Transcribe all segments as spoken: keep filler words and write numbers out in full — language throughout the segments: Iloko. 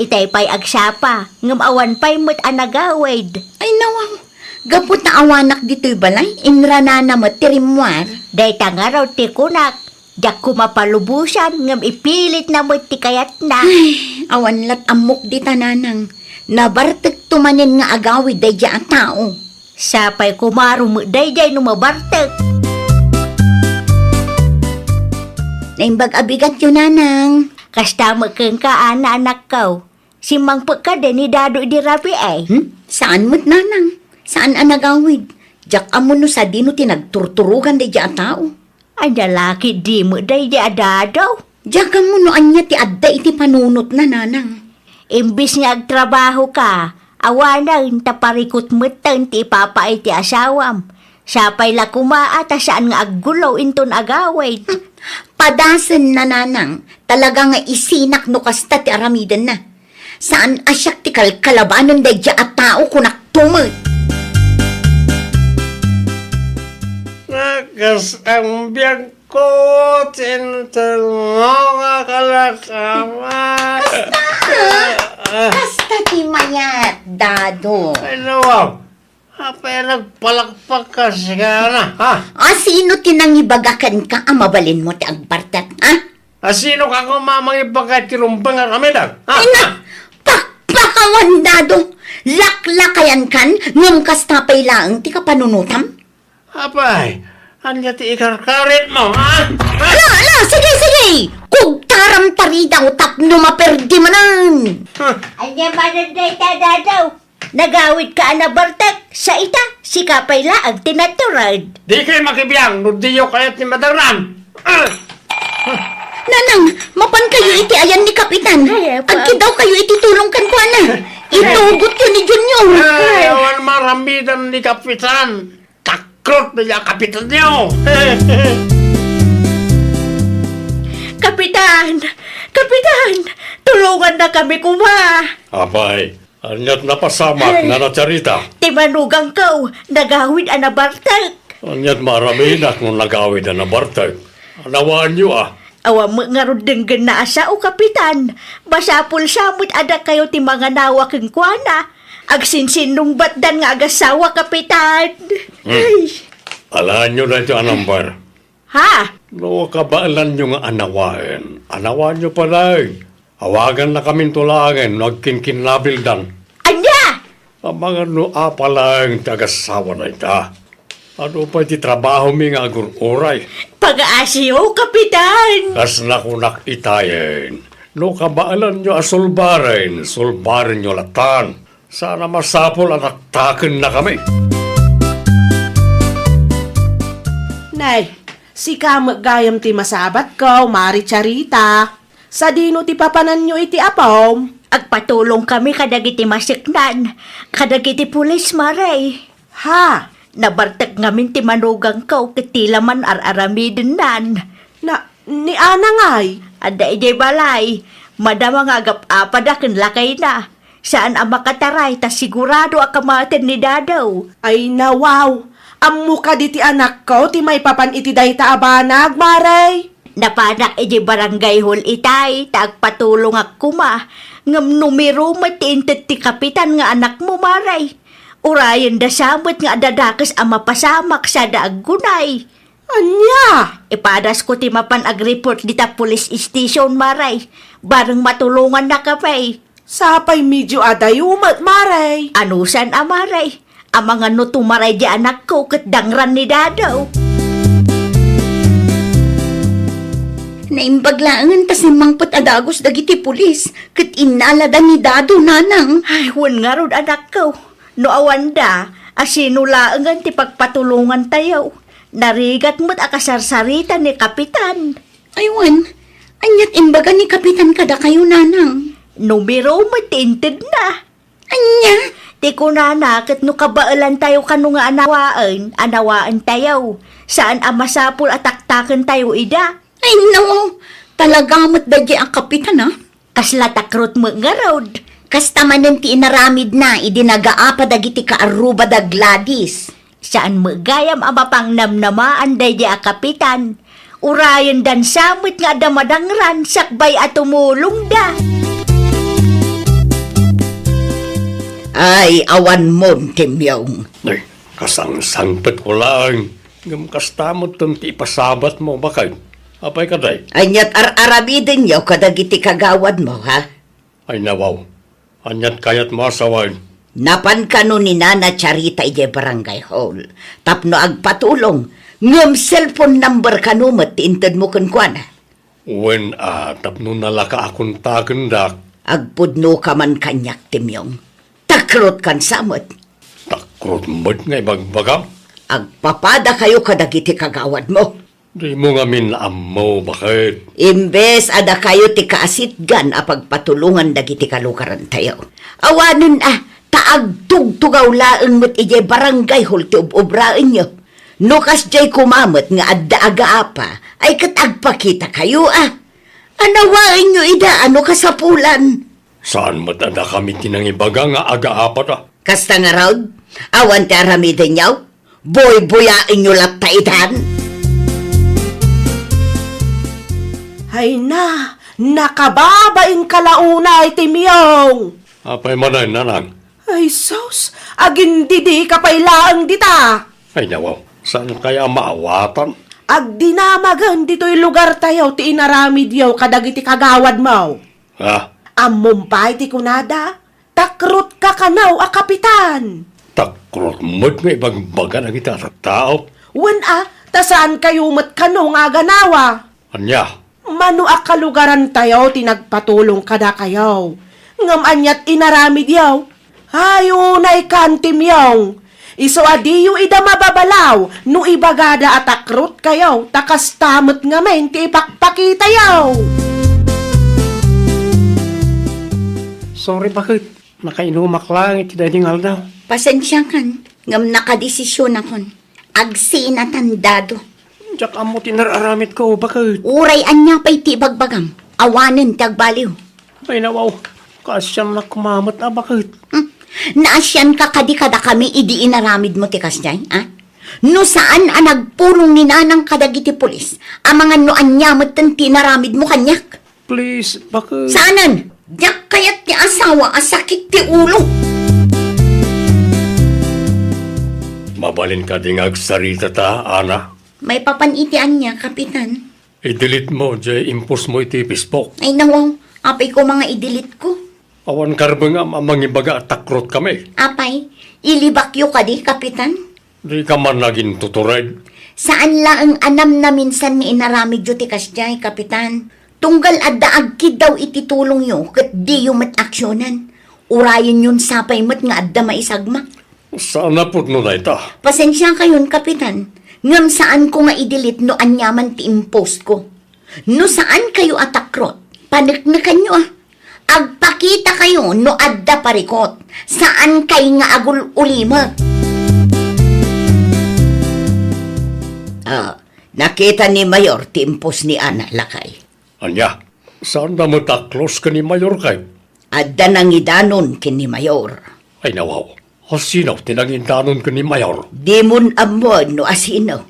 Itay pay agsapa, ngem awan pay met a nagawid. Ay, nawaw. Gapu ta awanak ditoy balay, inranana met ti rimmuar. Dayta ngarud ti kunak, diak koma palubosan, ngem ipilitna met ti kayatna. Ay, awan lat ammok dita, nanang. Nabartekto manen nga agawid daydiay a tao. Sapay koma met daydiay no mabartek. Naimbag a bigatyo, nanang. Kasta met kenka, Ana, anakko. Simmangpet kadi ni Dado idi rabii? Hmm? Saan met, nanang. Saan a nagawid. Diak ammo no sadino ti nagturturogan daydiay a tao. Ania la ketdi met daydiay a Dado? Diak ammo no ania ti adda iti panunotna, nanang. Imbes nga agtrabahoka, awanen ta parikut metten ti ipapaay ti asawam. Sapay la koma a ta saan nga aggulo inton agawid. Padasenna, nanang. Talaga nga isinak no kasta ti aramidenna. Saan a siak ti kalkalabanen daydiay a tao, kunakto met. Nakas ang biag ko, tinutulong nga kalakaman. Kasta, ah. Kasta ti mayat, Dado. Ay, nawaw. Apay nagpalakpak ka, sigana, ha? A, sino ti nangibaga kenka a mabalinmo ti agbartek, ha? A, sino ka koma mangibaga ti rumbeng a aramidek, ha? Ay, na, pakpakawan, Dado! Laklakayankan, ngem kasta pay laeng ti kapanunotam? Apay, ania ti ikarkaritmo, ha? Ala, ala, sige, sige! Kugtaram ta ridaw tapno maperdi manen! Ha? Ania manen dayta, Dado? Nagawidka a nabartek, sa ita, sika pay laeng ti natured. Dikay makibiang no diyo kayat ti madangran. Ah! Nanang, mapankayo iti ayan ni Kapitan. Ay, apa? Agkidawkayo iti tulong kenkuana. Itugotyo ni Junior. Ay, awan maramidan ni Kapitan. Takrot na niya Kapitanyo. Kapitan! Kapitan! Tulongannakami koma! Apay, ania't napasamak, Nana Charita? Ti manugangko, nagawid a nabartek. Ania't maaraminak no nagawid a nabartek? Anawaanyo a. Awan met ngarud denggenna a sao, Kapitan. Masapul sa met a dakayo ti manganawa kenkuana. Agsinsinnungbatdan nga agasawa, Kapitan. Hmm. Ay. Alaenyo daytoy a number. Ha? No kabaelanyo nga anawaen, anawaanyo pay laeng. Awagannakaminto laengen no agkinkinnabildan. Ania? Amangan no apa laeng ti agasawa dayta. Adu pay ti trabahomi nga agur-uray? Pagaasiyo, Kapitan! Kas nakunak itayen, no kabaelanyo a sulbaren, sulbarenyo latan. Saan a masapul a taktakennakami. Nay, sika met gayam ti masabatko, Mari Charita. Sadino ti papananyo iti apom? Agpatulongkami kadagiti maseknan, kadagiti pulis, Mari. Ha? Nabartek ngamin ti manugangko ket ti la man ar-aramidennan. Na, ni Ana ngay? Adda idiay balay. Madama nga agap-apada ken lakayna. Saan a makataray ta sigurado a kamaten ni Dado. Ay, nawaw! Ammo kadi ti anakko ti maipapan iti dayta a banag, Mare? Napanak idiay barangay hall itay, ta agpatulongak koma. Ngem numero met ti inted ti kapitan nga anakmo, Mare. Urayenda sa met nga adda dakes a mapasamak sada aggunay. Ania? Ipadasko ti mapan agreport dita police station, Mare. Bareng matulongannakami. Sapay medio adayo met, Mare. Anusan a, Mare? Amangan no tumaray di anakko ket dangran ni Dado. Naimbag laengen ta simmangpet a dagus dagiti pulis ket innalada ni Dado, nanang. Ay, wen ngarud, anakko. No awanda, a sino laengen ti pagpatulongantayo? Narigat met a kasarsarita ni Kapitan. Ay, wen, ania't imbaga ni Kapitan kadakayo, nanang? Numero met ti intedna. Ania? Ti kunana ket no kabaelantayo kano nga anawaen, anawaentayo. Saan a masapul a taktakentayo ida. Ay, no, talaga met daydi a kapitan, a. Kasla takrot met ngarud. Kasta manen ti inaramidna idi nagaapa dagiti kaarruba da Gladys. Saan met gayam a mapangnamnamaan daydi a kapitan. Urayendan sa met nga adda madangran sakbay a tumulongda. ay awanmon, Timyong. Ay, kasangsangpetko laeng, ngem kasta metten ti ipasabatmo, baket. Apay kadi? Ania't ar-aramidenyo kadagiti kagawadmo, ha? Ay, nawaw. Ania't kayatmo a sawen? Napan kano ni Nana Charita idiay barangay hall tapno agpatulong, ngem cellphone number kano met ti intedmo kenkuana? Wen a, tapno nalaka a kontakendak. Agpudnoka man kaniak, Timyong. Takrotkan sa met. Takrot met nga ibagbagam? Agpapadakayo kadagiti kagawadmo. Dimo ngamin ammo, baket. Imbes a dakayo ti kaasitgan a pagpatulongan dagiti kalugarantayo. Awanen a, ta agtugtugaw laeng met idiay barangay hall ti ub-ubraenyo. No kasdiay koma met nga adda agaapa, ay ket agpakitakayo a. Anawaenyo ida a no kasapulan. Saan met a dakami ti nangibaga nga agaapata? Kasta ngarud, awan ti aramidenyo? Buybuyaenyo latta itan? Hay na, nakababain ka la unay, Timyong! Apay manen, nanang? Ay sus, agindidika pay laeng dita! Ay, nawaw, saan kaya maawatan? Agdinamagen ditoy lugartayo ti inaramidyo kadagiti kagawadmo. Ha? Ammom pay ti kunada, takrotka kano a kapitan. Takrot met nga ibagbaga dagiti a tattao. Wen a, ta saankayo met kano nga aganawa. Ania? Mano a kalugarantayo ti nagpatulong kadakayo. Ngem ania't inaramidyo? Ay, unay kan, Timyong. Isu a diyo ida mababalaw no ibagada a takrotkayo, ta kasta met ngamin ti ipakpakitayo. Sorry, baket. Nakainumak laeng iti daydi nga aldaw. Pasensiakan, ngem nakadesisionakon. Agsinatan dado. Diak ammo ti nar-aramidko, baket. Uray ania pay ti ibagbagam, awanen ti agbaliw. Ay, nawaw. Kaasiannak koma met a, baket. Hmm. Naasianka kadi kadakami idi inaramidmo ti kasdiay, a? No saan a nagpulong ni nanang kadagiti pulis, amangan no ania metten ti inaramidmo kaniak. Please, baket. Saanen, diak kayat ti asawa a sakit ti ulo. Mabalin kadi nga agsarita ta, Ana? Maipapan iti ania, Kapitan? I-delete mo jay impostmo iti Facebook. Ay, nawaw, apay koma nga i-delete ko? Awan karbengam a mangibaga a takrotkami. Apay, ilibakyo kadi, Kapitan? Dika man nagintutured. Saan laeng a namnaminsan nga inaramidyo ti kasdiay, Kapitan. Tunggal adda agkiddaw iti tulongyo ket diyo met aksionan. Urayenyon sapay met nga adda maisagmak. Saan a pudno dayta? Pasensiakayon, Kapitan, ngem saanko nga i-delete no aniaman ti impostko. No saankayo a takrot, paneknekanyo a. Agpakitakayo no adda parikot. Saankay nga agul-ulimek. Ah, nakita ni Mayor ti impost ni Ana, lakay. Ania? Saanda met a close ken ni Mayor kay? Adda nangidanon ken ni Mayor. Ay, nawaw. Asino ti nangidanon ken ni Mayor? Dimon ammoen no asino.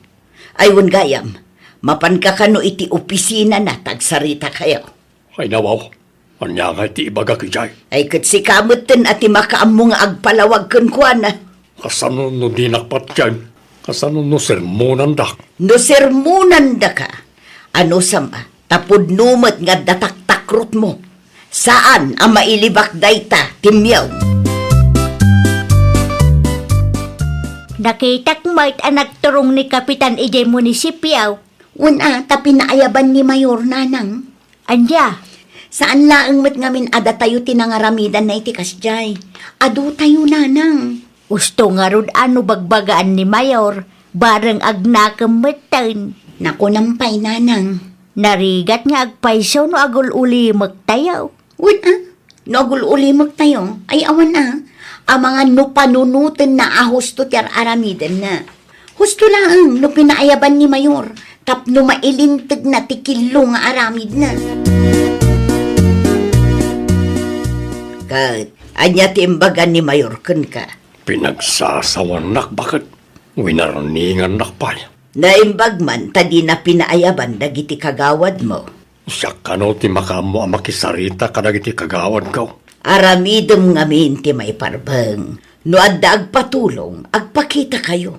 Ay, wen gayam, mapanka kano iti opisinana ta agsaritakayo. Ay, nawaw. Ania ngay ti ibagak idiay? Ay, ket sika metten a ti makaammo nga agpalawag kenkuana. Kasano no dinak patien? Kasano no sermonandak? No sermonandaka, anusam a, ta pudno met nga adda taktakrotmo. Saan a mailibak dayta, Timyong. Nakitak met a nagturong ni Kapitan idiay munisipio. Wen a, ta pinaayaban ni Mayor, nanang. Ania? Saan laeng met ngamin a datayo ti nangaramidanna iti kasdiay. Adutayo, nanang. Usto ngarud a no bagbagaan ni Mayor, bareng agnakem metten. Nakunam pay, nanang. Narigat nga agpayso no agul-ulimektayo. Wen a, no agul-ulimektayo, ay awan a. Amangan no panunotenna a husto ti ar-aramidenna. Husto laeng no pinaayaban ni Mayor tapno mailintegna ti killo nga aramidna. Ket ania ti imbaga ni Mayor kenka? Pinagsasawanak, baket. Winarningannak pay. Naimbag man ta dina pinaayaban dagiti kagawadmo. Siak kano ti makaammo a makisarita kadagiti kagawadko. Aramidem ngamin ti maiparbeng. No adda agpatulong, agpakitakayo.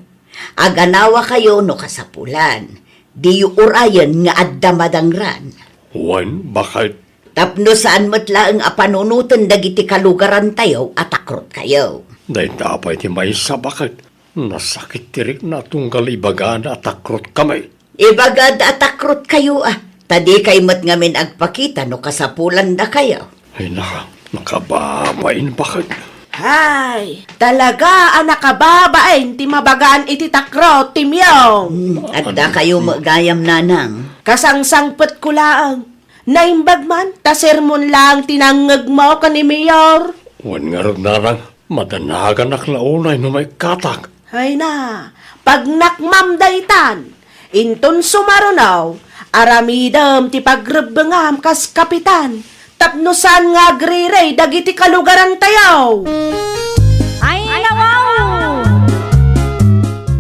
Aganawakayo no kasapulan. Diyo urayen nga adda madangran. Wen, baket. Tapno saan met laeng a panunoten dagiti kalugarantayo a takrotkayo. Dayta pay ti maysa, baket. Nasakit ti rikna tunggal ibagada a takrotkami. Ibagada a takrotkayo, a. Ta dikay met ngamin agpakita no kasapulandakayo. Ay, na, nakababain, baket. Hay, talaga a nakababain ti mabagaan iti takrot, Timyong. Hmm, adda kayo met gayam, Nanang. Kasangsangpetko laeng. Naimbag man, ta sermon laeng ti nangngegmo ken ni Mayor. Wen ngarud, Nanang, madanaganak la unay no maikkatak. Ay na, pagnakmam daytan. Inton sumaruno, aramidem ti pagrebbengam kas kapitan, tapno saan nga agriri dagiti kalugarantayo. Ay, nawaw!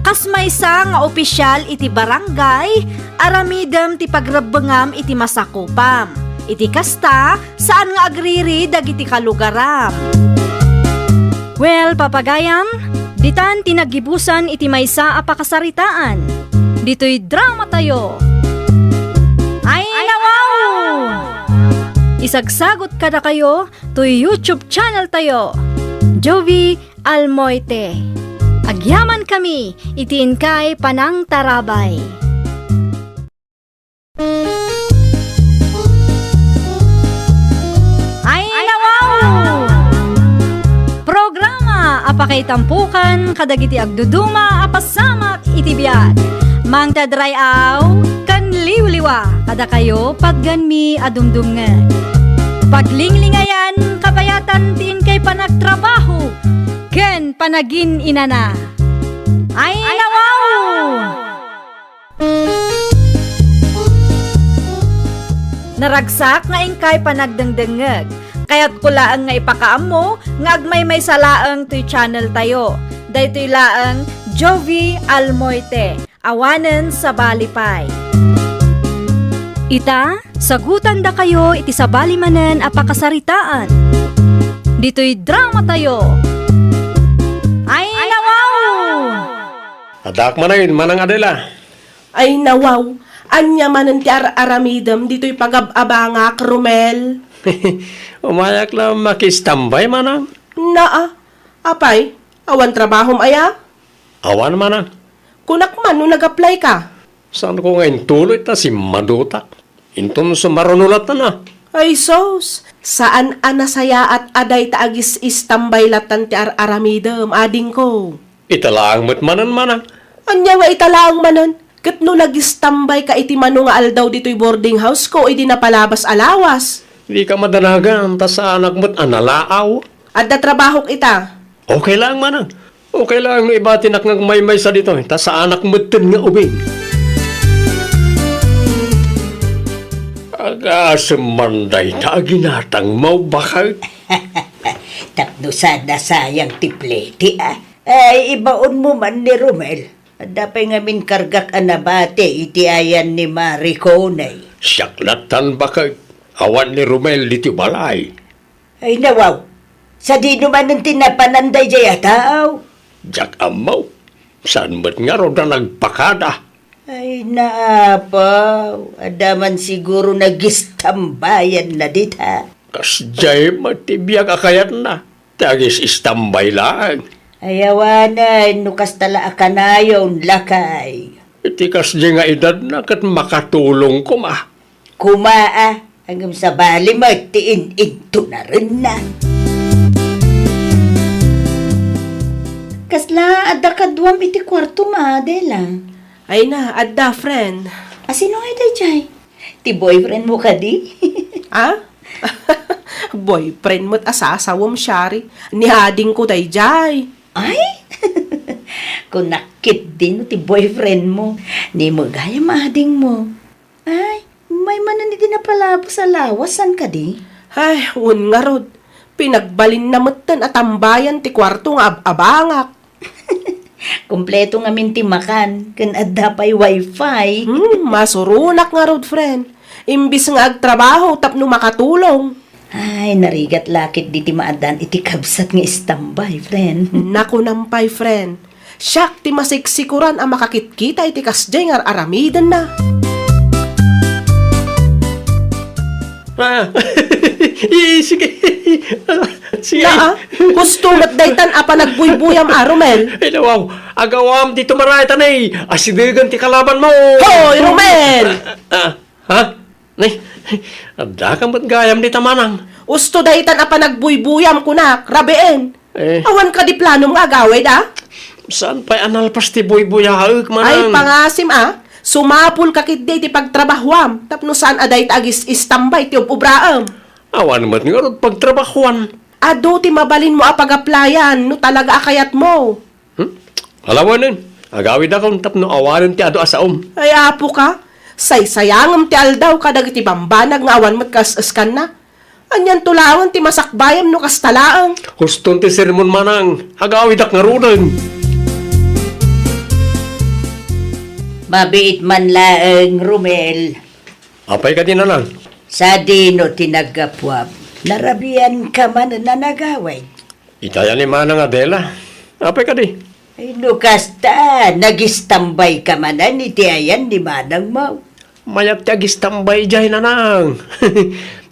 Kas maysa nga opisyal iti barangay, aramidem ti pagrebbengam iti masakupam. Iti kasta, saan nga agriri dagiti kalugaram. Well, papagayam, ditan ti naggibusan iti maysa a pakasaritaan. Ditoy dramatayo. Ay, nawaw! Isagsagot kadakayo toy YouTube channel tayo, Jovi Almoite. Agyamankami iti inkay panangtarabay. Ay, nawaw! Programa a pakaitampukan kadagiti agduduma a pasamak iti biag. Mangted ray-aw ken liwliwa kadakayo patgenmi a dumdumngeg. Paglinglingayan, kabayatan ti inkay panagtrabaho ken panagin-inana. Ay, nawaw! Naragsak nga inkay panagdengdengngeg. Kayatko laeng nga ipakaammo nga agmaymaysa laeng toy channel tayo. Daytoy laeng Jovi Almoite, awanen sabali pay. Ita, sagutandakayo iti sabali manen a pakasaritaan. Ditoy dramatayo. Ay, nawaw! Addaak manen, Manang Adela. Ay, nawaw, ania manen ti ar-aramidem ditoy pagab-abangak, Romel? Umayak la makistambay, Manang. Naa, apay, awan trabahom aya? Awan, Manang. Kunak man no nag-apply ka. Saanko nga intuloy ta simmadutak. Inton sumaruno latta na. Ay sus, saan a nasayaat a dayta agis-istambay lattan ti ar-aramidem, adingko. Ita laeng met manen, Manang. Ania nga ita laeng manen? Ket no nagistambay ka iti mano nga aldaw ditoy boarding house ko idi napalabas a lawas? Dika madanagan, ta saanak met a nalaaw. Adda trabahok ita. Okay laeng, Manang. Okay laeng no ibatinak nga agmaymaysa ditoy, ta saanak metten nga ubing. Agasem man dayta a ginatangmo, baket. Tapno saan a sayang ti plete, a. Ay, ibaonmo man ni Romel. Adda pay ngamin kargak a nabati iti ayan ni Marie Coney. Siak lattan, baket. Awan ni Romel ditoy balay. Ay, nawaw. Sadino manen ti napanan daydiay a tao? Diak ammo. Saan met ngarud a nagpakada? Ay, naapaw. Adda man siguro nagistambayan na dita. Kasdiay met ti biag a kayatna. Ti agis-istambay laeng. Ay, awanen, no kasta la a kanayon, lakay. Iti kasdiay nga edadna ket makatulong koma. Koma, a, ngem sabali met ti in-intunarenna. Kasla adda kaduam iti kuartom, Adela? Ay na, adda, friend. A, sino ngay daydiay? Ti boyfriend mo kadi? A? Boyfriend met a sasawem, Shari. Ni adingko daydiay. Ay? Kunak ketdi no ti boyfriend mo. Ni met gayam ading mo. Ay, maymanen idi napalabas a lawas, saan kadi? Ay, wen ngarud. Pinagbalinna metten a tambayan ti kuarto nga ab-abangak. Kompleto ngamin ti makan, ken adda pay wifi. Hmm, masuronak ngarud, friend. Imbis nga agtrabaho tapno makatulong. Ay, narigat la ketdi ti maaddaan iti kabsat nga istambay, friend. Nakunam pay, friend. Siak ti masiksikuran a makakitkita iti kasdiay nga ar-aramidenna. Ah, i-, sige. Sige. Naa, husto met daytan a panagbuybuyam a, Romel. Ay, nawaw. Agawam ti tumaray, tanay. Asidegen ti kalabanmo. Hoy, Romel! Ah, ah, ha? Nay, adda ka met gayam dita, manang. Husto daytan a panagbuybuyam, kunak, rabien. Eh. Awan kadi planom nga agawid, a? Saan pay a nalpas ti buybuyaek, manang? Ay, pangasim, a. Sumapul ka ketdi iti pagtrabahuam, tapno saan a dayta agis-istambay ti ub-ubraem. Awan met ngarud pagtrabahuan. Adu ti mabalinmo a pag-applyan no talaga a kayatmo. Hmm? Alawenen, agawidakon tapno awanen ti adu a saom. Ay, apo ka, saysayangem ti aldaw kadagiti bambanag nga awan met kas-eskanna. Anianto laengen ti masakbayam no kasta laeng? Huston ti sermon, manang, agawidak ngaruden. Mabiit man laeng, Romel. Apay kadi, nanang? Sadino ti naggapuam? Narabian ka man a nagawid? Iti ayan ni Manang Adela. Apay kadi? Ay, no kasta, nagistambay ka manen iti ayan ni manangmo. Mayat ti agistambay idiay, nanang.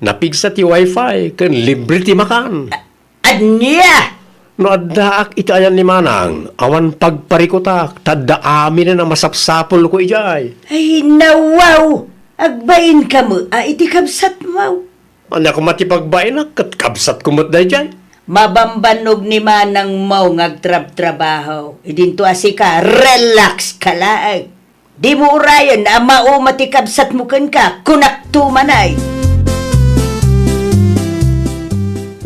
Napigsa ti wifi ken libre ti makan. A-, ania? No addaak iti ayan ni manang, awan pagparikutak, ta adda aminen a masapsapulko idiay. Ay, nawaw! Agbain ka met a iti kabsatmo. Ania koma ti pagbainak ket kabsatko met daydiay? Mabambannog ni manangmo nga agtrabtrabaho. Idinto a sika, relax ka laeng. Dimo urayen a mauma ti kabsatmo kenka, kunakto man ay.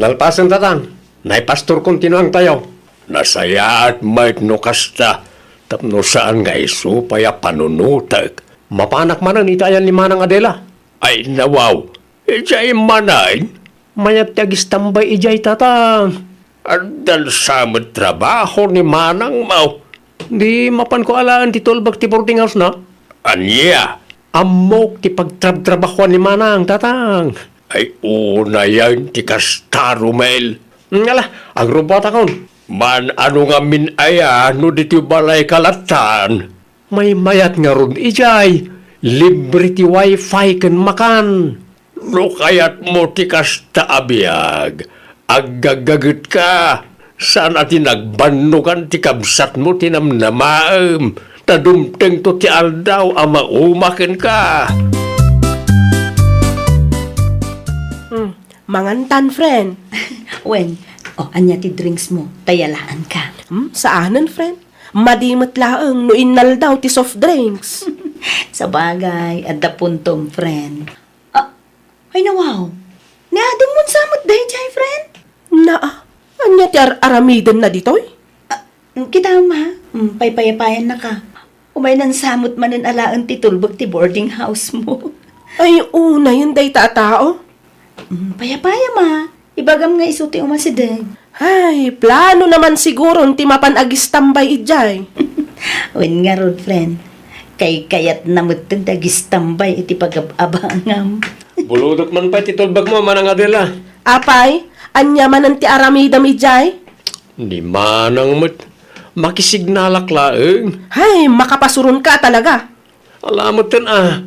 Nalpasen, tatang. Naipastorkon ti nuangtayo. Nasayaat met no kasta, tapno saan nga isu pay a panunotek. Mapanak manen iti ayan ni Manang Adela. Ay, nawaw. Idiay manen? Mayat ti agistambay idiay, tatang. Addan sa met trabaho ni manangmo. Di mapanko alaen ti tulbek ti boarding house-na? Ania? Ammok ti pagtrabtrabahoan ni manang, tatang. Ay, unayen ti kasta, Romel. Ngala, agrubbuatakon. Man-ano ngamin aya no ditoy balayka lattan? Maymayat ngarud idiay, libre ti wifi ken makan. No kayatmo ti kasta a biag, aggaggagetka, saan a ti nagbannogan ti kabsatmo ti namnamaem, ta dumtengto ti aldaw a mauma kenka. Hmm, mangantan, friend. Wen, o, ania ti drinks mo? Ta yalaanka. Hmm, saanen, friend. Madi met laeng no innaldaw ti soft drinks. Sabagay, adda puntom, friend. Ah, ay nawaw. Ni Ading Monsa met daydiay, friend? Naa, ania ti ar-aramidenna ditoy? Ah, kita, ma. Mm, paypayapayannaka. Umaynan sa met manen alaen ti tulbek ti boarding house mo. Ay, unayen dayta a tao. Mm, payapayam a. Ibagam nga isu ti umasideg. Ay, planona man siguron ti mapan agistambay idiay. Wen ngarud, friend. Kaykayatna metten ti agistambay iti pagab-abangam. Bulodek man pay ti tulbekmo, Manang Adela. Apay, ania manen ti aramidem idiay? Ni manang met. Makisignalak laeng. Ay, makapasuronka talaga. Ala metten a,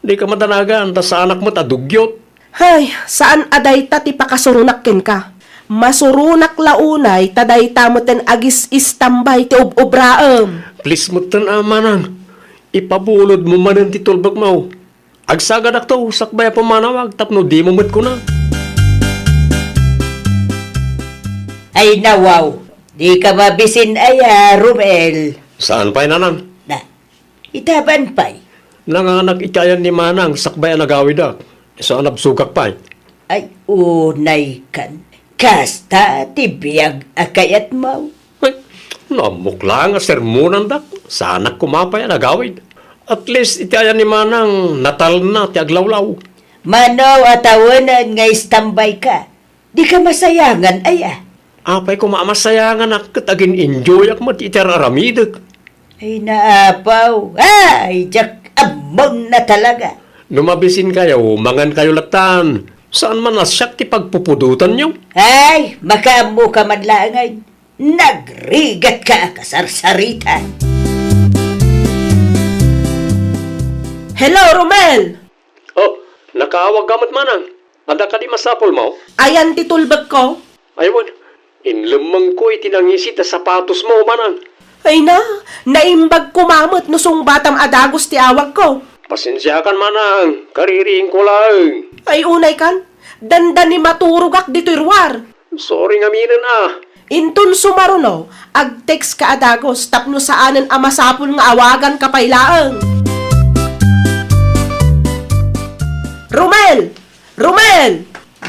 dika madanagan ta saanak met a dugyot. Hay, saan a dayta ti pakasuronak kenka. Masuronak la unay ta dayta metten agis-istambay ti ub-ubraem. Please metten a, manang, ipabulodmo manen ti tulbekmo. Agsagadakto sakbay a pumanawag tapno dimo met kuna. Ay nawaw, dika mabisin aya, Romel. Saan pay, nanang? Na, Itaban pay. Nanganak iti ayan ni manang sakbay a nagawidak. Isu a nabsogak pay. Ay, unay kan. Kasta ti biag a kayatmo. Ay, no ammok la nga sermonandak, saanak koma pay a nagawid. At least, iti ayan ni manang, natalna ti aglawlaw. Mano a tawenan nga istambay ka? Dika masayangan aya? Apay koma a masayanganak ket agin-enjoyak met iti ar-aramidek. Ay, naapaw. Ay, diak ammonna talaga. No mabisinkayo, mangankayo lattan. Saan man a siak ti pagpupudotanyo? Ay, makaammoka man laengen. Nagrigatka a kasarsarita. Hello, Romel! Oh, nakaawagka met, manang. Adda kadi masapulmo? Ayan ti tulbekko. Ay wen, inlemmengko iti nangisit a sapatosmo, manang. Ay na, naimbag koma met no sungbatam a dagus ti awagko. Pasensiakan, manang, kaririingko laeng. Ay unay kan, dandani maturogak ditoy ruar. Sorry ngaminen a. Inton sumaruno, ag-text ka a dagus tapno saanen a masapul nga awaganka pay laeng. Romel! Romel!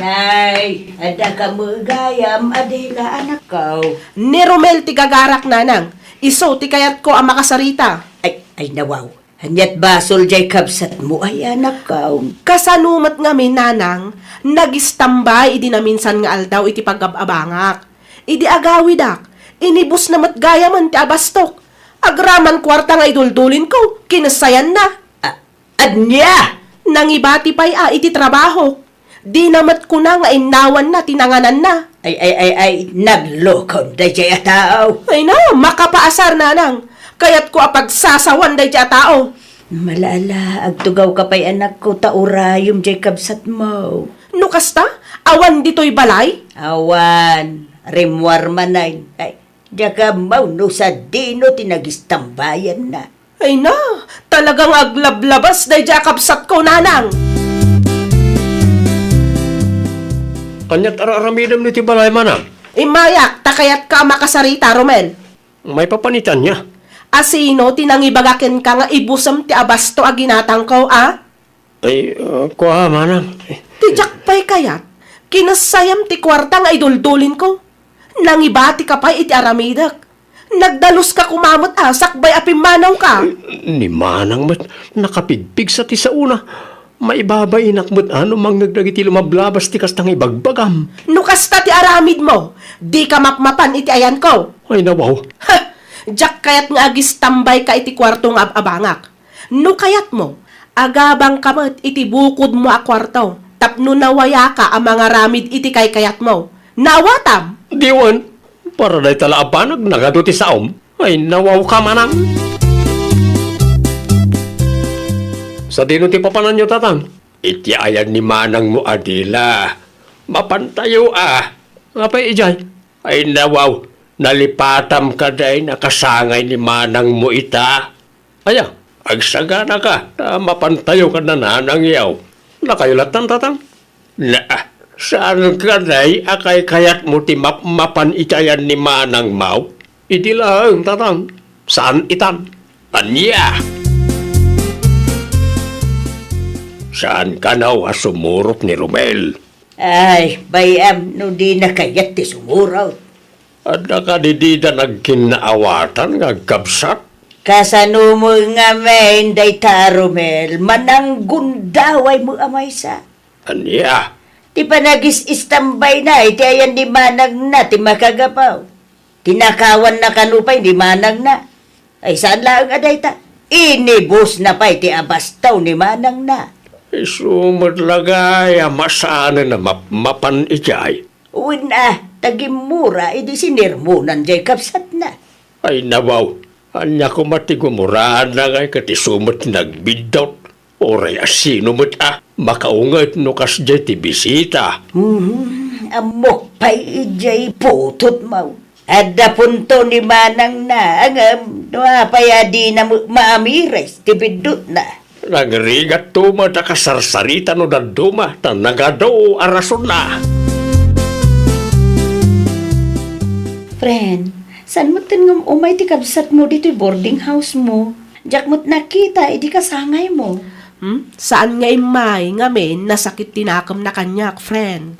Nay, adda ka met gayam, Adela, anakko. Ni Romel ti gagarak, nanang. Isu ti kayatko a makasarita. Ay, ay, nawaw. Ania't basol jay kabsatmo ay anakko? Kasano met ngamin, nanang, nagistambay idi naminsan nga aldaw iti pagab-abangak. Idi agawidak, inibusna met gayamen ti abastok. Agraman kuarta nga iduldulinko, kinessayanna. A-, ania? Nangibati pay a iti trabaho. Dina met kuna nga innawanna ti nangananna. Ay, ay, ay, ay, naglokon dayjay a tao. Ay na, makapaasar, nanang. Kayatko a pagsasawan dayjay a tao. Malala, agtugawka pay, anakko, ta urayem jay kabsatmo. No kasta, awan ditoy balay? Awan, rimmuar manen. Ay, diak ammo no sadino ti nagistambayanna. Ay na, talagang aglablabas dayjay a kabsatko, nanang. Ania't ar-aramidem iti balay, manang? Immayak, ta kayatka a makasarita, Romel. Maipapan iti ania? A sino ti nangibaga kenka nga ibusem ti abasto a ginatangko, a? Ay, ah, kua, manang. Ti diak pay kayat, kinessayam ti kuarta nga iduldulinko. Nangibatika pay iti aramidek. Nagdaluska koma met a sakbay a pimmanawka. Ni manang met, nakapigpigsa ti saona. Maibabainak met a no mangngeg dagiti lumablabas ti kasta nga ibagbagam. No kasta ti aramidmo, dika mapmapan iti ayanko. Ay, nawaw. Ha! Diak kayat nga agistambayka iti kuarto nga ab-abangak. No kayatmo, agabangka met iti bukodmo a kuarto tapno nawayaka a mangaramid iti kaykayatmo. Naawatam? Diwen, para dayta la a banag nagadu ti saom. Ay, nawawka, manang. Sadino ti papananyo, tatang? Iti ayan ni manangmo a dila. Mapantayo a. Apay idiay? Ay, nawaw, nalipatam kadi a kasangay ni manangmo ita. Aya, agsaganaka, ta mapantayo kada nanangyaw. Nakayo lattan, tatang? Na, saan kadi a kaykayatmo ti mapmapan iti ayan ni manangmo? Idi laeng, tatang. Saan itan? Ania? Saan kano a sumurot ni Romel? Ay, bay-am no dina kayat ti sumurot. Adda kadi dida nagkinnaawatan nga agkabsat? Kasano mo ngamin dayta, Romel? Mananggundaway mo a maysa. Ania? Ti panagis-istambayna iti ayan ni manangna ti makagapu. Tinakawanna kano pay ni manangna. Ay, saan laeng a dayta. Inibusna pay ti abasto ni manangna. Isu met la gayam a saanen a mapmapan idiay. Wen a, ta gimmura idi sinermonan jay kabsatna. Ay, nawaw, ania koma ti gumuraanna ngay ket isu met ti nagbiddut? Uray a sino met a makaunget no kasdiay ti bisita. Hmm, ammok pay idiay putotmo. Adda punto ni manangna, ngem no apay a dina ma-, maamires ti biddutna? Nagrigatto met a kasarsarita no dadduma, ta nagadu a rasonna. Friend, saan met ten ngem umay ti kabsatmo ditoy boarding house mo? Diak met nakita idi kasangaymo. Hmm? Saan nga immay, ngamin nasakit ti nakemna kaniak, friend.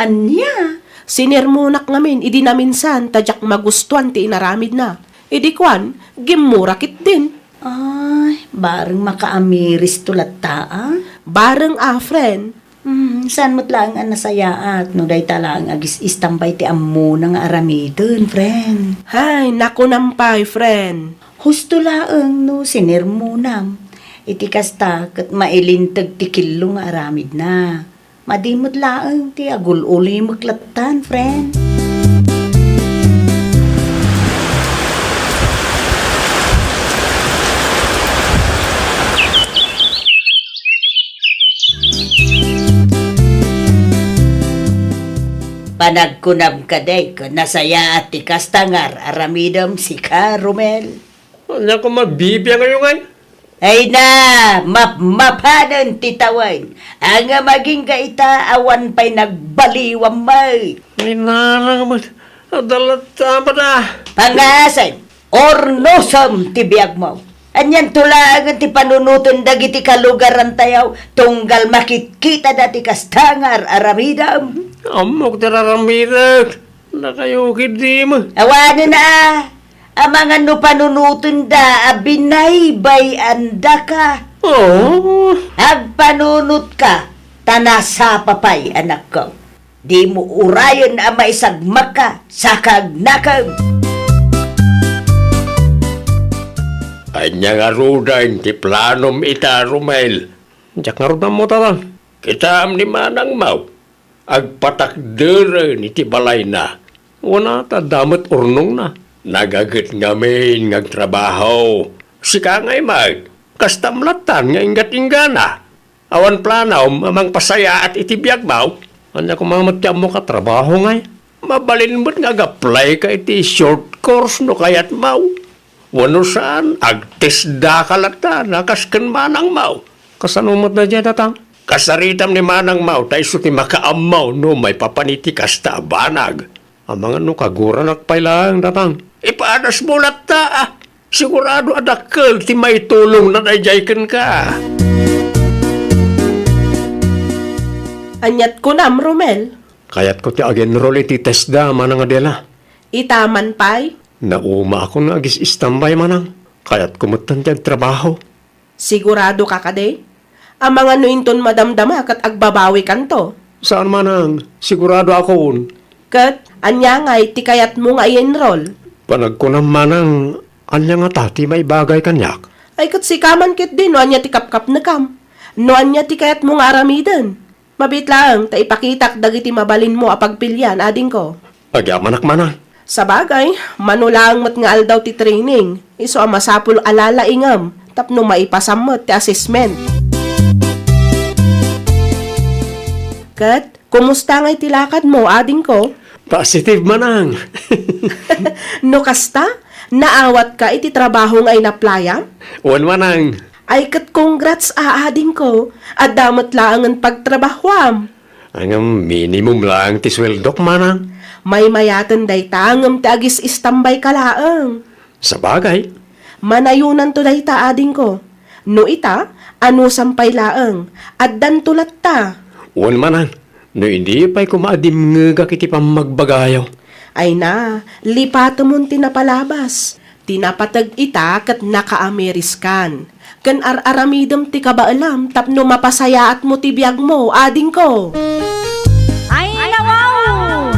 Ania? Sinermonak ngamin idi naminsan ta diak magustuan ti inaramidna. Idi kuan, gimmura ketdin. Ay, bareng makaamiristo latta a? Bareng a, friend. Hmm, saan met laeng a nasayaat no dayta laeng agis-istambay ti ammona nga aramiden, friend? Hay, nakunam pay, friend. Husto laeng no sinermonam. Iti kasta, ket mailinteg ti kello nga aramidna. Adi met laeng ti agul-ulimek lattan, friend. Panagkunam kadi, nasayaat ti kasta nga ar-aramidem, sika, Romel? Ania koma bibiangayo ngay? Ay na, mapmapanen ti tawen. Ania agingga ita awan pay nagbaliwam met. Ay, nanang met. Adda latta met a. Pangasen, urnosem ti biagmo. Anianto laengen ti panunoten dagiti kalugarantayo tunggal makitkitada ti kasta nga ar-aramidem? Ammok ti ar-aramidek. Dakayo ketdi met. Awanen a, amangan no panunotenda a binaybay-andaka. Oh. Agpanunotka, ta nasapa pay, anakko. Dimo urayen a maisagmakka, saka agnakem. Ania ngaruden ti planom ita, Romel? Diak ngarud ammo, Tatang. Kitaem ni manangmo, agpatakderen iti balayna. Wen a, ta adda met urnongna. Nagaget ngamin nga agtrabaho. Sika ngay met, kastam lattan nga inggat-inggana. Awan planom a mangpasayaat iti biagmo? Ania koma met ti ammok a trabaho ngay? Mabalin met nga ag-applyka iti short course no kayatmo. Wenno saan, agtesdaka latta a kas ken manangmo. Kasano met daydiay, Tatang? Kasaritam ni manangmo ta isu ti makaammo no maipapan iti kasta a banag. Amangan no kaguranak pay laeng, Tatang. Ipadasmo latta a. Sigurado a dakkel ti maitulongna daydiay kenka. Aniat kunam, Romel? Kayatko ti ag-enroll iti TESDA, Manang Adela. Ita man pay? Naumaakon nga agis-istambay, Manang. Kayatko metten ti agtrabaho. Siguradoka kadi? Amangan no inton madamdama ket agbabawikanto? Saan, Manang. Siguradoakon. Ket ania ngay ti kayatmo nga i-enroll? Panagkunam, Manang, ania ngata ti maibagay kaniak? Ay, ket sika man ketdi no ania ti kapkapnekam? No ania ti kayatmo nga aramiden? Mabiit laeng ta ipakitak dagiti mabalinmo a pagpilian, adingko. Agyamanak, Manang. Sabagay, mano laeng met nga aldaw ti training, isu a masapul a lalaingem tapno maipasam met ti assessment. Ket, kumusta ngay ti lakadmo, adingko? Positive, Manang. No kasta, naawatka iti trabaho nga inaplayam? Wen, Manang. Ay ket congrats a, adingko, adda met laengen pagtrabahoam. Ngem minimum laeng ti sueldok, Manang. Maymayaten dayta ngem ti agis-istambayka laeng. Sabagay. Manayonanto dayta, adingko. No ita, anusam pay laeng, addanto latta. Wen, Manang, no idi pay koma a dimngegak iti pammagbagayo. Ay na, lipatemon ti napalabas. Ti napateg ita ket nakaamiriskan. Ken ar-aramidem ti kabaelam tapno mapasayaatmo ti biagmo, adingko. Ay, nawaw!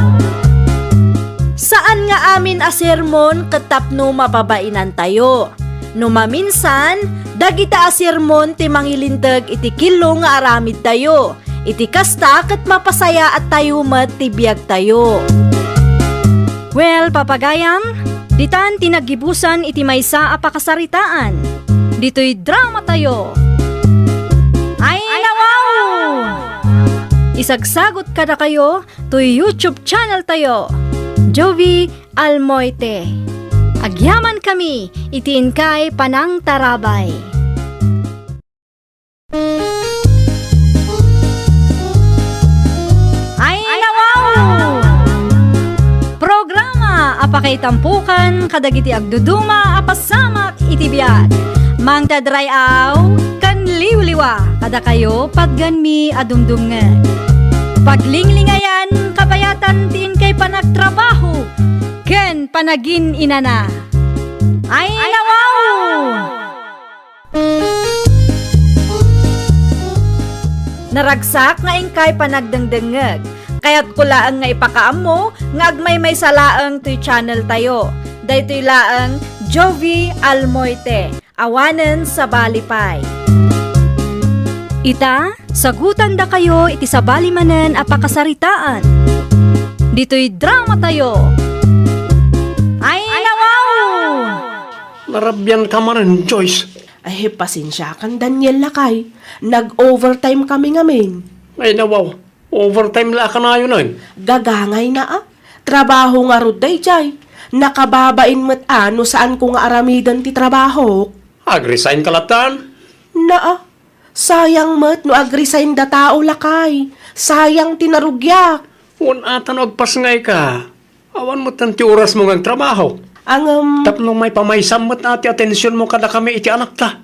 Saan nga amin a sermon ket tapno mapabainantayo. No maminsan, dagita a sermon ti mangilinteg iti killo nga aramidtayo. Iti kasta ket mapasayaattayo met ti biagtayo. Well, papagayam, ditan ti naggibusan iti maysa a pakasaritaan. Ditoy dramatayo. Ay, nawaw! Isagsagot kadakayo toy YouTube channel tayo, Jovi Almoite. Agyamankami iti inkay panangtarabay. Ay, nawaw! Programa a pakaitampukan kadagiti agduduma a pasamak iti biag. Mangtadray-aw ken liwliwa kadakayo, patganmi a dumdumngeg. Paglinglingayan, kabayatan ti inkay panagtrabaho ken panagin-inana. Ay, nawaw! Naragsak nga inkay panagdengdengngeg. Kayatko laeng nga ipakaammo nga agmaymaysa laeng toy channel tayo. Daytoy laeng Jovi Almoite. Awanen sabali pay. Ita, sagutandakayo iti sabali manen a pakasaritaan. Ditoy dramatayo. Ay, nawaw! Narabian ka manen, Joyce. Ay, pasensiakan, Daniel, lakay. Nag-overtime kami ngamin. Ay, nawaw. Overtime la a kanayon, ay. Gagangayna, a. Trabaho ngarud daydiay. Nakababain met a no saanko nga aramiden ti trabahok. Ag-resign ka latta? Naa. Sayang met no ag-resign da tao, lakay. Sayang ti narugiak. Wen ata no agpasngayka. Awan metten ti orasmo nga agtrabaho. Ngem, tapno maipamaysam met a ti atensionmo kadakami iti anakta.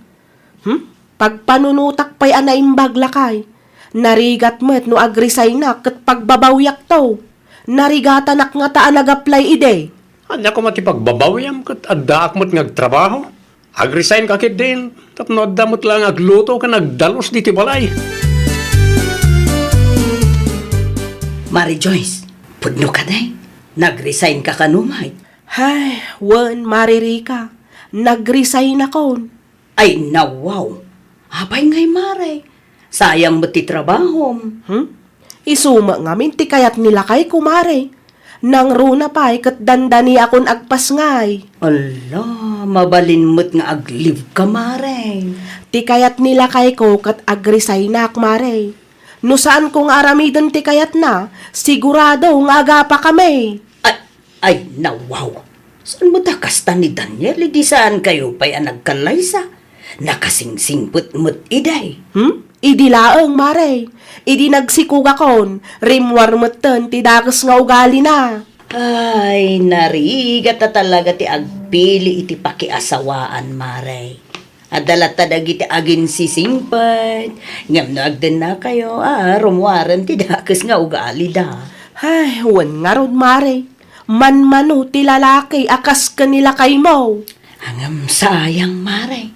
Hmm? Pagpanunotak pay a naimbag, lakay. Narigat met no ag-resignak ket pagbabawiakto. Narigatanak ngata a nag-apply idi. Ania koma ti pagbabawiam ket addaak met nga agtrabaho? Ag-resign ka ketdin tapno adda met laeng agluto ken agdalus ditoy balay. Mari Joyce, pudno kadi? Nag-resign ka kano met? Hay, wen, Mari Rica, nag-resignakon. Ay, nawaw. Apay ngay, Mare? Sayang met ti trabahom. Hmm? Isu met ngamin ti kayat ni lakayko, Mare. Nangruna pay ket dandaniakon agpasngay. Ala, mabalin met nga ag-leave ka, Mare. Ti kayat ni lakayko ket ag-resignak, Mare. No saanko nga aramiden ti kayatna, sigurado nga agapakami. Ay, ay, nawaw. Saan met a kasta ni Daniel idi saankayo pay a nagkallaysa? Nakasingsingpet met idi. Hmm? Idi laeng, Mare. Idi nagsikugakon, rimmuar metten ti dakes nga ugalina. Ay, narigat a talaga ti agpili iti pakiasawaan, Mare. Adda latta dagiti aginsisingpet, ngem no agdennakayo, a, rummuaren ti dakes nga ugalida. Ay, wen ngarud, Mare. Manmano ti lalaki a kas ken ni lakaymo. Ngem sayang, Mare.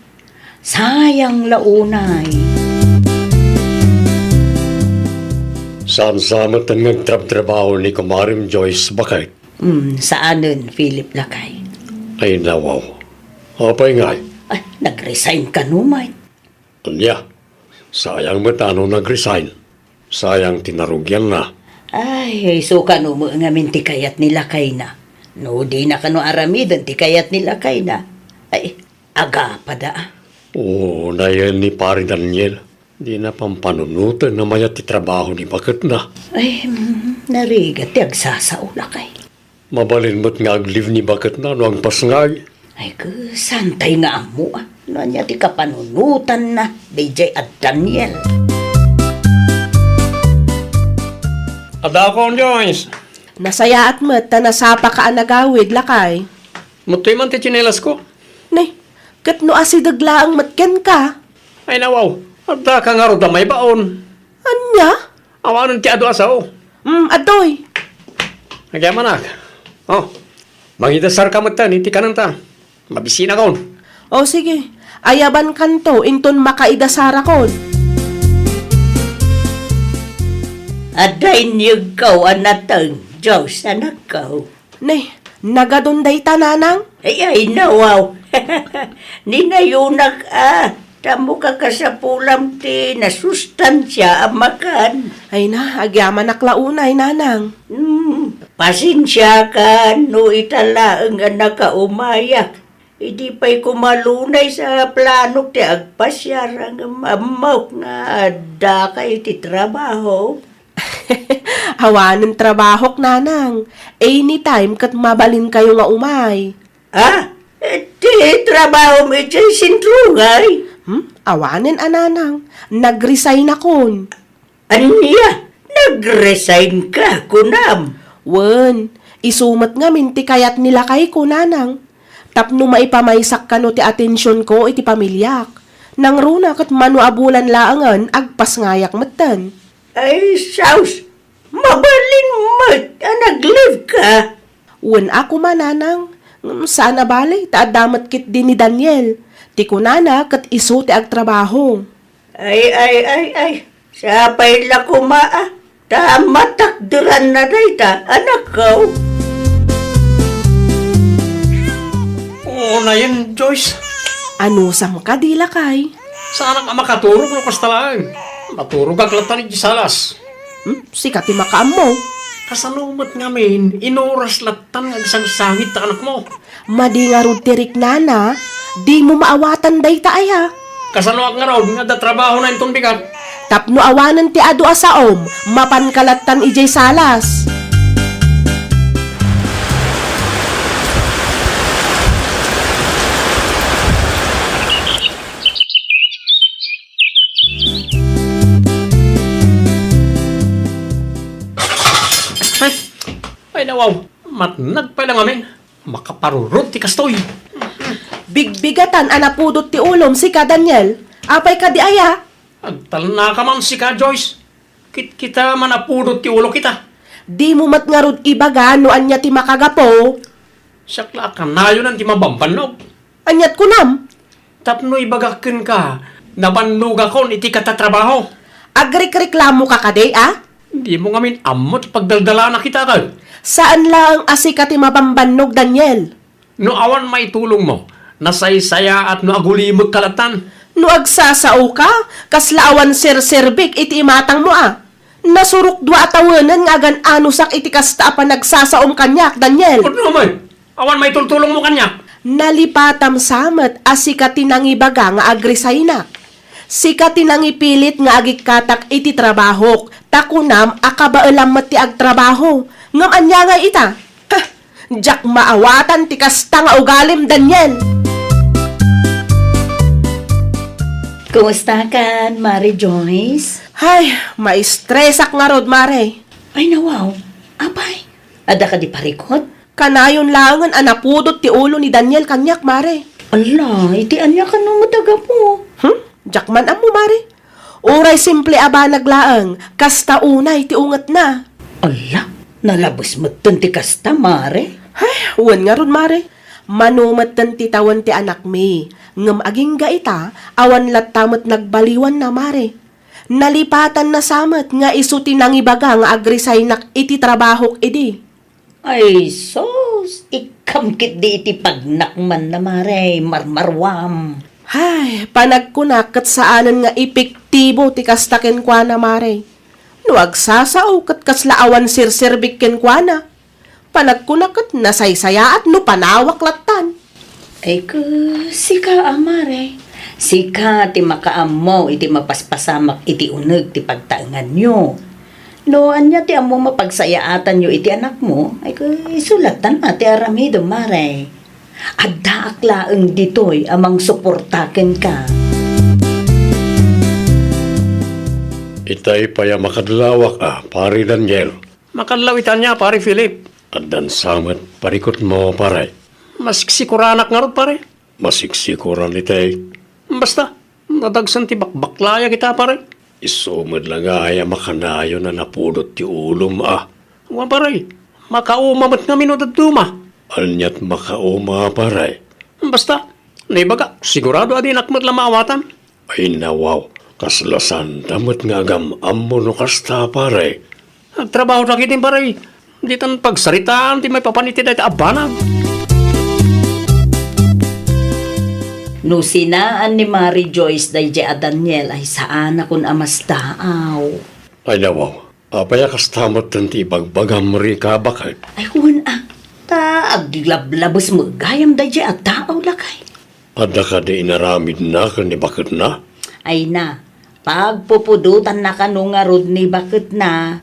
Sayang la unay. Saan sa met nga agtrabtrabaho ni kumarem Joyce, baket? Hmm, saanen, Philip, lakay. Ay, nawaw. Apay ngay? Ay, nag-resign kano met. Ania, sayang met a no nag-resign. Sayang ti narugianna. Ay, isu kano met ngamin ti kayat ni lakayna. No dina kano aramiden ti kayat ni lakayna. Ay, agapada, a. Oo, nayen ni Pare Daniel. Dina pampanunoten a mayat ti trabaho ni baketna. Ay, mm, narigat ti agsasao, lakay. Mabalin met nga ag-leave ni baketna no agpasngay. Ay, ket saantay nga ammo, a, no ania ti kapanunotanna daydiay a Daniel. Adakon, Joyce. Nasayaat met ta nasapaka a nagawid, lakay. Madtoy man ti tsinelasko. Nay, ket no asideg laeng met kenka? Ay, nawaw, addaka ngarud a maibaon. Ania? Awanen ti adu a sao. Mm, adtoy. Agyamanak. Oh, mangidasarka metten iti kanenta. Mabisinakon. O, sige. Ayabankanto inton makaidasarakon. Adda inyegko a nateng, Joyce, anakko. Ne, nagadun dayta, nanang? Ay, ay, nawaw. Ninayonak a, ta ammo kakasapulam ti nasustansia a makan. Ay na, agyamanak la unay, nanang. Hmm, pasensiakan no ita laeng a nakaumayak. Idi pay kumalunay sa planok ti agpasiar, ngem ammok nga addaka iti trabaho. Awanen trabahok, nanang. Anytime ket mabalinkayo nga umay. Ah, ti trabahom idiay sentro ngay? Hmm? Awanen a, nanang. Nag-resignakon. Ania? Nag-resign ka, kunam? Wen, isu met ngamin ti kayat ni lakayko, nanang. Tapno maipamaysak kano ti atensionko iti pamiliak. Nangruna ket mano a bulan laengen, agpasngayak metten. Ay, sus! Mabalin met a nag-leave ka? Wen a koma, nanang. Ngem saan a bale, ta adda met ketdi ni Daniel. Ti kunana ket isu ti agtrabaho. Ay, ay, ay, ay. Sapay la koma, a. Ta matakderanna dayta, anakko. Unayen, Joyce. Anusam kadi, lakay? Saanak a makaturog no kasta laeng. Maturogak lattan iti salas. Hmm? Sika ti makaammo. Kasano met ngamin, inuras lattan nga agsangsangit ta anakmo? Madi ngarud ti riknana, dimo maawatan dayta aya. Kasanoak ngarud nga adda trabahona inton bigat? Tapno awanen ti adu a saom, mapanka lattan idiay salas. Ay, ay, nawaw. Matnag pay la ngamin. Makaparurot ti kastoy. Bigbigatan a napudot ti ulom, sika, Daniel. Apay kadi aya? Agtalnaka man, sika, Joyce. Kitkita man a pudot ti ulok ita. Dimo met ngarud ibaga no ania ti makagapu. Siak la a kanayonan ti mabambannog. Aniat kunam? Tapno ibagak kenka, nabannogakon iti katatrabaho. Agrikreklamoka kadi, a? Dimo ngamin ammo ti pagdaldalanak ita, ket? Saan laeng a sika ti mabambannog, Daniel. No awan maitulongmo, nasaysayaat no agulimekka lattan. No agsasaoka, kasla awan serserbik iti imatangmo a. Nasurok dua a tawenen nga agan-anusak iti kasta a panagsasaom kaniak, Daniel. Pudno, Amay. Awan maitultulongmo kaniak. Nalipatam sa met a sika ti nangibaga nga agresignak. Sika ti nangipilit nga agikkatak iti trabahok, ta kunam a kabaelam met ti agtrabaho. Ngem ania ngay ita? Heh! Diak maawatan ti kasta nga ugalim, Daniel! Kumustakan, Mare Joyce? Ay, maistresak ngarud, Mare. Ay, nawaw. Apay, adda kadi parikut? Kanayon laengen a napudot ti ulo ni Daniel kaniak, Mare. Ala, iti ania kano met a gapu? Hmm? Diak man ammo, Mare. Uray simple a banag laeng, kasta unay ti ungetna. Ala, nalabes metten ti kasta, Mare. Ay, wen ngarud, Mare. Mano metten ti tawen ti anakmi, ngem agingga ita, awan latta met nagbaliwanna, Mare. Nalipatanna sa met nga isu ti nangibaga nga agresignak iti trabahok idi. Ay, sus! Ikkam ketdi iti pagnakmanna, Mare, marmaruam. Hay, panagkunak ket saanen nga epektibo ti kasta kenkuana, Mare. No agsasao ket kasla awan serserbik kenkuana. Panagkunak ket nasaysayaat no panawak lattan. Ay, ket sika a, Mare. Sika ti makaammo iti mapaspasamak iti uneg ti pagtaenganyo. No ania ti ammom a pagsayaatanyo iti anakmo, ay, ket isu lattan a ti aramidem, Mare. Addaak laeng ditoy a mangsuporta kenka. Itay pay a makadlawak a, Pare Daniel. Makadlaw ita ania, Pare Philip? Addan sa met parikutmo, pare. Masiksikuranak ngarud, pare. Masiksikuran itay. Basta, nadagsen ti bakbaklayak ita, pare. Isu met la ngay a makanayon a napudot ti ulom a. Wen, pare, makauma met ngamin no dadduma. Aniat makauma, pare? Basta, naibagak, sigurado a dinak met la maawatan. Ay, nawaw, kasla saanta met nga agam-ammo no kasta, pare. Agtrabaho dagiti, pare. Ditan pagsaritaan ti maipapan iti dayta a banag. No sinaan ni Mare Joyce daydiay a Daniel ay saanakon a masdaaw. Ay, nawaw, apay a kasta metten ti ibagbagam, Rika, baket? Ay, wen a, ta aglablabes met gayam daydiay a tao, lakay. Adda kadi inaramidna ken ni baketna? Ay na, pagpupudotanna kano ngarud ni baketna,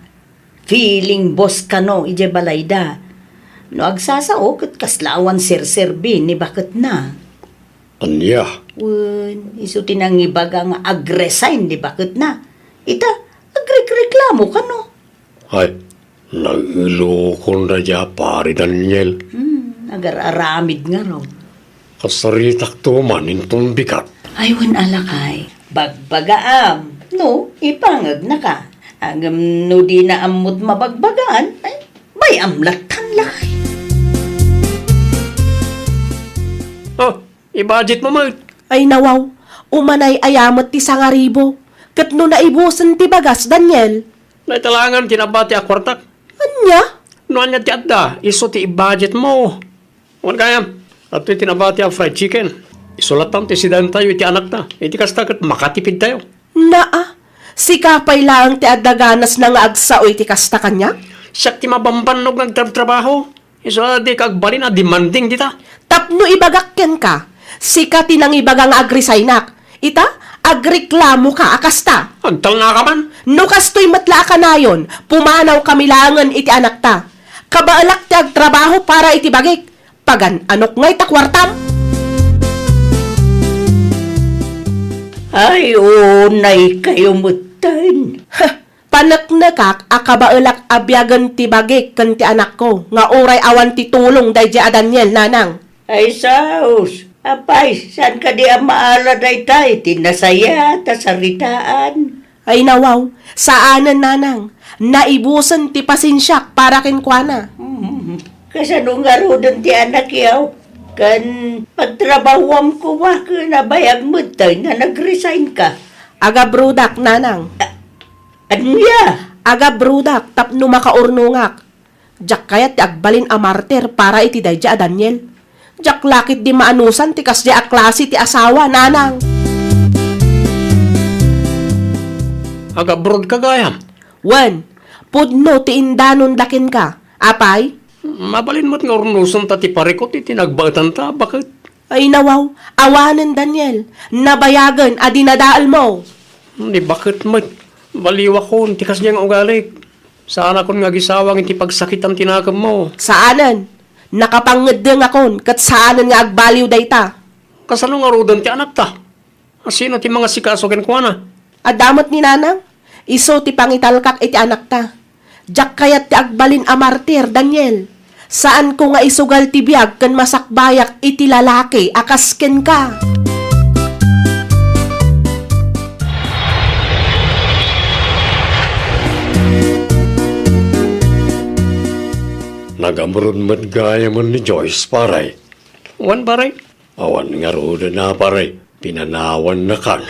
feeling boss kano idiay balayda. No agsasao, ket kasla awan serserbi ni baketna. Ania? Wen, isu ti nangibaga nga agresign ni baketna. Ita, agrekreklamo kano. Ay, nailokon daydiay a Pare Daniel. Hmm, agar-aramid ngarud. Kasaritakto man inton bigat. Ay, wen a, lakay. Bagbagaam. No, ipangegnaka. Ngem no dina ammot mabagbagaan, ay, bay-am lattan, lakay. Oh, i-budget mo met. Ay, nawaw. Umanay-aya met ti sangaribo. Ket no naibusen ti bagas, Daniel. Naitalangan ti nabati a kuartak. Ania? No ania ti adda, isu ti i-budget mo. Wen gayam, adtoy ti nabati a fried chicken. Isu lattan ti sidaentayo iti anakta. Iti kasta ket makatipidtayo. Naa, Sika pay laeng ti adda ganasna nga agsao iti kasta kaniak? Siak ti mabambannog nga agtrabtrabaho. Isu a dika agbalin a demanding dita. Tapno ibagak kenka, sika ti nangibaga nga agresignak. Ita, agreklamoka a kasta. Agtalnaka man. No kastoy met la a kanayon, pumanawkami laengen iti anakta. Kabaelak ti agtrabaho para iti bagik. Pagan-anok ngay ta kuartam? Ay, unay kayo metten. Heh, paneknekak a kabaelak a biagen ti bagik ken ti anakko nga uray awan ti tulong daydiay a Daniel, nanang. Ay, sus! Apay, saan kadi a maala dayta iti nasayaat a saritaan? Ay, nawaw, saanen, nanang. Naibusen ti pasensiak para kenkuana. Hmm, kasano ngaruden ti anakyo? Ken pagtrabahuam koma ken nabayag metten nga nagresign ka? Agabrodak, nanang. A-, ania? Agabrodak tapno makaurnongak. Diak kayat ti agbalin a martir para iti daydiay a Daniel. Diak la ketdi maanusan ti kasdiay a klase ti asawa, nanang. Agabroad ka gayam? Wen, pudno ti indanonda kenka. Apay? Mabalin met nga urnosenta ti parikut iti nagbaetanta, baket? Ay, nawaw, awanen, Daniel. Nabayagen a dinadaelmo. Ni baket met, baliwakon ti kasdiay nga ugalik. Saanakon nga agisawang iti pagsakitan ti nakemmo. Saanen. Nakapangngeddengakon ket saanen nga agbaliw dayta. Kasano ngaruden ti anakta? Asino ti mangasikaso kenkuana? Adda met ni nanang. Isu ti pangitalkak iti anakta. Diak kayat ti agbalin a martir, Daniel. Saanko nga isugal ti biag ken masakbayak iti lalaki a kas kenka. Nagabroad met gayamen ni Joyce, pare. Wen, pare. Awan ngaruden a, pare. Pinanawannakan.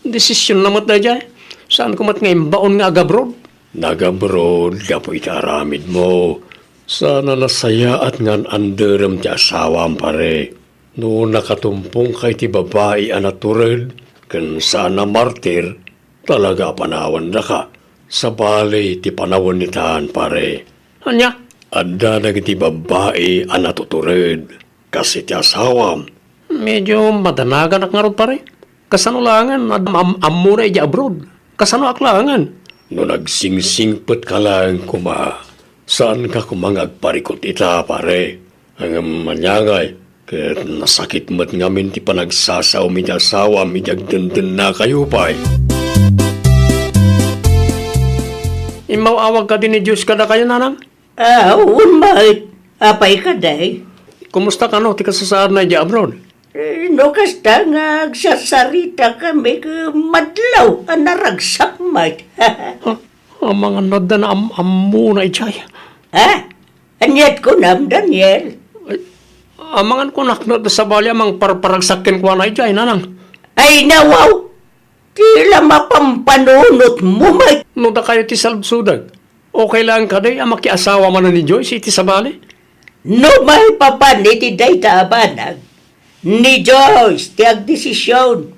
Desisionna met daydiay. Saanko met nga imbaon nga agabroad. Nagabroad gapu iti aramidmo. Saan a nasayaat nga an-anderem ti asawam, pare. No nakatumpongka iti babai a natured ken saan a martir, talaga a panawannaka. Sabali ti panawen itan, pare. Ania? Adda dagiti babai a natutured. Kas iti asawam. Medio madanaganak ngarud, pare. Kasano laengen, am-, am-, ammona idiay abroad? Kasanoak laengen? No nagsingsingpetka laeng koma, saanka koma nga agparikut ita, pare. Ngem ania ngay, ket nasakit met ngamin ti panagsasaom iti asawam idi agdendennakayo pay. Immaw-awag kadi ni Joyce kadakayo, nanang? Ah, wen met. Apay kadi? Kumusta kano ti kasasaadna idiay abroad? Eh, no kasta nga agsarsaritakami ket madlaw a naragsak met. Ah, amangan no adda naam-ammona idiay. Ha? Ania't kunam, Daniel? Ay, amangan kunak no adda sabali a mangparparagsak kenkuana idiay, nanang. Ay, nawaw! Ti la mapampanunotmo met. No dakayo ti saludsodak, okay laeng kadi a makiasawa manen ni Joyce iti sabali? No maipapan iti dayta a banag, ni Joyce ti agdesision.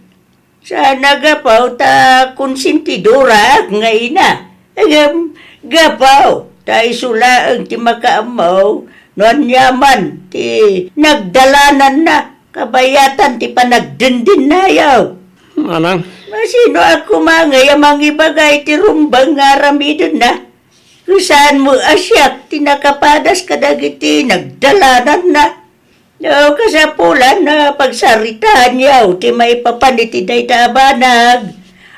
Saan a gapu ta konsentidoraak nga ina. Ngem gapu ta isu laeng ti makaammo no aniaman ti nagdalananna kabayatan ti panagdendennakayo. Manang. Masinoak koma ngay a mangibaga iti rumbeng nga aramidenna? Ket saan met a siak ti nakapadas kadagiti nagdalananna. No kasapulan a pagsaritaanyo ti maipapan iti dayta a banag,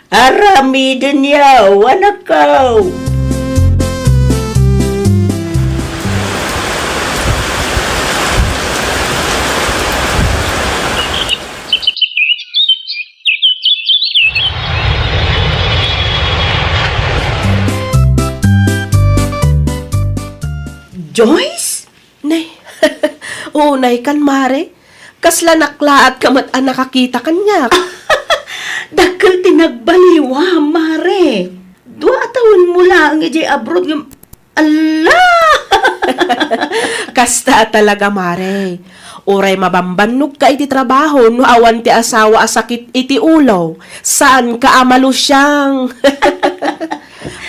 aramidenyo, anakko. Joyce? Nay, unay kan, mare. Kasla naklaat ka met a nakakita kaniak. Dakkel ti nagbaliwam, mare. Dua a tawenmo laeng idiay abroad ngem, ala! Kasta talaga, Mare. Uray mabambannogka iti trabaho no awan ti asawa a sakit iti ulo, saanka a malusiang.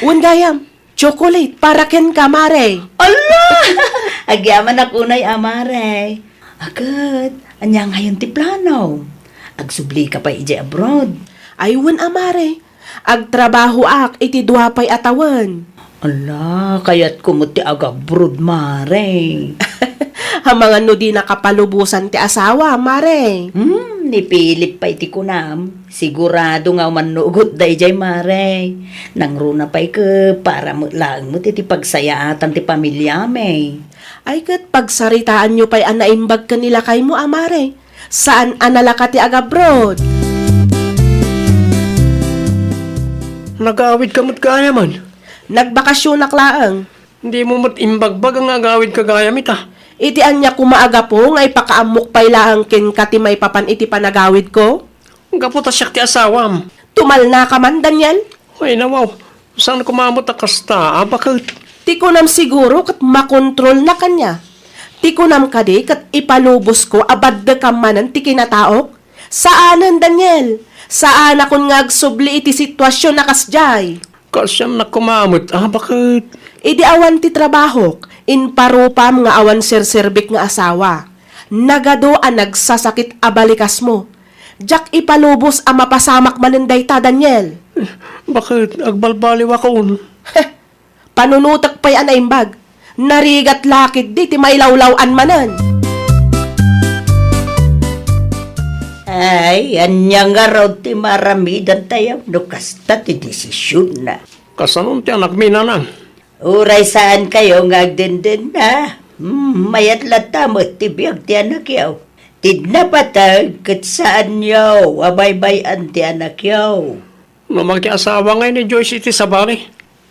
Wen gayam, chocolate para kenka, Mare. Ala! Agyamanak unay a, Mare. Aket, ania ngayon ti plano? Agsublika pay idiay abroad? Ay, wen a, Mare. Agtrabahoak iti dua pay a tawen. Ala, kayatko met ti agabroad, Mare. Amangan no di nakapalubosan ti asawa, Mare. Hmm, ni Philip pay ti kunam. Sigurado nga umannugot daydiay, Mare. Nangruna pay ket para met laeng met iti pagsayaatan ti pamiliami. Ay ket pagsaritaanyo pay a naimbag ken ni lakaymo a, Mare. Saan a nalaka ti agabroad. Nagawidka met gayam. Nagbakasionak laeng. Dimo met imbagbag nga agawidka gayam ita. Iti ania koma a gapu nga ipakaammok pay laeng kenka ti maipapan iti panagawidko? Gapu ta siak ti asawam. Tumalnaka man, Daniel? Ay, nawaw. Saan koma met a kasta, a baket? Ti kunam siguro ket makontrolnak ania. Ti kunam kadi ket ipalubosko a baddekam manen ti kinataok? Saanen, Daniel. Saanakon nga agsubli iti situasion a kasdiay. Kaasiannak koma met, a baket? Idi awan ti trabahok, imparupam nga awan serserbik nga asawa. Nagadu a nagsasakit a balikasmo. Diak ipalubos a mapasamak manen dayta, Daniel. Baket, agbalbaliwakon? Heh, panunotek pay a naimbag. Narigat la ketdi ti mailawlaw-an manen. Ay, ania ngarud ti maaramidantayo no kasta ti desisionna? Kasanon ti anakmi, nanang? Uray saankayo nga agdendenna, hmm, mayat latta met ti biag ti anakyo. Ti napateg ket saanyo a baybay-an ti anakyo. No makiasawa ngay ni Joyce iti sabali?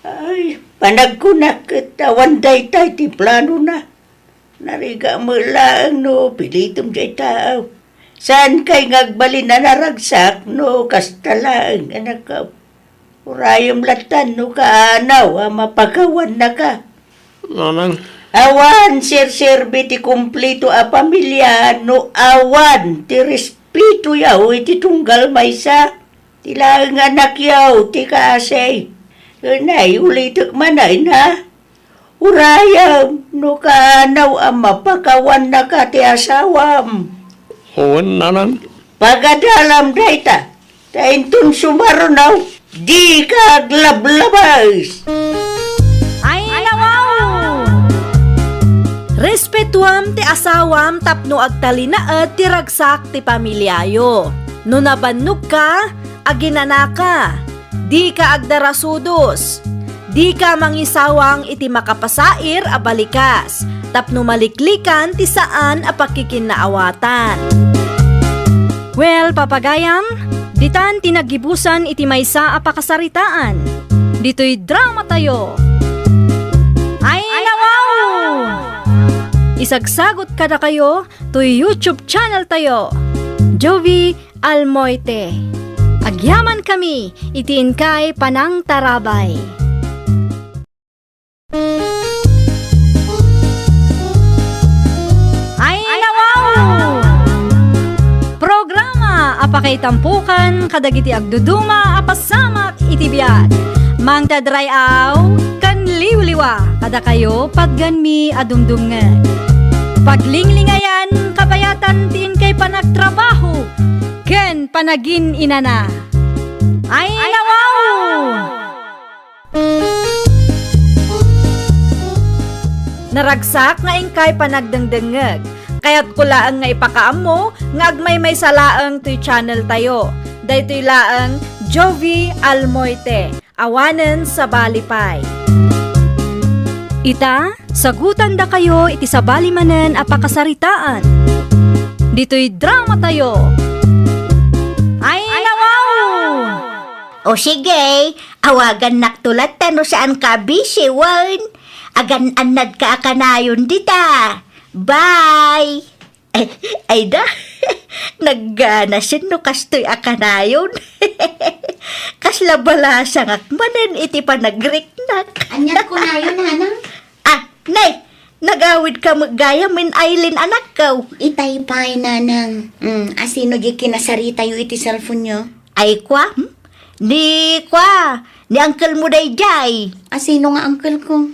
Ay, panagkunak ket awan dayta iti planona. Narigat met laeng no pilitem diay taaw. Saankay nga agbalin a naragsak no kasta laeng, anakko. Urayem latta no kaanaw a mapakawannaka. Nanang. Awan serserbi ti kumpleto a pamilia no awan ti respetoyo iti tunggal maysa. Ti laeng anakyo ti kaasi. Ken ay, ulitek manen, ha? Urayem no kaanaw a mapakawannaka ti asawam. Wen, nanang. Pagadalam dayta, ta inton sumaruno, dika aglablabes. Ay, nawaw! Respetuam ti asawam tapno agtalinaed ti ragsak ti pamiliayo. No nabannogka, aginanaka. Dika agdarasudos. Dika mangisawang iti makapasair a balikas, tapno maliklikan ti saan a pakikinnaawatan. Well, papagayam, ditan ti naggibusan iti maysa a pakasaritaan. Ditoy dramatayo. Ay, nawaw! Isagsagot kadakayo toy YouTube channel tayo, Jovie Almoite. Agyamankami iti inkay panangtarabay. Ay, nawaw! Programa a pakaitampokan kadagiti agduduma a pasamak iti biag. Mangted ray-aw ken liwliwa kadakayo patgenmi a dumdumngeg. Paglinglingayan kabayatan ti inkay panagtrabaho ken panagin-inana. Ay, nawaw! Naragsak nga inkay panagdengdengngeg. Kayatko laeng nga ipakaammo nga agmaymaysa laeng toy channel tayo. Daytoy laeng Jovie Almoite. Awanen sabali pay. Ita, sagutandakayo iti sabali manen a pakasaritaan. Ditoy dramatayo. Ay, nawaw! O sige, awagannakto latta no saanka a busy wen. Agan-annadka a kanayon dita. Bye! Ay, ay da, nagganasen no kastoy a kanayon. Kasla balasangak manen iti panagriknak. Aniat kunayon, nanang? Ah, nay, Nagawidka met gayam, Ailin, anakko. Itay pay, nanang. Mm, asino diay kinasaritayo iti cellphone-yo? Ay, kua, hmm? Ni, kua, ni uncle mo daydiay. Asino nga uncle ko?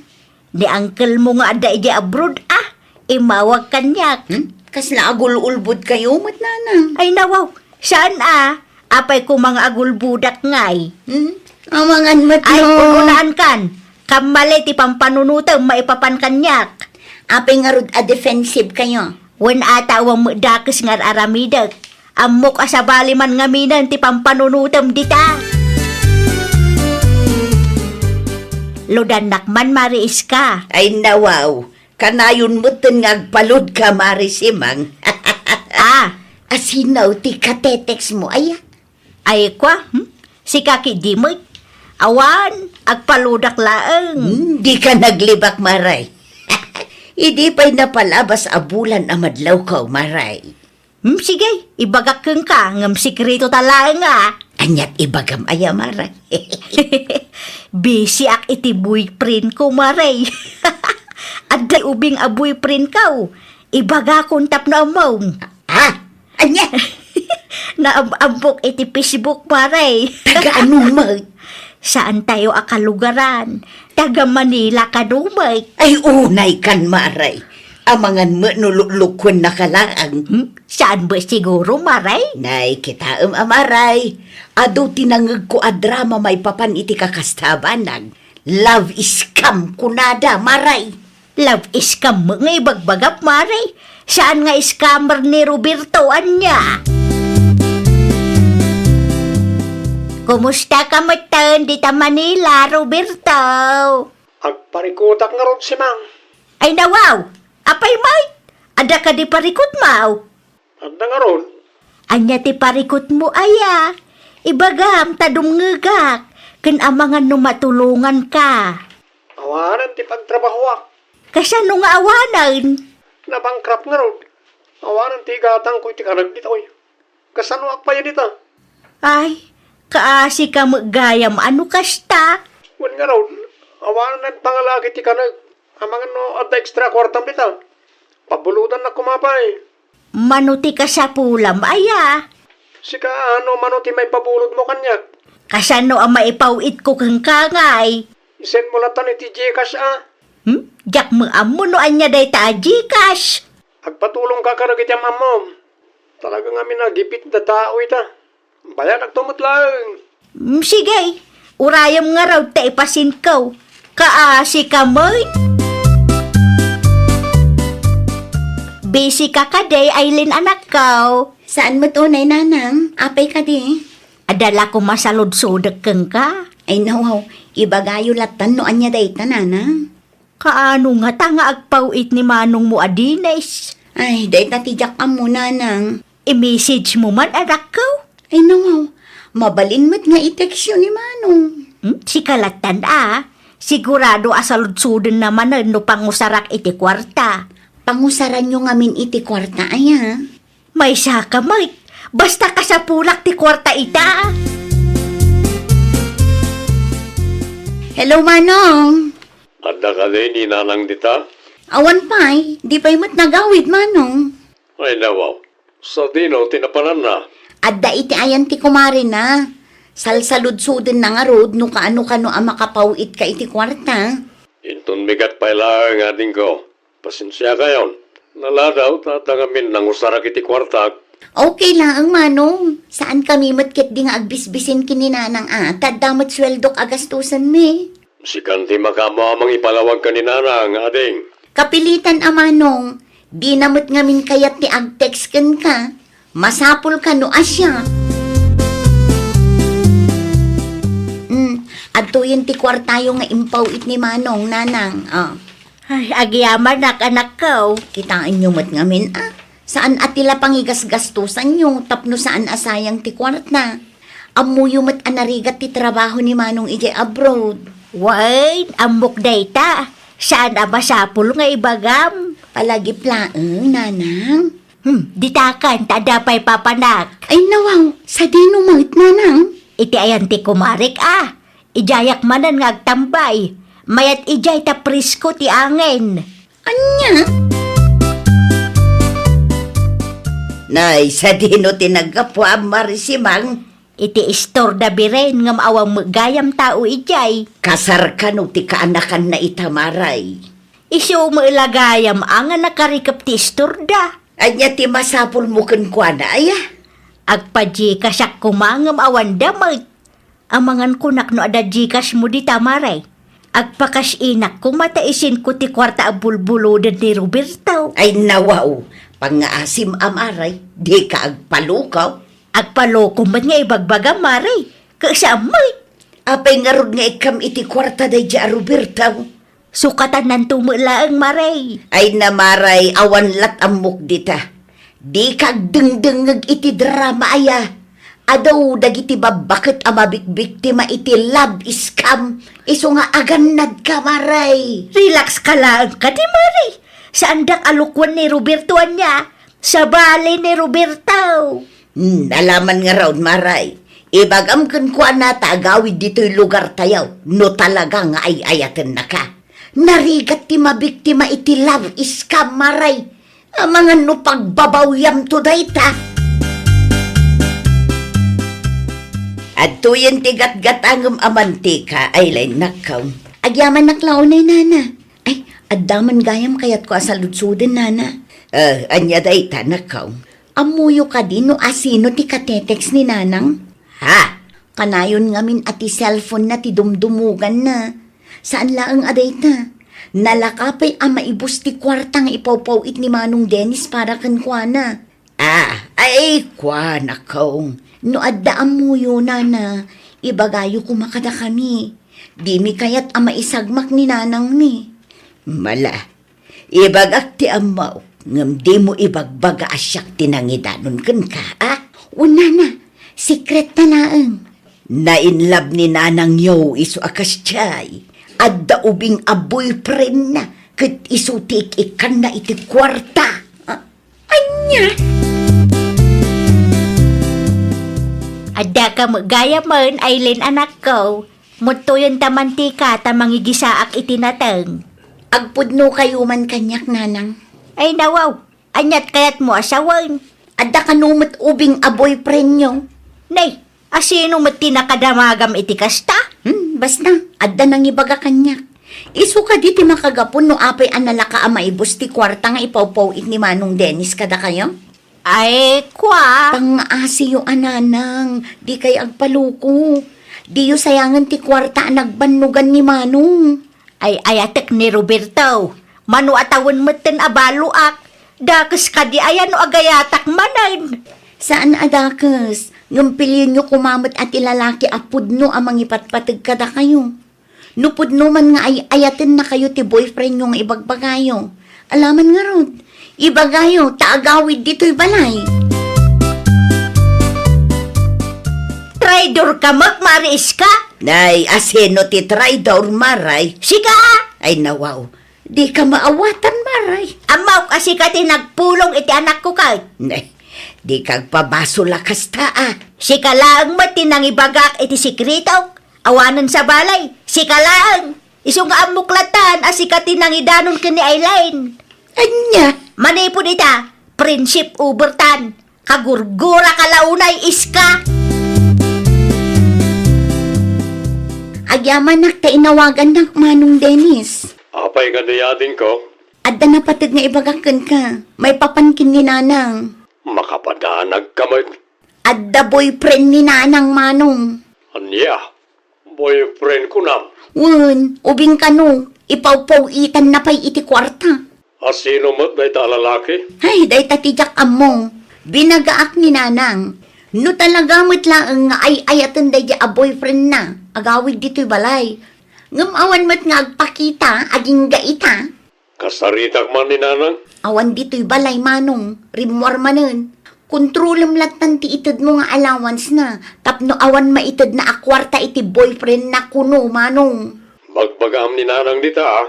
Ni uncle mo nga adda idiay abroad, ah. Immawag kaniak. Hmm? Kasla agul-ulbodkayo met, nanang? Ay, nawaw. Saan, ah? Apay koma nga agulbodak ngay? Hmm? Amangan met. Ay, no, un-unaankan. Kammali ti pampanunotem maipapan kaniak. Apay ngarud a defensive kayo? Wen, ata awan met dakes nga ar-aramidek. Ammok a sabali man ngaminen ti pampanunotem dita. Ludannak man, Mari Iska. Ay, nawaw. Kanayon metten nga agpaludka, Mari Simang. Ah. Asino ti katetext mo, aya? Ay, kua, hmm? Sika ketdi met. Awan, agpaludak laeng. Hmm, dika naglibak, Maray. Idi pay napalabas a bulan a madlawko, Maray. Hmm, sige, ibagak kenka, ngem sekreto ta laeng, ah. Aniat ibagam aya, Maray? Busy-ak iti boyfriend ko, Maray. Adda ubing a boyfriend ko. Ibagakon tapno ammom. Ah, ania? Naam-ammok iti Facebook, Maray. Taga ano met? Saantayo a kalugaran. Taga Manila kano met. Ay, unaykan, Maray. Amangan met no luklukkuennaka laeng. Hmm? Saan met siguro, Maray? Nay, kitaem a, Maray. Adu ti nangngegko a drama maipapan iti kakasta a banag. Love scam kunada, Maray. Love scam met nga ibagbagam, Maray. Saan nga scammer ni Roberto, ania? Kumusta ka metten dita Manila, Roberto? Agparikutak ngarud, Simang. Ay, nawaw! Apay met? Adda kadi parikutmo? Adda ngarud. Ania ti parikutmo aya? Ibagam ta dumngegak, ken amangan no matulonganka. Awanen ti pagtrabahoak. Kasano nga awanen? Nabankrupt ngarud. Awanen ti igatangko iti kaneg ditoy. Kasano agpayso dita? Ay, kaasika met gayam a no kasta. Wen ngarud, awanen pangalaak iti kaneg. Amangan no adda extra kuartam dita. Pabulodannak koma pay. Mano ti kasapulam aya? Sika, ano mano ti maipabulodmo kaniak? Kasano a maipaw-itko kenka ngay? I-send mo latta iti GCash a. Hmm? Diak met ammo no ania dayta a GCash. Agpatulongka kadagiti am-ammom. Talaga ngamin a gipit da tao ita. Bayadakto met laeng. Mm, sige, urayem ngarud ta ipasendko. Kaasika met. Busy ka kadi, Aileen, anakko? Saan met unay, nanang. Apay kadi? Adda la koma saludsodek kenka. Ay, nawaw. Ibagayo lattan no ania dayta, nanang. Kaano ngata nga agpaw-it ni manongmo a Dennis? Ay, dayta ti diak ammo, nanang. I-message mo man, anakko? Ay, nawaw. Mabalin met nga i-text-yo ni manong. Hmm? Sika lattan a. Sigurado a saludsodenna manen no pangusarak iti kuarta. Pangusaranyo ngamin iti kuarta, aya? Maysa ka met. Basta kasapulak ti kuarta ita. Hello, manong. Adda kadi ni nanang dita? Awan pay, di pay met nagawid, manong. Ay, nawaw. Sadino ti napananna? Adda iti ayan ti kumarena. Salsaludsodenna ngarud no kaano-kano a makapaw-itka iti kuarta. Inton bigat pay laeng, adingko. Pasensiakayon. Naladaw ta adda ngamin nangusarak iti kuartak. Okay laeng, manong. Saankami met ketdi nga agbisbisin ken ni nanang a, ta adda met sueldok a gastusenmi. Sikan ti makaammo a mangipalawag ken ni nanang, ading. Kapilitan a, manong. Dina met ngamin kayat ti ag-text kenka. Masapul kano a siak. Mm, adtoyen ti kuartayo nga impaw-it ni manong, nanang. Ah. Ay, agyamanak, anakko. Kitaenyo met ngamin, ah. Saan a ti la pangigasgastosanyo tapno saan a sayang ti kuarta. Ammoyo met a narigat ti trabaho ni manong idiay abroad. Wen, ammok dayta. Saan a masapul nga ibagam. Palagip laeng, nanang. Hmm, ditakan, ta adda pay papanak. Ay, nawaw, sadino met, nanang? Iti ayan ti kumarek, ah. Idiayak manen nga agtambay. Mayat idiay ta presko ti angin. Ania? Nay, sadino ti naggapuam, Mari Simang? Iti istorda biren ngem awan met gayam tao idiay. Kasar kano ti kaanakanna ita, Maray? Isu met la gayam a nga nakarikep ti istorda. Ania ti masapulmo kenkuana, aya? Agpa-Gcashak koma ngem awanda met. Amangan kunak no adda Gcashmo dita, Maray. Agpa-cash inak koma ta isinko ti kuarta a bulbuloden ni Roberto. Ay, nawaw. Pangngaasim a, Maray. Dika agpaloko. Agpaloko met nga ibagbagam, Maray. Kasaam met. Apay ngarud nga ikkam iti kuarta daydi a Roberto? Sukatannanto met laeng, Maray. Ay na, Maray, awan lat ammok dita. Dika agdengdengngeg iti drama, aya. Adu dagiti babbaket a mabikbiktima iti love scam. Isu nga agannadka, Maray. Relax ka laeng kadi, Maray. Saandak a lukoen ni Roberto ania. Sabali ni Roberto. Hmm, alaman ngarud, Maray. Ibagam kenkuana ta agawid ditoy lugartayo no talaga nga ay-ayatennaka. Narigat ti mabiktima iti love scam, Maray. Amangan no pagbabawyamto dayta. Adtoyen ti gatgatangem a mantika, Aileen, nakkaw. Agyamanak la unay, nana. Ay, adda man gayam kayatko a saludsoden, nana. Eh, ania dayta, nakkaw? Ammoyo kadi no asino ti katetext ni nanang? Ha? Kanayon ngamin a ti cellphone-na ti dumdumuganna. Saan laeng a dayta. Nalaka pay a maibus ti kuarta nga ipawpaw-it ni Manong Dennis para kenkuana. Ah, ay, kuanakong. No adda ammoyo, nana, ibagayo koma kadakami. Dimi kayat a maisagmak ni nanangmi. Mala, ibagak ti ammok, ngem dimo ibagbaga a siak ti nangidanon kenka, a? Wen, nana, secret ta laeng. Nainlove ni nanangyo isu a kasdiay. Adda ubing a boyfriendna, ket isu ti ik-ikkanna iti kuarta. Ah, ania? Addaka met gayamen, Aileen, anakko. Muttoyen ta mantika ta mangigisaak iti nateng. Agpudnokayo man kaniak, nanang. Ay, nawaw. Aniat kayatmo a sawen? Adda kano met ubing a boyfriendyo? Nay, asino met ti nakadamagam iti kasta? Hmm, basta, adda nangibaga kaniak. Isu kadi ti makagapu no apay a nalaka a maibus ti kuarta nga ipawpaw-it ni Manong Dennis kadakayo? Ay, kua. Pangngaasim a, nanang, dikay agpaloko. Diyo sayangen ti kuarta a nagbannogan ni Manong. Ay-ayatek ni Roberto. Mano a tawen metten a baloak. Dakes kadi aya no agayatak manen? Saan a dakes. Ngem pilienyo koma met a ti lalaki a pudno a mangipatpateg kadakayo. No pudno man nga ay-ayatennakayo ti boyfriendyo nga ibagbagayo, alaman ngarud, ibagayo ta agawid ditoy balay. Traidor ka met, Mari Iska! Nay, asino ti traidor, Maray? Sika! Ay, nawaw. Dika maawatan, Maray. Ammok a sika ti nagpulong iti anakko ket. Nay, dika agpabasol a kasta, a. Sika laeng met ti nangibagak iti sekretok. Awanen sabali, sika laeng. Isu nga ammok lattan a sika ti nangidanon ken ni Aileen. Ania? Manipud ita, friendship over tan. Kagurgura ka la unay, Iska. Agyamanak ta inawagannak, Manong Dennis. Apay nga ni adingko? Adda napateg nga ibagak kenka. Maipapan ken ni Nanang. Makapadanag ka met. Adda boyfriend ni Nanang, Manong. Ania? Boyfriend kunam? Wen, ubing kano, ipawpaw-itanna pay iti kuarta. Asino met dayta a lalaki? Ay, dayta ti diak ammo. Binagaak ni Nanang. No talaga met laeng nga ay-ayaten daydi a boyfriendna, agawid ditoy balay. Ngem awan met nga agpakita, agingga ita. Kasaritak man ni Nanang? Awan ditoy balay, Manong. Rimmuar manen. Kontrolem lattan ti itedmo nga allowance-na tapno awan maitedna a kuarta iti boyfriend-na kuno, Manong. Bagbagaam ni Nanang dita, a.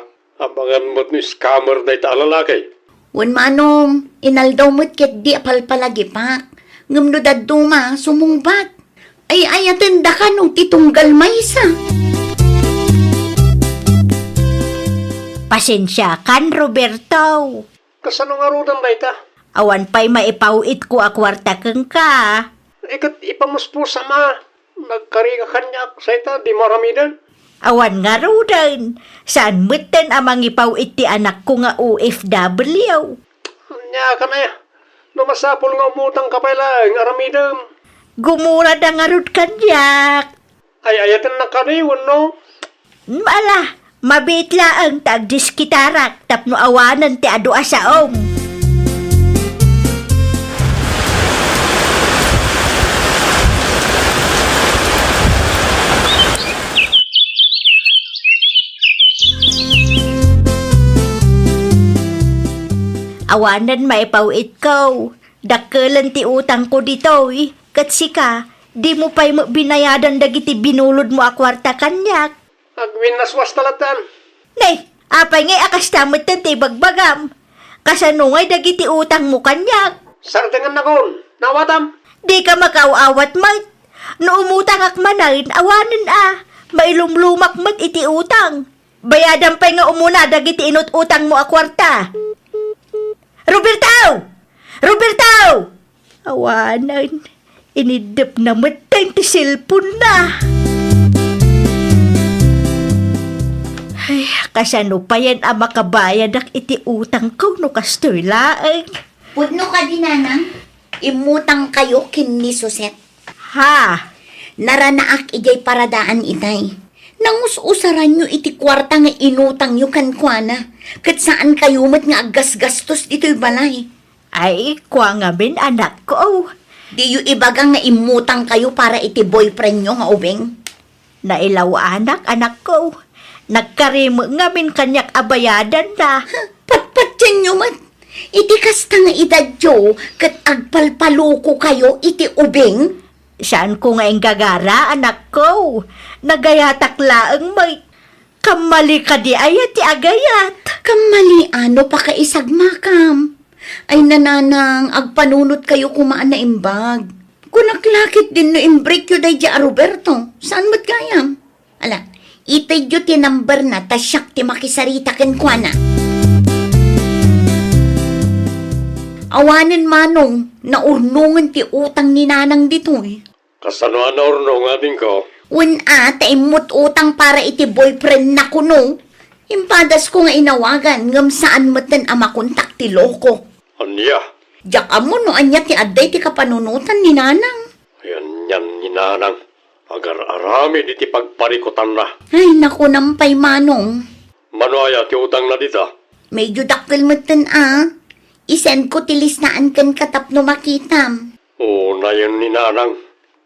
Amangan met no scammer dayta a lalaki. Wen, Manong, inaldaw met ketdi a palpalagipak. Ngem no dadduma, sumungbat. Ay-ayaten dakano ti tunggal maysa. Pasensiakan, Roberto. Kasano ngaruden dayta? Awan pay maipaw-itko a kuarta kenka. Iket ipamuspos, ama. Nagkari ka kaniak, sayta, di mo aramiden? Awan ngaruden. Saan metten a mangipaw-it ti anakko nga O F W. Ania ka na ya? No masapul nga umutang ka pay laeng, aramidem. Gumurada ngarud kaniak. Ay-ayatennak kadi wenno? Ala, mabiit laeng ta agdiskitarak tapno awanen ti adu a saom. Awanen maipaw-itko. Dakkelen ti utangko ditoy, ket sika, dimo pay met binayadan dagiti binulodmo a kuarta kaniak. Agwinnaswasta latta. Nay, apay ngay a kasta metten ti ibagbagam? Kasano ngay dagiti utangmo kaniak? Sardengannakon, naawatam. Dika makaaw-awat met. No umutangak manen, awanen a, mailumlumak met iti utang. Bayadam pay nga umuna dagiti inut-utangmo a kuarta. Roberto! Roberto! Awanen, iniddepna metten ti cellphone-na. Ay, kasano payen a makabayadak iti utangko no kastoy laeng? Pudno kadi, nanang? Immutangkayo ken ni Suset. Ha? Naranaak idiay paradaan itay. Nangus-usaranyo iti kuarta nga inutangyo kenkuana, ket saankayo met nga aggasgastos ditoy balay. Ay, kua ngamin, anakko. Diyo ibaga nga immutangkayo para iti boyfriendyo nga ubing? Nailaw-anak, anakko. Nagkari met ngamin kaniak a bayadanna. Patpatienyo met. Iti kasta nga edadyo, ket agpalpalukokayo iti ubing? Saanko nga inggagara, anakko. Nagayatak laeng met. Kammali kadi aya ti agayat? Kammali a no pakaisagmakam. Ay, nanang, agpanunotkayo koma a naimbag. Kunak la ketdin no imbreakyo daydiay a Roberto. Saan met gayam? Ala, itedyo ti number-na ta siak ti makisarita kenkuana. Awanen, manong, naurnongen ti utang ni nanang ditoy. Kasano a naurnong, adingko? Wen a, ta immut-utang para iti boyfriend-na kuno. Impadasko nga inawagan, ngem saan metten a makontak ti loko. Ania? Diak ammo no ania ti adda iti kapanunotan ni nanang. Ay, anian ni nanang? Agar-aramid iti pagparikutanna. Ay, nakunam pay, manong. Mano aya ti utangna dita? Medyo dakkel metten a. I-send ko ti listaan kenka tapno makitam. Unayen ni nanang.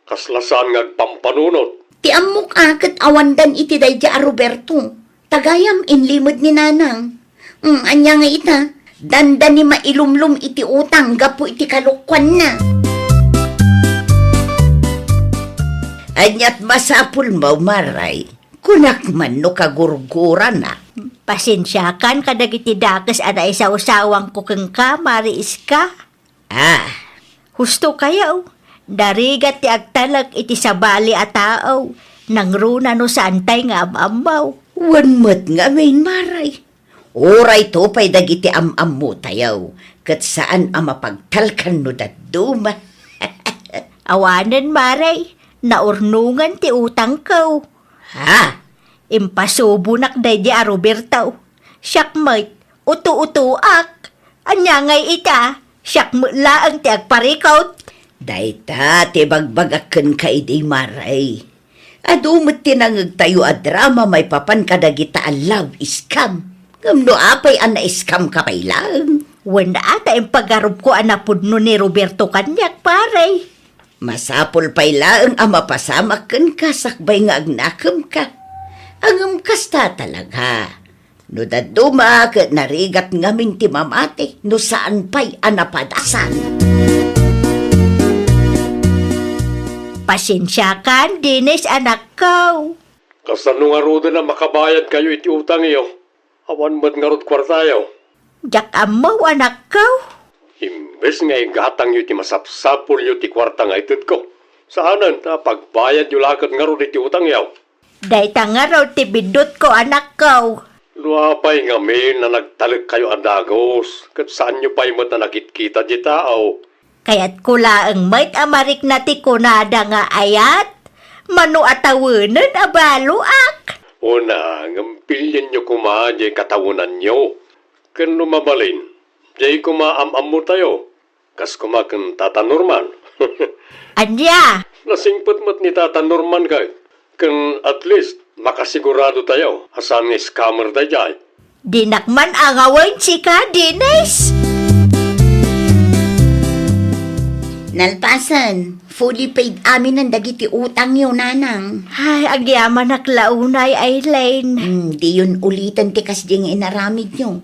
Kasla saan nga agpampanunot. Ti ammok a ket awandan iti daydiay a Roberto. Tagayam, inlimed ni nanang. Mm, ania nga ita, dandani mailumlom iti utang gapu iti kalokuanna. Aniat masapulmo, Maray? Kunak man no kagurgurana. Pasensiakan kadagiti dakes a naisawsawangko kenka, Mari Iska. Ah. Husto kayo, narigat ti agtalek iti sabali a tao, nangruna no saantay nga am-ammo. Wen met ngamin, Maray. Uray to pay dagiti am-ammotayo, ket saan a mapagtalkan no dadduma. Awanen, Maray, naurnongan ti utangko. Ha? Impasubonak daydi a Roberto. Siak met, uto-utoak. Ania ngay ita? Siak met laeng ti agparikut. Dayta ti bagbagak kenka idi, Maray. Adu met ti nangegtayo a drama maipapan kadagita a love scam. Ngem no apay a na-scam ka pay laeng? Wen a ta impagarupko a napudno ni Roberto kaniak, pare. Masapul pay laeng a mapasamak kenka sakbay nga agnakemka. Ngem kasta talaga. No dadduma ket narigat ngamin ti mamati, no saan pay a napadasan. Pasensiakan, Dennis, anakko. Kasano ngaruden a makabayadkayo iti utangyo? Awan met ngarud kuartayo. Diak ammo, anakko. Imbes nga igatangyo iti masapsapulyo ti kuarta nga itedko, saanen ta pagbayadyo la ket ngarud iti utangyo. Dayta ngarud ti biddutko, anakko. No apay ngamin a nagtalekkayo a dagus, ket saanyo pay met a nakitkita diay tao? Kayatko laeng met a marikna ti kunada nga ayat, mano a tawenen a baloak. Una, ngem pilienyo koma diay katawenanyo. Ken no mabalin, diay koma am-ammotayo. Kas koma ken Tata Norman. Ania? Nasingpet met ni Tata Norman kay, ken at least, makasigurado tayo a saan nga scammer daydiay. Dinak man angawen sika, Dennis. Nalpasen, fully paid aminen dagiti utangyo, nanang. Ay, agyamanak la unay, Aileen. Hmm, diyon uliten ti kasdi nga inaramidyo.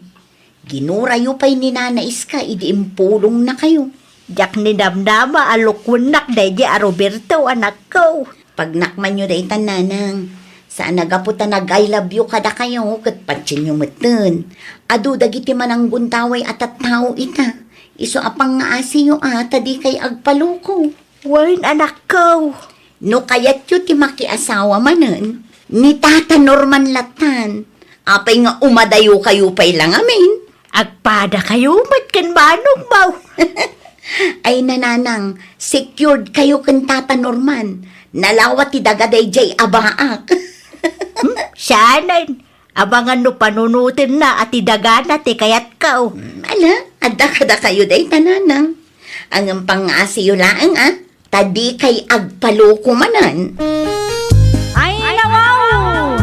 Ginurayo pay ni Nana Iska idi impulongnakayo. Diak ninamnama a lukuennak daydi a Roberto, anakko. Pagnakmanyo daytan, nanang. Saan a gapu ta nag-I love you kadakayo ket patienyo metten. Adu dagiti mananggundaway a tattao ita. Isu a pangngaasiyo a ta dikay agpaloko. Wen, anakko. No kayatyo ti makiasawa manen, ni Tata Norman lattan. Apay nga umadayokayo pay la ngamin? Agpadakayo met ken manongmo. Ay, nanang, secured kayo ken Tata Norman. Nalawa ti daga daydiay a baak. Hmm, saanen. Amangan no panunotenna a ti dagana ti kayatko. Hmm, ala, adda kadakayo dayta, nanang. Ngem pangngaasiyo laeng, a, ta dikay agpaloko manen. Ay, nawaw!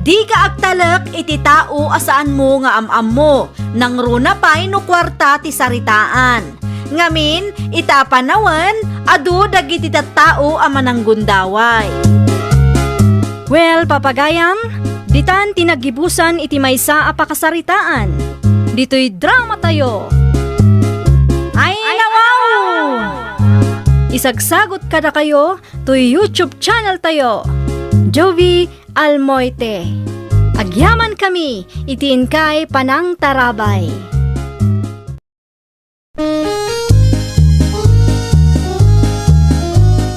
Dika agtalek iti tao a saanmo nga am-ammo, nangruna pay no kuarta ti saritaan. Ngamin, ita a panawen, adu dagiti tattao a mananggundaway. Well, papagayam, ditan ti naggibusan iti maysa a pakasaritaan. Ditoy dramatayo. Ay, nawaw! Isagsagot kadakayo toy YouTube channel tayo, Jovie Almoite. Agyamankami iti inkay panangtarabay.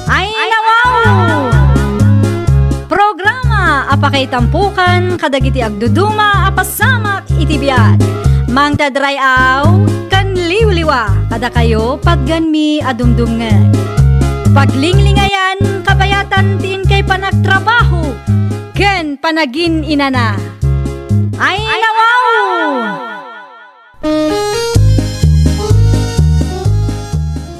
Ay, nawaw! Programa a pakaitampokan kadagiti agduduma a pasamak iti biag. Mangted ray-aw ken liwliwa kadakayo patgenmi a dumdumngeg. Paglinglingayan, kabayatan ti inkay panagtrabaho ken panagin-inana. Ay, nawaw!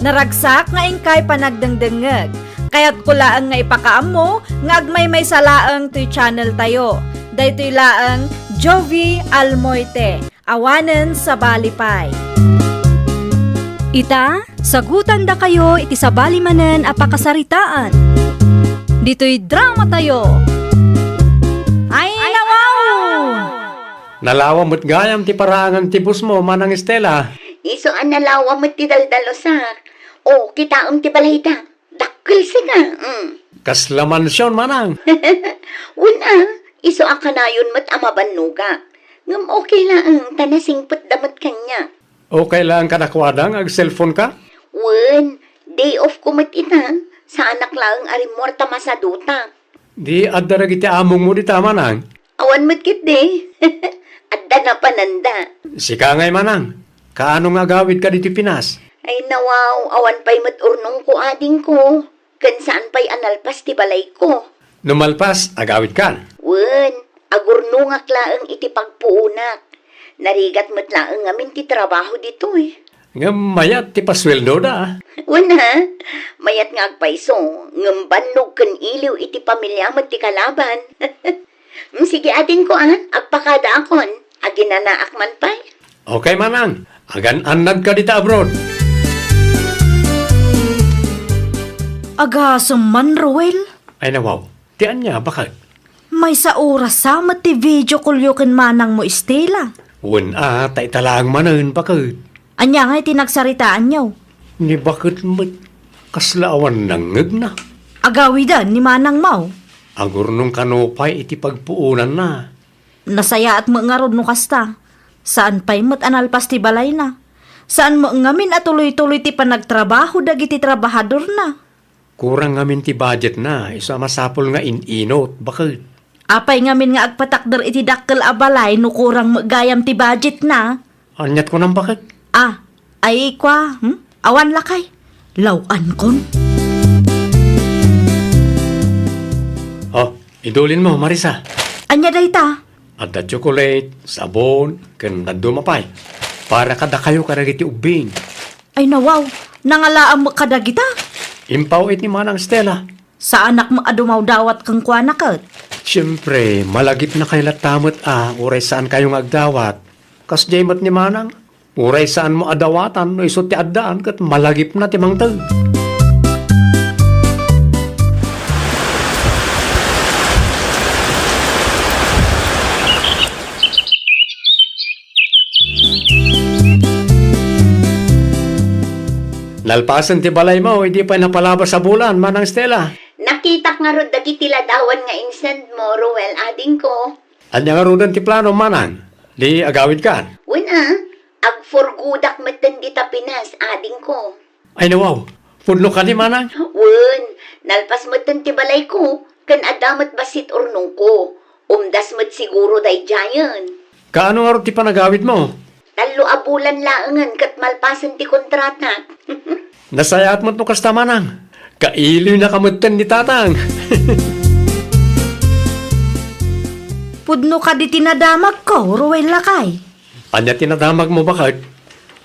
Naragsak nga inkay panagdengdengngeg. Kayatko laeng nga ipakaammo nga agmaymaysa laeng toy channel tayo. Daytoy laeng Jovie Almoite, awanen sabali pay. Ita, sagutandakayo iti sabali manen a pakasaritaan. Ditoy dramatayo. Ay, nawaw! Nalawa met gayam ti paraangan ti bosmo, Manang Estela. Isu a nalawa met ti daldalusak. O, kitaem ti balayda. Dakkel sika. Mm. Kasla mansion, Manang. Wen a, isu a kanayon met a mabannogak. Ngem okay laeng, ta nasingpetda met kaniak. Okay laeng kadakuada nga ag-cellphone ka? Wen, day off ko met ita. Saanak laeng a rimmuar ta masadutak. Di adda dagiti amongmo dita, Manang? Awan met ketdi. Adda napananda. Sika ngay, Manang, kaano nga agawidka ditoy Pinas? Ay, nawaw, awan pay met urnongko, adingko. Ken saan pay a nalpas ti balayko. No malpas, agawidkan? Wen, agurnongak laeng iti pagpuonak. Narigat met laeng ngamin ti trabaho ditoy. Ngem mayat ti pasueldoda, a? Wen, a. Mayat nga agpayso, ngem bannog ken iliw iti pamilya met ti kalaban. Mm, sige, adingko, a. Agpakadaakon. Aginanaak man pay. Okay, Manang. Agan-annadka dita abroad. Agasem man, Roel. Ay, nawaw. Ti ania, baket? Maysa oras sa met ti video call yo ken manangmo, Estela. Wen a, ta ita laeng manen, baket. Ania ngay ti nagsaritaanyo? Ni baket met, kasla awan nangngegna. Agawiden ni manangmo? Agurnong kano pay iti pagpuonanna. Nasayaat met ngarud no kasta. Saan pay met a nalpas ti balayna. Saan met ngamin a tuloy-tuloy ti panagtrabaho dagiti trabahadorna. Kurang ngamin ti budgetna, isu a masapul nga in-inut, baket. Apay ngamin nga agpatakder iti dakkel a balay no kurang met gayam ti budgetna? Aniat kunam, baket? Ah, ay kua, hmm? Awan lakay. Law-ankon. Oh, idulinmo, Marisa. Ania dayta? Adda chocolate, sabon, ken dadduma pay. Para kadakayo kadagiti ubbing. Ay nawaw, nangalaam met kadagita? Impaw iti Manang Stella. Saanak met a dumawdawat kenkuana ket. Siempre, malagipnakay latta met a uray saankayo nga agdawat. Kasdiay met ni Manang, uray saanmo a dawatan no isu ti addaan ket malagipna ti mangted. Nalpasen ti balaymo, idi pay napalabas a bulan, Manang Stella. Nakitak ngarud dagiti ladawan nga insend mo, Ruel, adingko. Ania ngaruden ti plano, Manang? Di agawidkan? Wen a, agfurgodak metten dita Pinas, adingko. Ay, nawaw, pudno kadi, Manang? Wen, nalpas metten ti balayko, ken adda met bassit urnongko. Umdas met siguro daydiayen. Kaano ngarud ti panagawidmo? Tallo a bulan laengen ket malpasen ti kontratak. Nasayaat met no kasta, Manang. Kailiwnaka metten ni Tatang. Pudno kadi ti nadamagko, Ruel lakay. Ania ti nadamagmo, baket?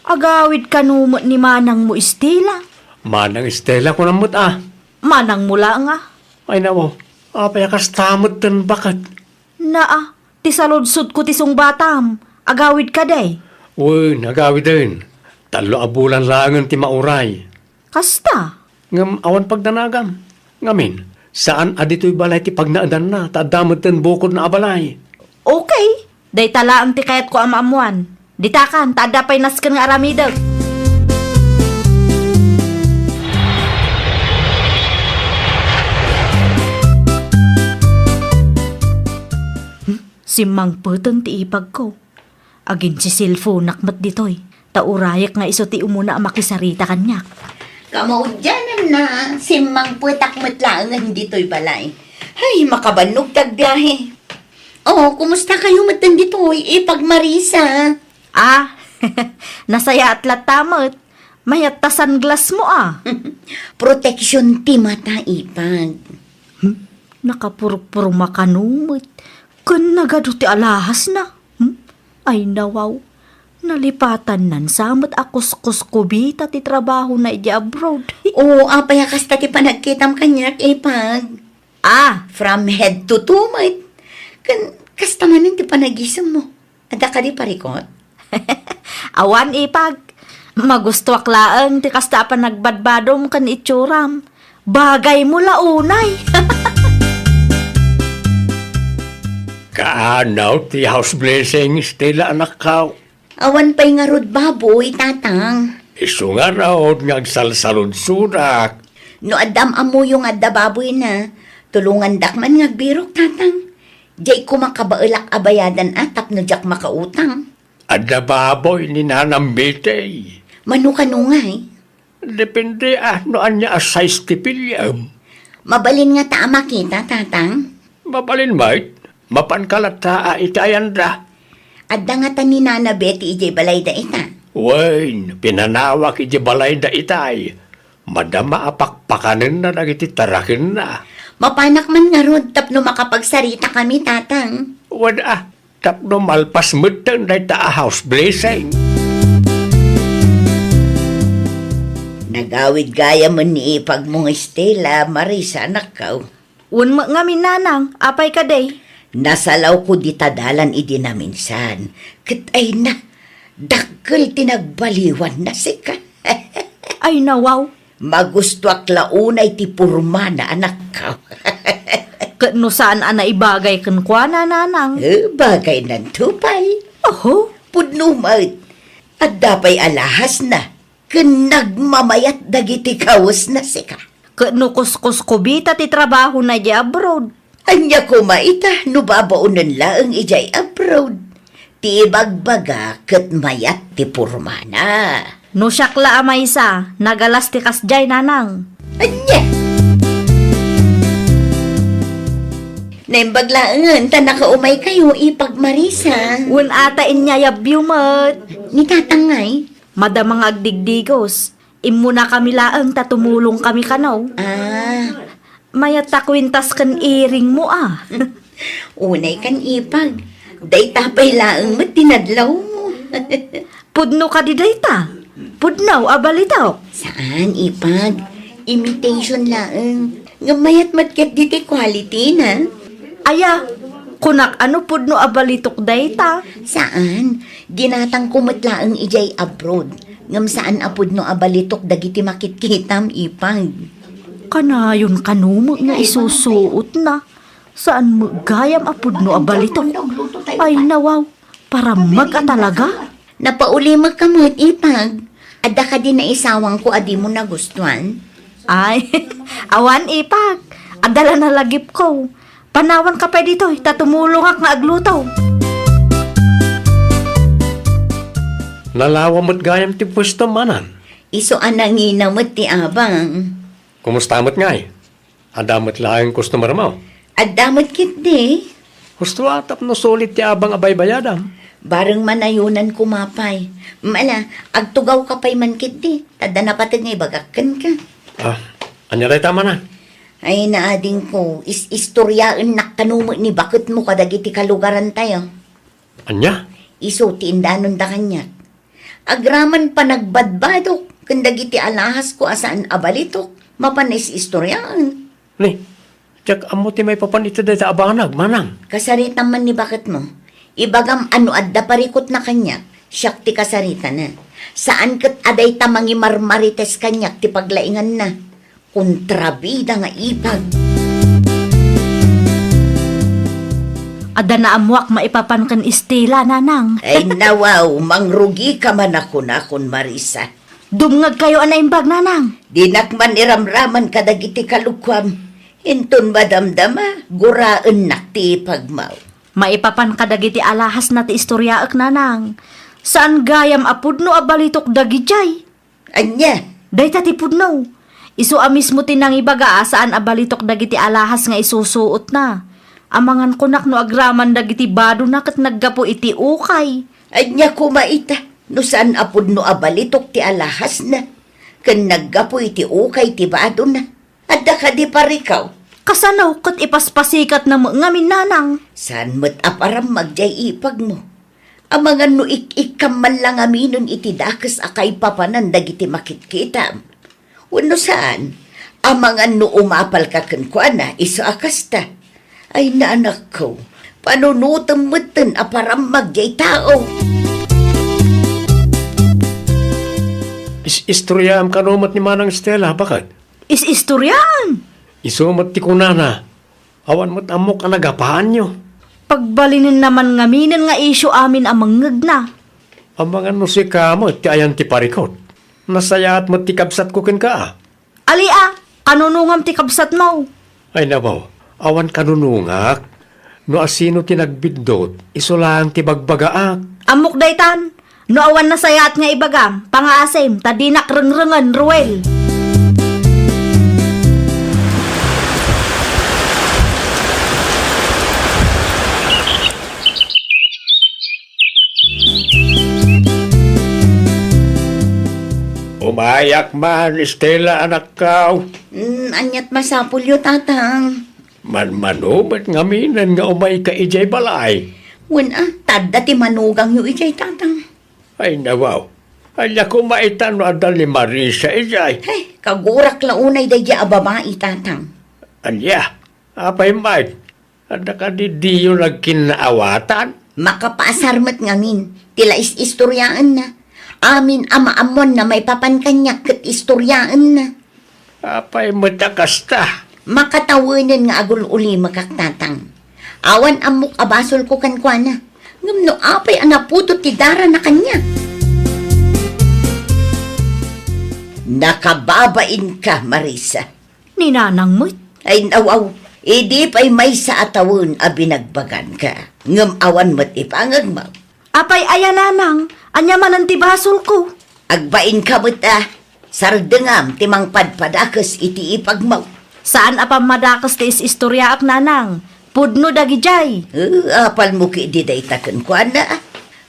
Agawid kano met ni Manangmo Estela. Manang Estela, kunam met a. Manangmo laeng a. Ay, nawaw. Apay a kasta metten, baket? Naa, ti saludsodko ti sungbatam. Agawid kadi? Wen, agawiden. Tallo a bulan laengen ti mauray. Kasta? Ngem awan pagdanagam. Ngamin, saan a ditoy balay ti pagnaedanna, ta adda metten bukodna a balay. Okay. Dayta laeng ti kayatko a maammoan. Ditakan, ta adda pay nasken nga aramidek. Hmm? Simmangpeten ti ipagko. Aginsiselfonak met ditoy, ta urayek nga isu ti umuna a makisarita kaniak. Kamaudiananna, simmangpetak met laengen ditoy balay. Hay, makabannog ti agbiahe. Oh, kumusta kayo met ditoy, Ipag Marisa? Ah, nasayaat latta met. Mayat ta sunglassmo a. Protection ti mata, Ipag. Hmm? Nakapurpurma kano met. Ken nagadu ti alahasna. Hmm? Ay, nawaw. Nalipatannan sa met a kuskuskubita ti trabahona idiay abroad. Oo, apay a kasta ti panagkitam kaniak, Ipag? Ah, from head to toe met. Ken kasta manen ti panagisemmo. Adda kadi parikot? Awan, Ipag. Magustuak laeng ti kasta a panagbadbadom ken itsuram. Bagaymo la unay. Kaano ti house blessing, Stella, anakko? Awan pay ngarud baboy, Tatang. Isu ngarud nga agsalsaludsodak. No adda am-ammoyo nga adda baboyna, tulongandak man nga agbirok, Tatang. Diay koma kabaelak a bayadan a tapno diak makautang. Adda baboy ni Nanang Betty. Mano kano ngay? Depende a no ania a size ti piliem. Mabalin ngata a makita, Tatang? Mabalin met. Mapanka latta a iti ayanda. Adda ngata ni Nana Betty idiay balayda ita? Wen, pinanawak idiay balayda itay. Madama a pakpakanenna dagiti tarakenna. Mapanak man ngarud tapno makapagsaritakami, Tatang. Wen a, tapno malpas metten dayta a house blessing. Nagawid gayam ni ipagmo nga Estela, Marisa, anakko. Wen met ngamin, Nanang, apay kadi? Nasalawko dita dalan idi naminsan. Ket ay na, dakkel ti nagbaliwanna sika. Ay, nawaw. Magustuak la unay ti pormana, anakko. Ket no saan a naibagay kenkuana, Nanang? Eh, bagaynanto pay. Oho. Pudno met. Adda pay alahasna. Ken nagmamayat dagiti kawesna sika. Ket no kuskuskubita ti trabahona idiay abroad? Ania koma ita no babaonen laeng idiay abroad? Ti ibagbaga ket mayat ti pormana. No siak la a maysa, nagalas ti kasdiay, Nanang. Ania? Naimbag laengen ta nakaumaykayo, Ipag Marisa. Wen a ta inyayabyo met. Ni Tatang ngay? Madama nga agdigdigos. Immunakami laeng ta tumulongkami kano. Ah. Mayat ta kuentas ken iringmo a. Unay kan, Ipag. Dayta pay laeng met ti nadlawmo. Pudno kadi dayta? Pudno a balitok? Saan, Ipag. Imitation laeng. Ngem mayat met ketdi ti quality na. Aya, kunak a no pudno a balitok dayta? Saan. Ginatangko met laeng idiay abroad. Ngem saan a pudno a balitok dagiti makitkitam, Ipag. Kanayon kano met nga isusuotna. Saan met gayam a pudno a balitok? Ay, nawaw. Parammag a talaga. Napaulimekka met, Ipag. Adda kadi naisawangko a dimo nagustuan? Ay, awan, Ipag. Adda la nalagipko. Panawanka pay ditoy, ta tumulongak nga agluto. Nalawa met gayam ti puesto, manang. Isu a nangina met ti abang. Kumusta met ngay? Adda met laeng customer mo? Adda met ketdi. Husto a tapno sulit ti abang a baybayadam. Bareng manayunan koma pay. Mala, agtugawka pay man ketdi. Ta adda napateg nga ibagak kenka. Ah, ania dayta, manang? Ay, naadingko, is-istoriaennak kano met ni baketmo kadagiti kalugarantayo. Ania? Isu ti indanonda kaniak. Agraman panagbadbadok ken dagiti alahasko a saan a balitok, mapan is-istoriaen. Ni, diak ammo ti maipapan iti dayta a banag, manang. Kasaritam man ni baketmo. Ibagam a no adda parikutna kaniak, siak ti kasaritana. Saan ket a dayta mangimarmarites kaniak ti paglainganna. Kontrabida nga ipag. Adda naammoak maipapan ken Estela, nanang. Ay, nawaw, mangrugika man a kunakon, Marisa. Dumngegkayo a naimbag, nanang. Dinak man iramraman kadagiti kalukuam. Inton madamdama, guraennak ti ipagmo. Maipapan kadagiti alahasna ti istoriaek, nanang. Saan gayam a pudno a balitok dagidiay. Ania? Dayta ti pudno. Isu a mismo ti nangibaga a saan a balitok dagiti alahas nga isusuotna. Amangan kunak no agraman dagiti badona ket naggapu iti ukay. Ania koma ita, no saan a pudno a balitok ti alahasna, ken naggapu iti ukay ti badona? Adda kadi parikaw? Kasano ket ipaspasikatna met ngamin, nanang? Saan met a parammag diay ipagmo? Amangan no ik-ikkam man la ngaminen iti dakes a kaipapanan dagiti makitkitam. Wenno saan, amangan no umapalka kenkuana isu a kasta. Ay, naanakko, panunotem metten a parammag diay tao. Is-istoriaam kano met ni Manang Estela, baket? Is-istoriaan? Isu met ti kunana, awan met ammok a nagapaanyo. Pagbalinenna man ngaminen nga isyu amin a mangngegna. Amangan no sika met ti ayan ti parikut. Nasayaat met ti kabsatko kenka a. Ali a, kanunongam ti kabsatmo? Ay, nabaw, awan kanunongak. No asino ti nagbiddut, isu laeng ti bagbagaak. Ammok daytan. No awan nasayaat nga ibagam, pangaasim, ta dinak rengrengen, Ruel. Umayak man, Estela, anakko. Mm, aniat masapulyo, Tatang? Manmano met ngaminen nga umayka idiay balay. Wen a, ta adda ti manugangyo idiay, Tatang. Ay, nawaw. Ania koma ita no adda ni Marisa idiay? Hey, kagurak la unay daydiay a babai, Tatang. Ania? Apay met? Adda kadi diyo nagkinnaawatan? Makapaasar met ngamin ti la is-istoriaenna. Amin a maammoanna maipapan kaniak ket istoriaenna. Apay met a kasta? Makatawenen nga agul-ulimekak, Tatang. Awan ammok a basolko kenkuana. Ngem no apay a naputot ti darana kaniak? Nakababainka, Marisa. Ni nanang met? Ay, nawaw, idi pay maysa a tawen a binagbaganka, ngem awan met ipangegmo. Apay aya, nanang? Ania manen ti basolko? Agbainka met a, sardengam ti mangpadpadakes iti ipagmo. Saan a pammadakes ti is-istoriaak, nanang. Pudno dagidiay. Eh, apalmo ketdi dayta kenkuana.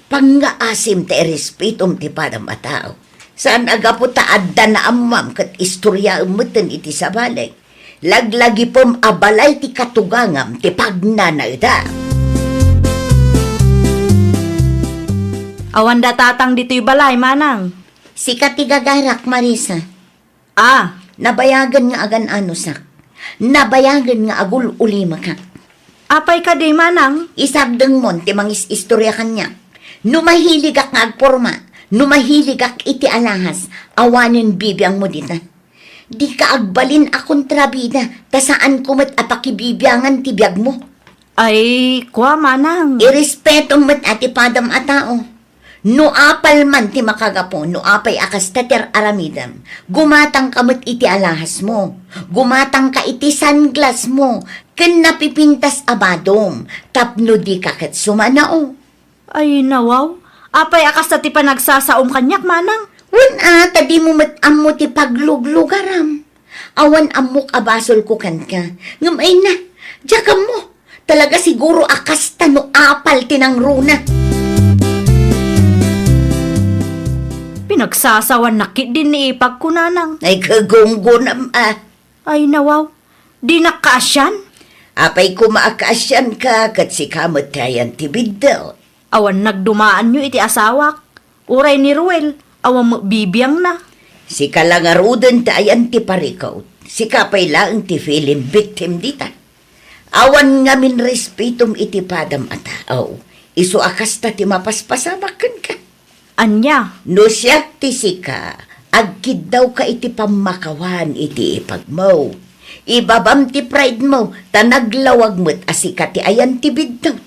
Pangngaasim ta irespetom ti padam a tao. Saan a gapu ta adda naammoam ket istoriaem metten iti sabali. Laglagipem a balay ti katugangam ti pagnanaedam. Awan da tatang ditoy balay, manang. Sika ti gagarak, Marisa. Ah, nabayagen nga agan-anusak. Nabayagen nga agul-ulimakak. Apay kadi, manang? Isardengmon ti mangis-istorya kaniak. No mahiligak nga agporma, no mahiligak iti alahas, awanen bibiangmo dita. Dika agbalin a kontrabida, ta saanko met a pakibibiangan ti biagmo. Ay, kua, manang. Irespetom met a ti padam a tao. No apal man ti makagapu, no apay a kasta ti ar-aramidem, gumatangka met iti alahasmo, gumatangka iti sunglassmo, ken napipintas a badom, tapno dika ket sumanao. Ay, nawaw. Apay a kasta ti panagsasaom kaniak, manang? Wen a, ta dimo met ammo ti pagluglugaram. Awan ammok a basolko kenka. Ngem ay na, diak ammo. Talaga siguro a kasta no apal ti nangruna. Pinagsasawannak ketdi ni ipagko, nanang. Ay, kagunggonam a. Ay, nawaw. Dinak kaasian? Apay koma a kaasianka, ket sika met ti ayan ti biddut. Awan nagdumaanyo iti asawak. Uray ni Ruel, awan met bibiangna. Sika la ngaruden ti ayan ti parikut. Sika pay laeng ti film victim dita. Awan ngamin respetom iti padam a tao. Isu a kasta ti mapaspasamak kenka. Ania? No siak ti sika, agkiddawka iti pammakawan iti ipagmo. Ibabam ti pridemo, ta naglawag met a sika ti ayan ti biddut.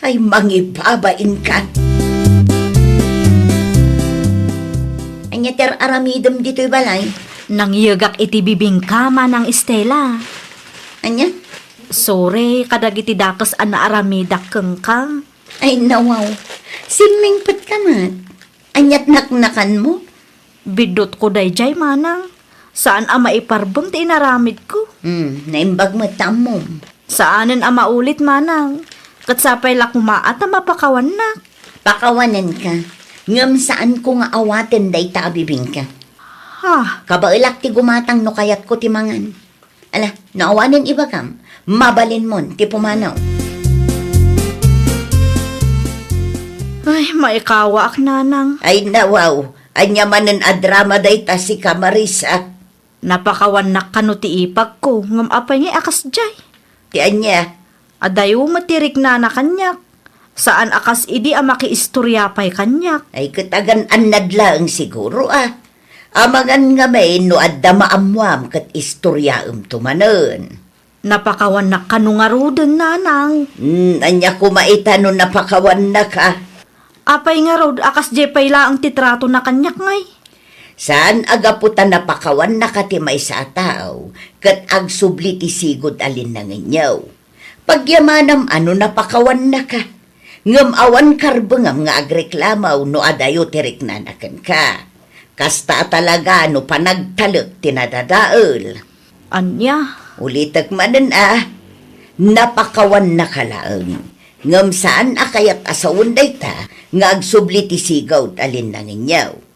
Ay, mangibabainka. Ania ti ar-aramidem ditoy balay? Nangyegak iti bibingka, Manang Estela. Ania? Sorry kadagiti dakes a naaramidak kenka. Ay, nawaw. Simmingpetka met. Aniat naknakanmo? Biddutko daydiay, manang. Saan a maiparbeng ti inaramidko. Hmm, naimbag met ta ammom. Saanen a maulit, manang. Ket sapay la koma a ta mapakawannak. Pakawanenka. Ngem saanko nga awaten dayta a bibingka. Ha? Kabaelak ti gumatang no kayatko ti mangan. Ala, no awanen ibagam, mabalinmon ti pumanaw. Ay, maikawaak, nanang. Ay, nawaw. Ania manen a drama dayta, sika, Marisa? Napakawannak kano ti ipagko, ngem apay ngay a kasdiay? Ti ania? Adayo met ti riknana kaniak. Saan a kas idi a makiistoria pay kaniak. Ay, ket agan-annad laeng siguro, a. Amangan ngamin no adda maammuam ket istoriaemto manen. Napakawannak kano ngaruden, nanang. Hmm, ania koma ita no napakawannaka? Apay ngarud a kasdiay pay laeng ti tratona kaniak ngay? Saan a gapu ta napakawannaka ti maysa a tao ket agsubli ti sigud a linnangenyo. Pagyamanam a no napakawannaka, ngem awan karbengam nga agreklamo no adayo ti riknana kenka. Kasta a talaga no panagtalek ti nadadael. Ania? Ulitek manen a, napakawannaka laeng. Ngem saan a kayat a sawen dayta nga agsubli ti sigud a linnangenyo.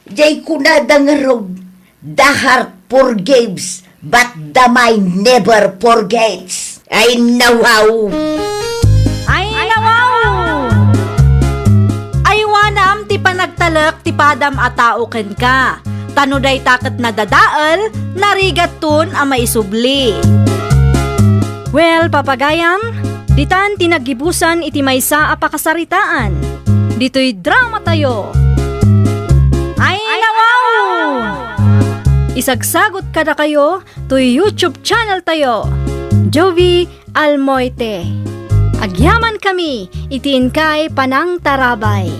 Jay kunada ngarud, "The heart forgives, but the mind never forgets." Ay, nawaw! Ay, nawaw! Aywanam ti panagtalek ti padam a tao kenka. Ta no dayta ket nadadael, narigatton a maisubli. Well, papagayam, ditan ti naggibusan iti maysa a pakasaritaan. Ditoy drama tayo. Ay, nawaw! Isagsagot kadakayo toy YouTube channel tayo, Jovie Almoite. Agyaman kami iti inkay panangtarabay.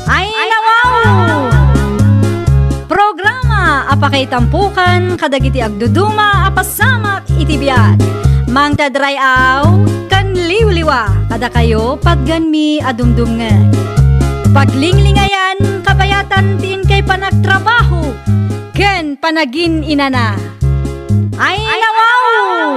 Ay, nawaw! Programa a pakaitampukan kadagiti agduduma a pasamak iti biag. Mangted ray-aw ken liwliwa kadakayo, patganmi a dumdumngeg. Paglinglingayan, kabayatan ti inkay panagtrabaho ken Panagin-inana. Ay, nawaw!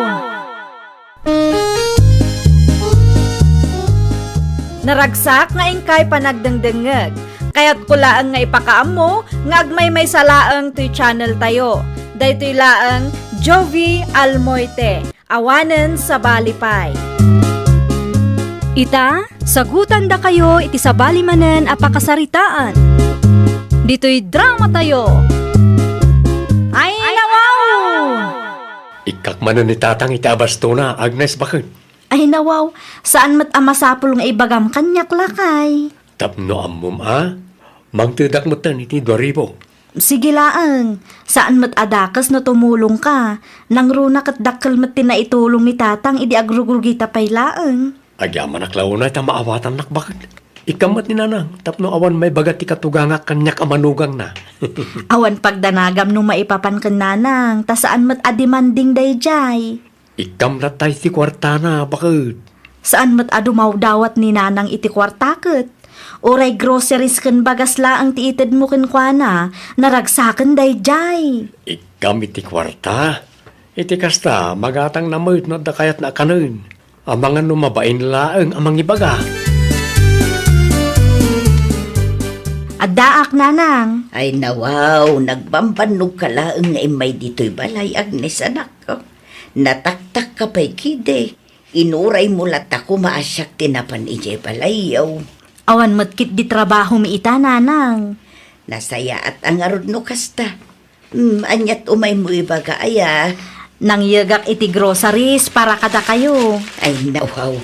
Naragsak nga inkay panagdengdengngeg. Kayatko laeng nga ipakaammo nga agmaymaysa laeng toy channel tayo. Daytoy laeng Jovie Almoite. Awanen sabali pay. Ita, sagutandakayo iti sabali manen a pakasaritaan. Ditoy drama tayo. Ay, nawaw! Ikkak manen ni Tatang iti abastona, Agnes, baket. Ay, nawaw, saan met a masapul nga ibagam kaniak, lakay. Tapno ammom a, mangtedak metten iti dua ribu. Sige laeng, saan met a dakes no tumulongka. Nangruna ket dakkel met ti naitulong ni Tatang idi agrugrugita pay laeng. Agyamanak la unay ta maawatannak baket. Ikkam met ni Nanang, tapno awan maibaga ti katugangak kaniak a manugangna. Awan pagdanagam no maipapan ken Nanang, ta saan met a demanding daydiay. Ikkam latta iti kuartana, baket. Saan met a dumawdawat ni Nanang iti kuarta ket. Uray groceries ken bagas laeng ti itedmo kenkuana, naragsaken daydiay. Ikkam iti kuarta. Iti kasta, magatangna met no adda kayatna a kanen. Amangan no mabain laeng a mangibaga. Addaak, Nanang. Ay, nawaw, nagbambannogka laeng nga immay ditoy balay, Agnes, anakko. Nataktakka pay kidi. Inuraymo latta koma a siak ti napan idiay balayyo. Awan met ketdi trabahomi ita, Nanang. Nasayaat a ngarud no kasta. Hmm, aniat umaymo ibaga, aya? Nangyegak iti groceries para kadakayo. Ay, nawaw.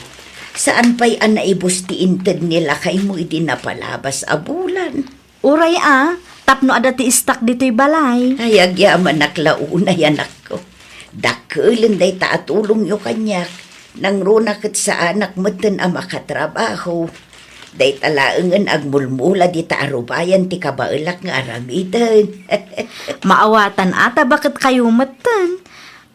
Saan pay a naibus ti inted ni lakaymo idi napalabas a bulan? Uray a, tapno adda ti istak ditoy balay. Ay, agyamanak la unay, anakko. Dakkelen dayta a tulongyo kaniak. Nangruna ket saanak metten a makatrabaho. Dayta laengen agmulmula dita arubayan ti kabaelak nga aramiden. Maawatan a ta baket kayo metten.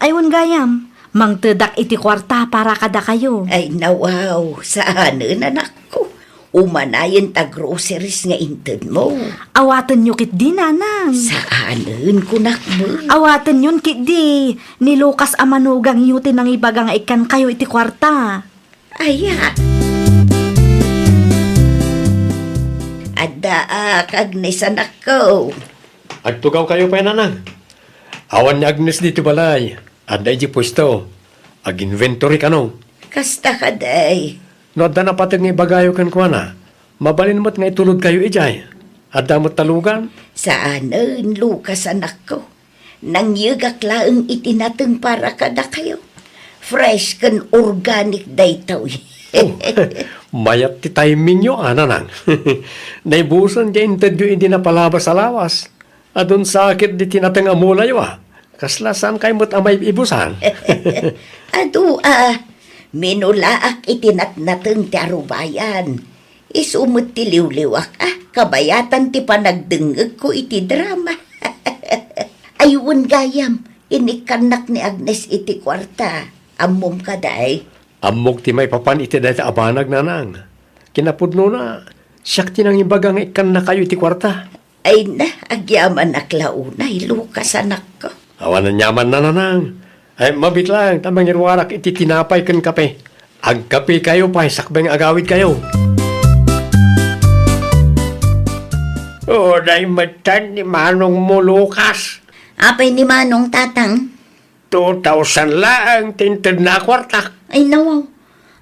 Ay, wen gayam, mangtedak iti kuarta para kadakayo. Ay, nawaw, saanen, anakko. Umanayen ta groceries nga intedmo. Awatenyo ketdi, Nanang. Saanen, kunak met. Awatenyon ketdi. Ni Lucas a manugangyo ti nangibaga nga ikkankayo iti kuarta. Aya. Addaak, Agnes, anakko. Agtugawkayo pay, Nanang. Awan ni Agnes ditoy balay. Adda idiay puesto. Ag-inventory kano. Kasta kadi. No adda napateg nga ibagayo kenkuana, mabalin met nga itulodkayo idiay. Adda met ta lugan? Saanen, Lucas, anakko. Nangyegak laeng iti nateng para kadakayo. Fresh ken organic daytoy. Oh, mayat ti timingyo, a, Nanang. Naibusen ti intedyo idi napalabas a lawas. Adun sakit diti nateng a mulayo, a. Kasla saankayo met a maibusan? Adu, a. Minulaak iti natnateng ti arubayan. Isu met ti liwliwak, a, kabayatan ti panagdengngegko iti drama. Ay, wen gayam, inikkannak ni Agnes iti kuarta. Ammom kadi? Ammok ti maipapan iti dayta a banag, Nanang. Kinapudnona, siak ti nangibaga nga ikkannakayo iti kuarta. Ay na, agyamanak la unay, Lucas, anakko. Awan aniaman, Nanang. Ay, mabiit laeng ta mangiruarak iti tinapay ken kape. Agkapekayo pay sakbay nga agawidkayo. Uray metten ni manongmo, Lucas. Apay ni Manong, Tatang? Two thousand laeng ti intedna a kuarta. Ay, nawaw.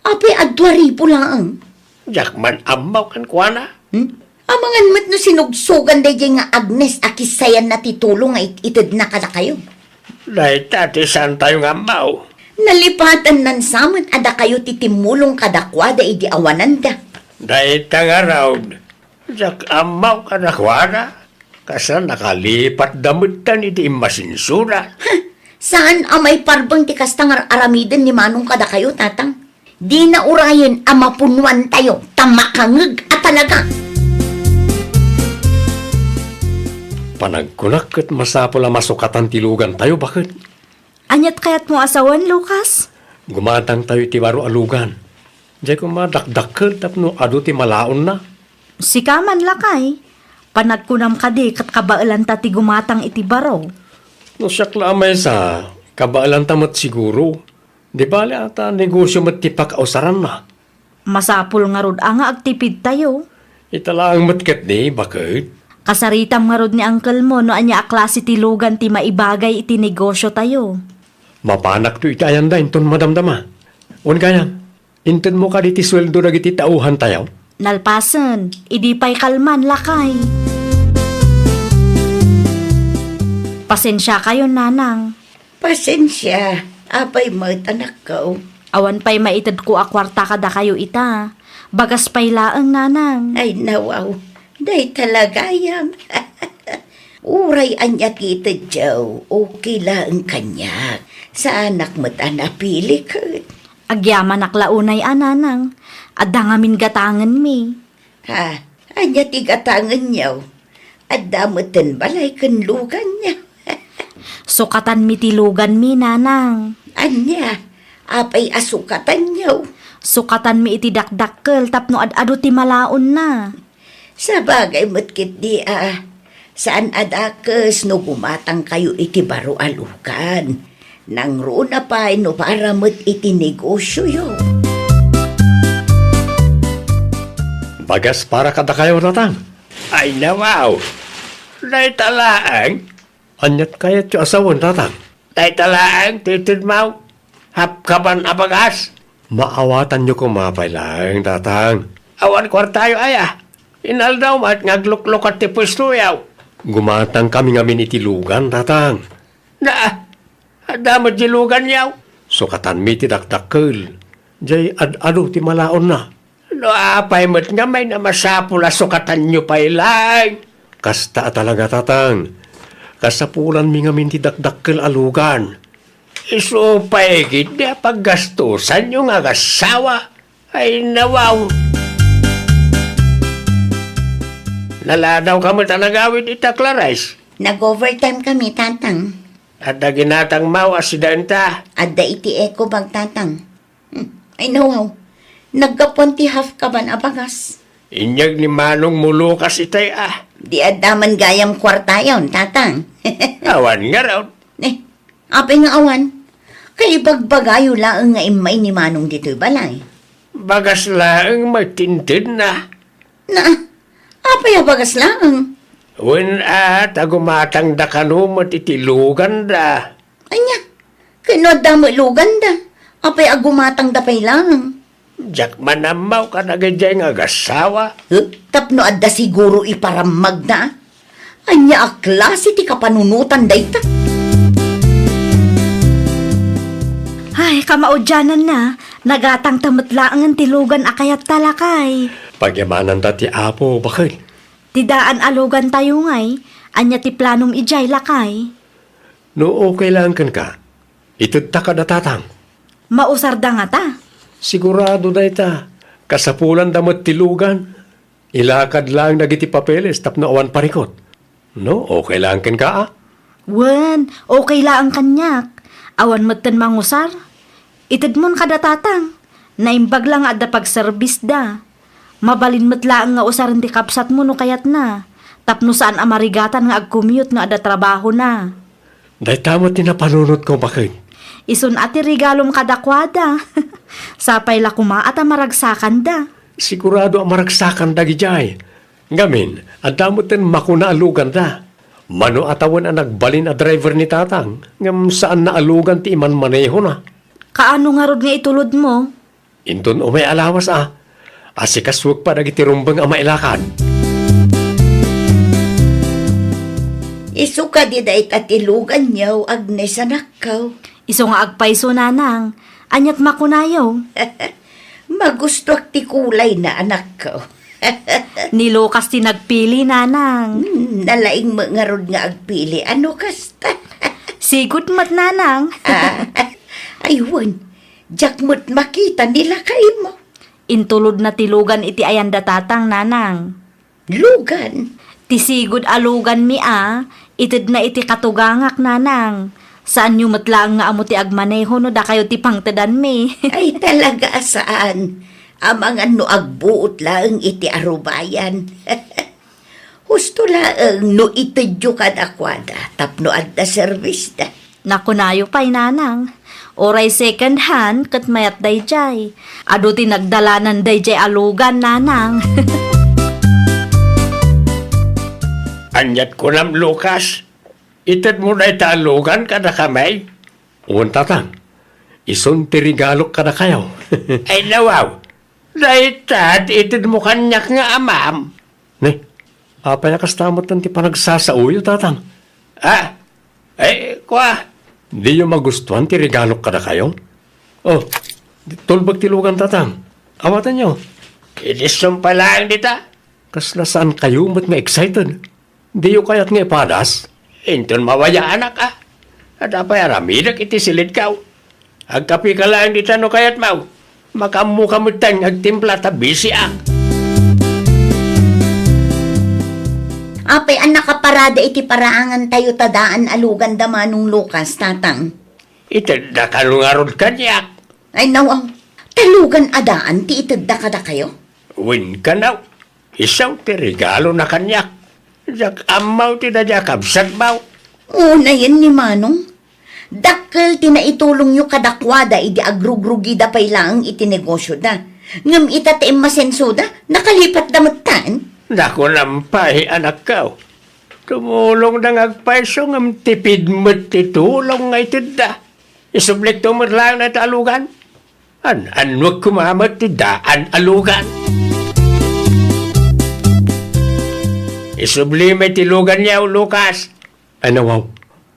Apay a dua ribu laeng? Diak man ammo kenkuana. Hmm? Amangan met no sinugsogan daydiay nga Agnes a kissayanna ti tulong nga it-, itedna kadakayo. Dayta ti saantayo nga ammo. Nalipatannan sa met a dakayo ti timmulong kadakuada idi awananda. Dayta ngarud, diak ammo kadakuada. Kasla nakalipatda metten iti immasinsoda. Huh! Saan a maiparbeng ti kasta nga ar-aramiden ni Manong kadakayo, Tatang? Dina urayen a mapunuantayo ta makangeg a talaga. Panagkunak ket masapul a masukatan ti lugantayo, baket. Aniat kayatmo a sawen, Lucas? Gumatangtayo iti baro a lugan. Diay koma dakdakkel tapno adu ti malaonna. Sika man, lakay. Panagkunam kadi ket kabaelanta ti gumatang iti baro. No siak la a maysa, kabaelanta met siguro. Di bale a ta negosio met ti pakausaranna. Masapul ngarud a nga agtipidtayo. Ita laeng met ketdi, baket. Kasaritam ngarud ni uncle mo no ania a klase ti lugan ti maibagay iti negosiotayo. Mapanakto iti ayanda inton madamdama. Wen gayam, intedmo kadi ti sueldo dagiti tauhantayo? Nalpasen, idi pay kalman, lakay. Pasensiakayon, nanang. Pasensia, apay met, anakko? Awan pay maitedko a kuarta kadakayo ita. Bagas pay laeng, nanang. Ay, nawaw. Dayta la gayam. Uray ania ti itedyo, okay laeng kaniak. Saanak met a napili ket. Agyamanak la unay a, nanang. Adda ngamin gatangenmi. Ha? Ania ti gatangenyo? Adda meten balay ken luganyo. Sukatanmi ti luganmi, nanang. Ania? Apay a sukatanyo? Sukatanmi iti dakdakkel tapno ad-adu ti malaonna. Sabagay met ketdi a, saan a dakes no gumatangkayo iti baro a lugan. Nangruna pay no para met iti negosioyo. Bagas para kadakayo, tatang. Ay, nawaw. Dayta laeng. Aniat kayatyo a sawen, tatang? Dayta laeng ti itedmo. Hapkaban a bagas. Maawatanyo koma pay laeng, tatang. Awan kuartayo aya. Inaldaw met nga agluklukat ti puestoyo. Gumatangkami ngamin iti lugan, tatang. Na, adda met di luganyo. Sukatanmi ti dakdakkel. Jay ad-adu ti malaonna. No apay met ngamin a masapul a sukatanyo pay laeng. Kasta a talaga, tatang. Kasapulanmi ngamin ti dakdakkel a lugan. Isu pay ketdi a paggastosanyo nga agassawa. Ay, nawaw. Naladawka met a nagawid ita, Clarice? Nag-overtime kami, tatang. Adda ginatangmo a sidaenta? Adda iti eco bag, tatang. Hmm. Ay, nawaw. Naggapuan ti hapkaban a bagas. Inyeg ni manongmo Lucas itay a. Di adda man gayam kuartayon, tatang. Awan ngarud. Eh, apay nga awan? Kaibagbagayo laeng nga immay ni manong ditoy balay. Bagas laeng met ti intedna. Na, apay a bagas laeng? Wen a, ta gumatangda kano met iti luganda. Ania? Ken no adda met luganda, apay a gumatangda pay laeng? Diak man ammo kadagijay nga agassawa. Huh? Tapno adda siguro iparammagna. Ania a klase ti kapanunotan dayta? Ay, kamaudiananna, nagatangta met laengen ti lugan a kayatta, lakay. Pagyamananda ti Apo, baket. Ti daan a lugantayo ngay, ania ti planom idiay, lakay? No okay laeng kenka, itedta kada tatang. Mausarda ngata? Sigurado dayta. Kasapulanda met ti lugan. Ilakad laeng dagiti papeles tapno awan parikut. No, okay laeng kenka, a? Wen, okay laeng kaniak. Awan metten mangusar. Itedmon kada tatang. Naimbag la nga adda pagserbisda. Mabalin met laeng nga usaren ti kabsatmo no kayatna, tapno saan a marigatan nga agcommute no adda trabahona. Dayta met ti napanunotko, baket. Isun a ti regalom kadakuada. Sapay la koma a ta maragsakanda. Sigurado a maragsakanda idiay. Ngamin, adda metten makuna a luganda. Mano a tawen a nagbalin a driver ni tatang, ngem saanna a lugan ti imanmanehona. Kaano ngarud nga itulodmo? Inton umay a lawas a, asikasuek pa dagiti rumbeng a mailakad. Isu kadi dayta ti luganyo, Agnes, anakko? Isu nga agpayso, nanang. Aniat makunayo? Magustuak ti kulayna, anakko. Ni Lucas ti nagpili, nanang. Hmm, nalaing met ngarud nga agpili. Ano kasta? Sigud met, nanang. Ah, ay, wen. Diak met makita ni lakaymo. Intulodna ti lugan iti ayanda tatang, nanang. Lugan? Ti sigud a luganmi a, itedna iti katugangak, nanang. Saanyo met laeng nga ammo ti agmaneho no dakayo ti pangtedanmi. Ay, talaga a saan. Amangan no agbuot laeng iti arubayan. Husto laeng no itedyo kadakuada tapno adda serbisda. Nakunayo pay, Nanang. Uray second hand ket mayat daydiay. Adu ti nagdalanan daydiay a lugan, Nanang. Aniat kunam, Lucas? Itedmo dayta a lugan kadakami? Wen, Tatang. Isun ti regalok kadakayo. Ay, nawaw. Dayta ti itedmo kaniak nga amam. Ne, apay a kasta met ti panagsasaoyo, Tatang? Ah, ay, kua. Diyo magustuan ti regalok kadakayo? Oh, tulbek ti lugan, Tatang. Awatenyo. Idissum pay laeng dita. Kasla saan kayo met nga excited? Diyo kayat nga ipadas? Inton mawayaanak, a. Adda pay aramidek iti silidko. Agkapika laeng dita no kayatmo. Makaammoka metten nga agtimpla ta bisiak. Apay a nakaparada iti paraangantayo ta daan a lugan da Manong Lucas, Tatang? Itedda kano ngarud kaniak? Ay, nawaw. Ta lugan a daan ti itedda kadakayo? Wen kano. Isu ti regalona kaniak. Diak ammo ti daydiay a kabsatmo. Unayen ni Manong. Dakkel ti naitulongyo kadakuada idi agrugrugida pay laeng iti negosioda. Ngem ita ti immasensoda, nakalipatda metten. Nakunam pay, anakko. Tumulongda nga agpayso ngem tipid met ti tulong nga itedda. Isublikto met laeng dayta a lugan. An-annuek koma met ti daan a lugan. Isubli met ti luganyo, Lucas. Ay, nawaw.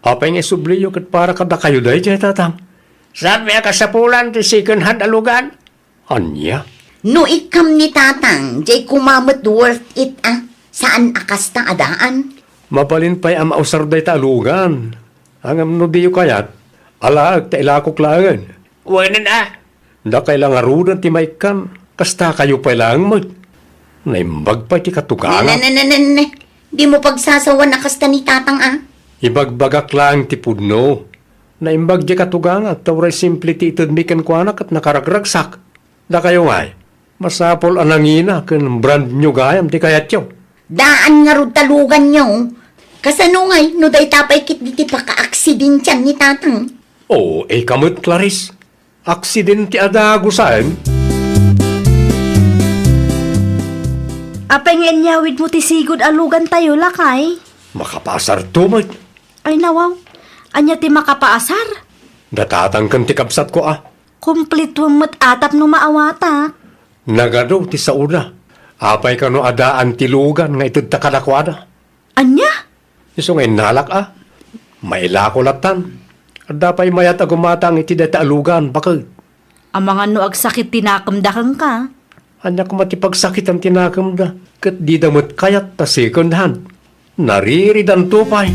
Apay nga isubliyo ket para kadakayo daydiay, Tatang? Saan pay a kasapulan ti second hand a lugan? Ania? No ikkam ni Tatang, diay koma met worth it, a. Saan a kasta a daan? Mabalin pay a mausar dayta a lugan. Ngem no diyo kayat, alaek ta ilakok laengen. Wenen, a. Dakay la ngaruden ti maikkan, kastakayo pay laeng met. Naimbag pay ti katugangak. Ne, ne, ne, ne, ne. Dimo pagsasawan a kasta ni Tatang, a. Ibagbagak laeng ti pudno. Naimbag diay katugangak ta uray simple ti itedmi kenkuana ket nakaragragsak. Dakayo ngay, masapul a nangina ken brand new gayam ti kayatyo. Daan ngarud ta luganyo. Kasano ngay no dayta pay ketdi ti pakaaksidentian ni Tatang? Oo, ika met, Clarice. Aksidente a dagusen. Apay nga inyawidmo ti sigud a lugantayo, lakay? Makapaasarto met. Ay, nawaw. Ania ti makapaasar? Datatang ken ti kabsatko, a. Kumpletoem met a tapno maawatak. Nagadu ti saoda. Apay kano a daan ti lugan nga itedta kadakuada? Ania? Isu nga innalak, a. Mailako lattan. Adda pay mayat a gumatang iti dayta a lugan, baket. Amangan no agsakit ti nakemda kenka. Ania koma ti pagsakitan ti nakemda, ket dida met kayat ta second hand. Nariridanto pay.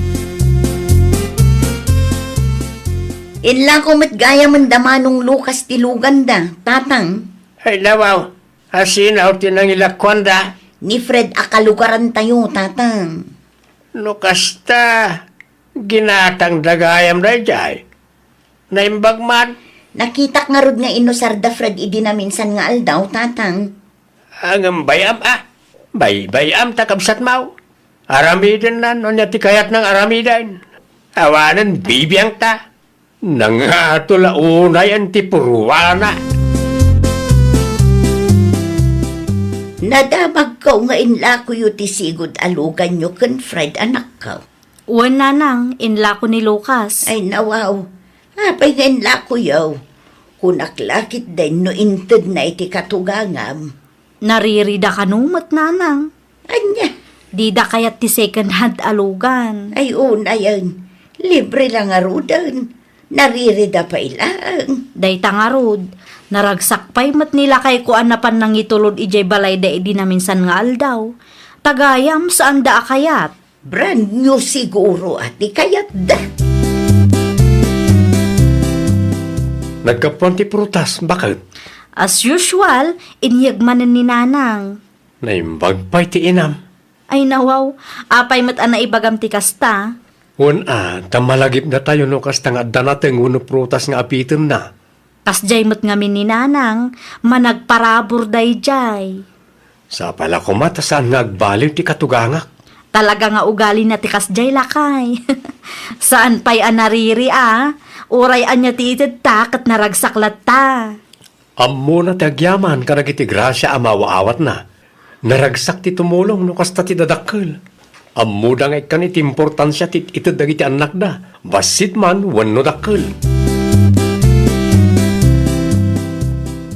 Inlako met gayamen da Manong Lucas ti luganda, Tatang. Ay, nawaw, asino ti nangilakuanda? Ni Fred a kalugarantayo, Tatang. No kasta, ginatangda gayam daydiay. Naimbag man. Nakitak ngarud nga inusarda Fred idi naminsan nga aldaw, Tatang. Ngem bay-am, a. Bay-bay-am ta kabsatmo. Aramidenna no ania ti kayatna nga aramiden. Awanen bibiangta. Nangato la unayen ti purwana. Nadamagko nga inlakoyo ti sigud a luganyo ken Fred, anakko. Wen, nanang, inlako ni Lucas. Ay, nawaw. Apay nga inlakoyo? Kunak la ketdin no intedna iti katugangam. Naririda kano met, nanang. Ania? Dida kayat ti second hand a lugan. Ay, unayen. Libre la ngaruden. Naririda pay laeng. Dayta ngarud, naragsak pay met ni lakayko a napan nangitulod idiay balayda idi naminsan nga aldaw. Ta gayam, saanda a kayat. Brand new siguro a ti kayatda. Naggapuan ti prutas, baket? As usual, inyeg manen ni nanang. Naimbag pay ti inam. Ay, nawaw, apay met a naibagam ti kasta? Wen a, ta malagipdatayo no kasta nga adda nateng wenno prutas nga apitemna. Kasdiay met ngamin ni nanang, managparabur daydiay. Sapay la koma ta saan nga agbaliw ti katugangak. Talaga nga ugalina ti kasdiay, lakay. Saan pay a nariri a. Uray ania ti itedta ket naragsak latta. Ammona ti agyaman kadagiti grasia a maaw-awatna. Naragsak ti tumulong no kasta ti dadakkel. Ammoda nga ikkan iti importansia ti ited dagiti annakda, bassit man wenno dakkel.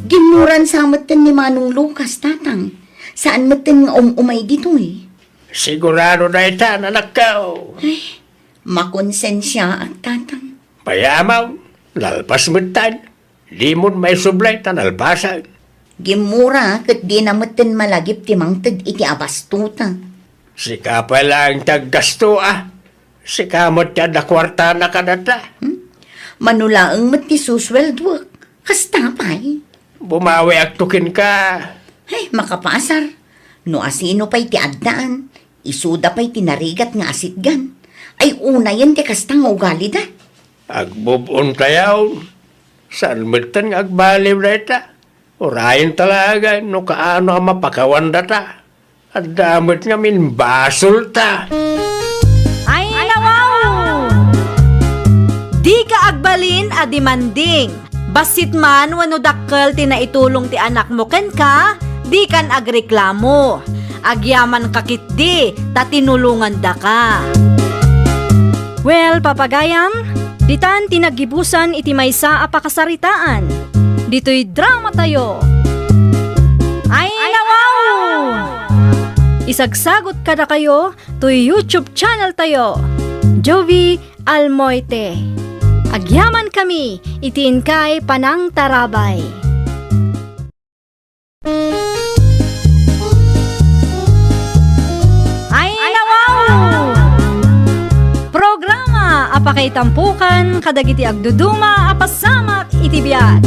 Ginmuran sa metten ni Manong Lucas, Tatang. Saan metten nga um-umay ditoy. Sigurado dayta, anakko. Ay, makonsensiaak, Tatang. Payamam, nalpas metten. Dimon maisublay ta nalpasen. Gimmura ket dina metten malagip ti mangted iti abastota. Sika pay laeng ti aggasto a. Sika met ti adda kuartana kadata. Hmm? Mano laeng met ti susueldoek. Kasta pay. Bumawiakto kenka. Ay, makapasar. No asino pay ti addaan, isuda pay ti narigat nga asitgan. Ay, unayen ti kasta nga ugalida. Agbub-ontayaw. Saan metten nga agbaliw dayta? Urayenta laeng no kaano a mapakawan data. Adda met ngamin basolta. Ay, nawaw! Dika agbalin a demanding. Bassit man wenno dakkel ti naitulong ti anakmo kenka, dikan agreklamo. Agyamanka ketdi ta tinulongandaka. Well, papagayam, ditan ti naggibusan iti maysa a pakasaritaan. Ditoy dramatayo. Ay, nawaw! Isagsagot kadakayo toy YouTube channel tayo, Jovie Almoite. Agyamankami iti inkay panangtarabay. Ay, nawaw! Programa a pakaitampukan kadagiti agduduma a pasamak iti biag.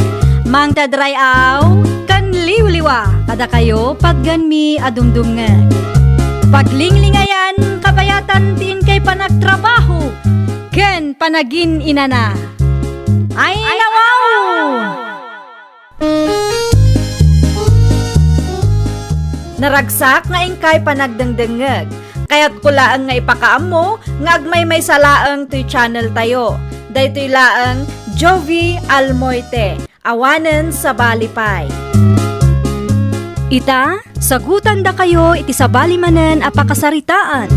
Mangted ray-aw ken liwliwa kadakayo patganmi a dumdumngeg. Paglinglingayan kabayatan ti inkay panagtrabaho ken panagin-inana. Ay, nawaw! Naragsak nga inkay panagdengdengngeg. Kayatko laeng nga ipakaammo nga agmaymaysa laeng toy channel tayo. Daytoy laeng Jovie Almoite, awanen sabali pay. Ita, sagutandakayo iti sabali manen a pakasaritaan.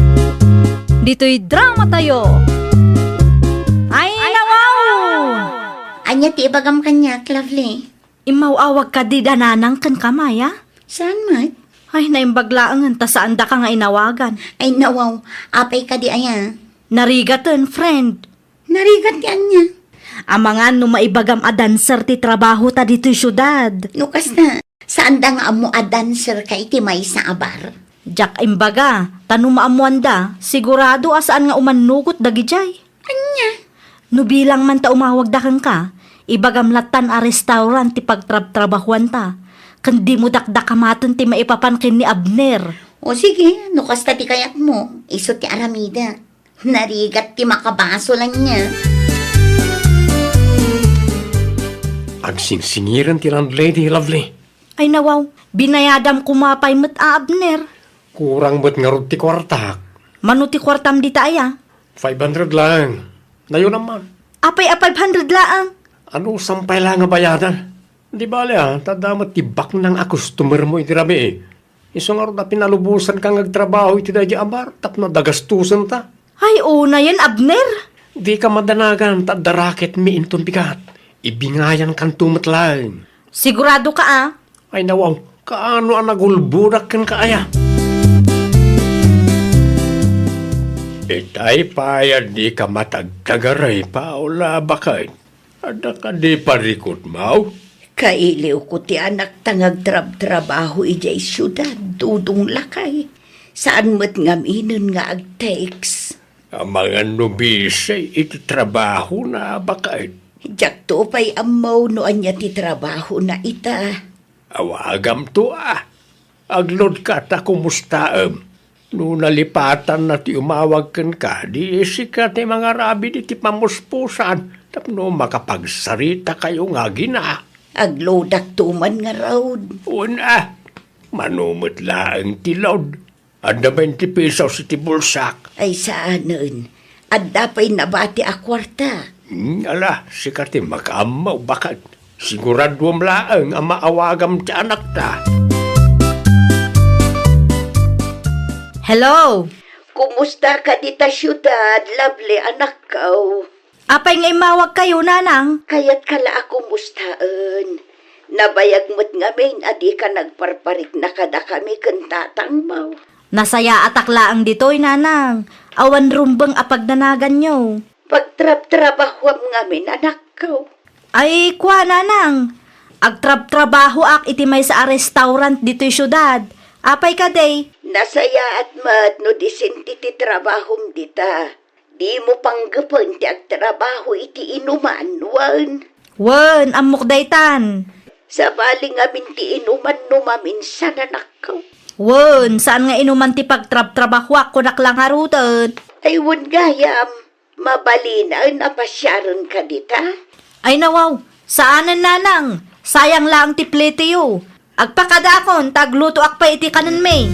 Ditoy dramatayo. Ay, nawaw! Ania ti ibagam kaniak, Lovely? Immaw-awag kadi da nanang ken kamay, a? Saan met? Ay, naimbag laengen ta saandaka nga inawagan. Ay, nawaw. Apay kadi aya? Narigaten, friend. Narigat ti ania? Amangan no maibagam a dancer ti trabahota ditoy siudad. No kasta, saanda nga ammo a dancerka iti maysa a bar? Diak imbaga, ta no maammoanda, sigurado a saan nga umannugot dagidiay. Ania? No bilang man ta umawagda kenka, ibagam lattan a restaurant ti pagtrabtrabahuanta, ken dimo dakdakamaten ti maipapan ken ni Abner. O sige, no kasta ti kayatmo, isu ti aramidek. Narigat ti makabasol ania. Agsingsingiren ti landlady, Lovely. Ay nawaw, binayadam koma pay met a, Abner. Kurang met ngarud ti kuartak. Mano ti kuartam dita aya? Five hundred laeng. Nayonam man. Apay a five hundred laeng? Anusam pay la nga bayadan? Di bale a, ta adda met ti baknang a customermo iti rabii. Isu ngarud a pinalubosanka nga agtrabaho iti daydi a bar tapno adda gastosenta. Ay, unayen, Abner! Dika madanagan ta adda racketmi inton bigat. Ibingayankanto met laeng. Siguradoka a? Ay nawaw, kaano a nagulbodak kenka aya? Itay pay a dika matagtagaray, Paula, baket. Adda kadi parikutmo? Kailiwko ti anakta nga agtrabtrabaho idiay siudad, Dodong lakay. Saan met ngaminen nga ag-text. Amangan no busy iti trabahona, baket. Diakto pay ammo no ania ti trabahona ita. Awagamto a. Agloadka ta kumustaem. No nalipatanna ti umawag kenka, di sika ti mangaramid iti pamuspusan tapno makapagsaritakayo nga agina. Agloadakto man ngarud. Wen a, mano met laeng ti load. Adda bainte pesos iti bulsak. Ay, saanen. Adda pay nabati a kuarta. Hmm, ala, sika ti makaammo, baket. Siguraduem laeng a maawagam ti anakta. Hello! Kumusta ka dita siudad, Lovely, anakko? Apay nga immawagkayo, nanang? Kayatka la a kumustaen. Nabayag met ngamin a dika nagparparikna kadakami ken tatangmo. Nasayaatak laeng ditoy, nanang. Awan rumbeng a pagnanaganyo. Pagtrabtrabahuam ngamin, anakko. Ay, kua, nanang. Agtrabtrabahoak iti maysa a restaurant ditoy siudad. Apay kadi? Nasayaat met no disente ti trabahom dita. Dimo panggepen ti agtrabaho iti inuman, wen? Wen, ammok daytan. Sabali ngamin ti inuman no maminsan, anakko. Wen, saan nga inuman ti pagtrabtrabahoak, kunak la ngaruden. Ay, wen gayam, mabalinaen a pasiarenka dita? Ay, nawaw, saanen, nanang. Sayang laeng ti pliteyo. Agpakadaakon, ta aglutoak pay iti kanenmi.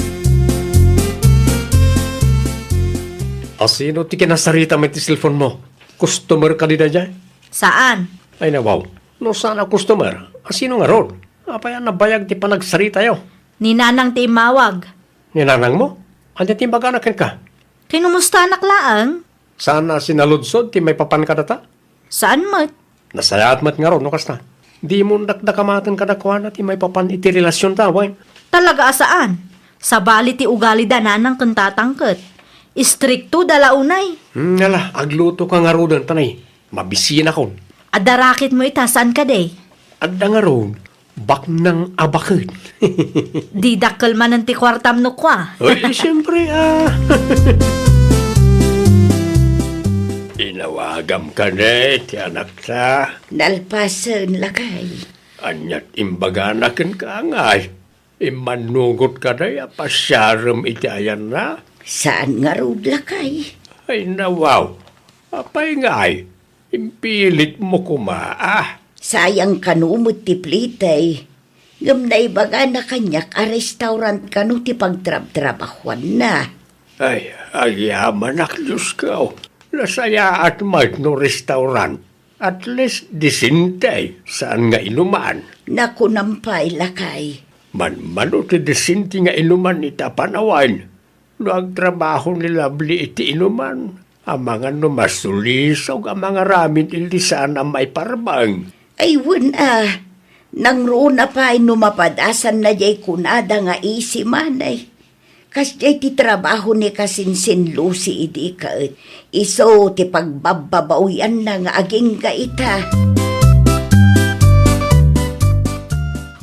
Asino ti kinasaritam iti cellphone mo? Customer kadi daydiay? Saan. Ay, nawaw. No saan a customer, asino ngarud? Apay a nabayag ti panagsaritayo? Ni nanang ti immawag. Ni nanang mo? Ania ti imbagana kenka? Kinumustanak laeng. Saan a sinaludsod ti maipapan kadata? Saan met. Nasayaat met ngarud no kasta. Dimo dakdakamaten kadakuada ti maipapan iti relasionta, wen? Talaga a saan. Sabali ti ugalida nanang ken tatang ket. Istriktoda la unay. Hmm, ala, aglutoka ngaruden, tanay. Mabisinakon. Adda raket mo ita, saan kadi? Adda ngarud. Baknang a baket. Di dakkel manen ti kuartam no kua. Ay, siyempre, ah. Inawagam kadi ti anakta. Nalpasen, lakay. Aniat imbagana kenka ngay? Immannugot kadi a pasiarem iti ayanna? Saan ngarud, lakay. Ay, nawaw. Apay ngay? Impilitmo koma, ah. Sayang kano met ti plitay. Ngem naibagana kaniak a restaurant kano ti pagtrabtrabahuanna. Ay, agyamanak, Diosko. Nasayaat met no restaurant. At least, disente, saan nga inuman. Nakunam pay, lakay. Manmano ti disente nga inuman iti apanawen. No agtrabaho ni Lovely iti inuman, amangan no masulisog a mangaramid iti saan a maiparbeng. Ay, wen a, nangruna pay no mapadasanna diay kunada nga isi manay. Kasdiay ti trabaho ni kasinsin Lucy idi ket isu ti pagbabbabawianna nga agingga ita.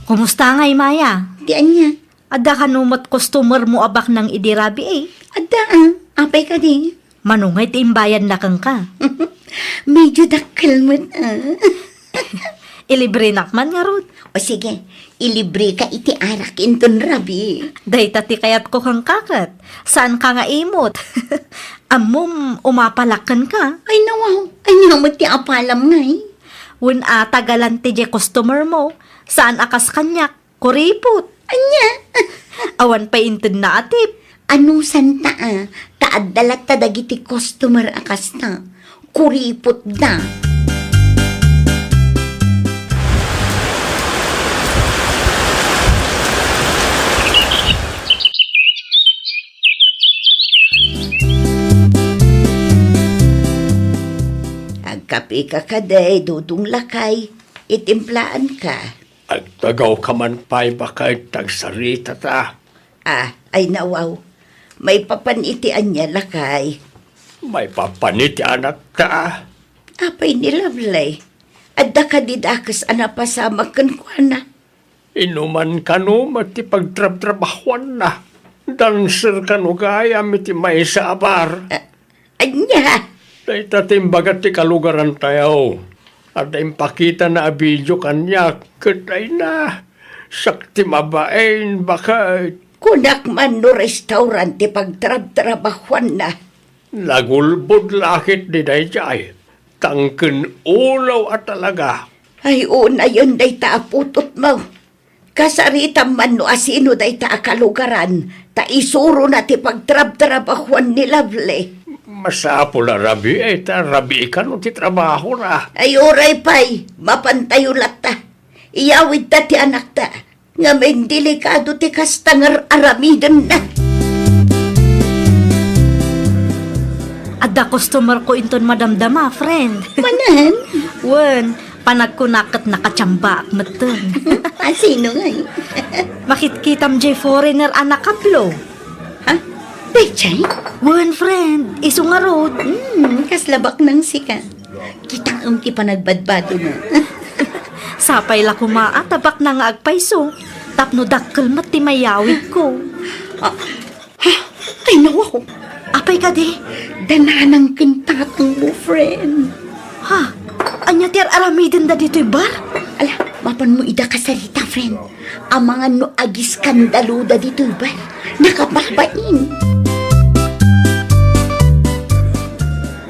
Kumusta ngay, Maya? Ti ania? Adda kano met customer mo a baknang idi rabii? Adda, ah. Apay kadi? Mano ngay ti imbayadna kenka? Medyo dakkel met, ah. Ilibrenak man ngarud. O sige, ilibreka iti arak inton rabii. Dayta ti kayatko kenka ket. Saanka nga imot. Ammom, umapalak kenka. Ay, nawaw. Ania met ti apalam ngay? Wen a, tagalan ti diay customer mo. Saan a kas kaniak. Kuripot. Ania? Awan pay intedna a tip. Anusanta a, ta adda latta dagiti customer a kasta. Kuripotda. Agkapeka kadi, Dudong lakay, itimplaanka. Agtagawka man pay baket ta agsaritata. Ah, ay nawaw. Maipapan iti ania, lakay? Maipapan iti anakta. Apay ni Lovely? Adda kadi dakes a napasamak kenkuana? Inuman kano met ti pagtrabtrabahuanna. Dancer kano gayam iti maysa a bar. Ah, Ania? Dayta ti imbaga ti kalugarantayo. Adda impakitana a video kaniak, ket ay na, siak ti mabain, baket. Kunak man no restaurant ti pagtrabtrabahuanna. Nagulbod la ketdi daydiay, tangken ulaw a talaga. Ay, unayen dayta a putotmo. Kasaritam man no asino dayta a kalugaran, ta isurona ti pagtrabtrabahuan ni Lovely. Masapul a rabii, ta rabiikan no ti trabahona. Ay, uray pay, mapantayo latta. Iyawidta ti anakta. Ngem delikado ti kasta nga ar-aramidenna. Adda customer ko inton madamdama, friend. Manen? Wen, panagkunak ket nakachambaak metten. Asino ngay? Makitkitam jay foreigner a nakablo. Ha? Dayjay? Wen, friend. Isu ngarud. Hmm, kasla baknang sika. Kitaem ti panagbadbado mo. Sapay la koma a ta baknang nga agpayso, tapno dakkel met ti mayawidko. Ah, ha? Ay, nawaw. Apay kadi? Da nanang ken tatang mo, friend. Ha? Ania ti ar-aramidenda ditoy bar? Ala, mapanmo ida kasarita, friend. Amangan no agiskandaluda ditoy bar. Nakababain.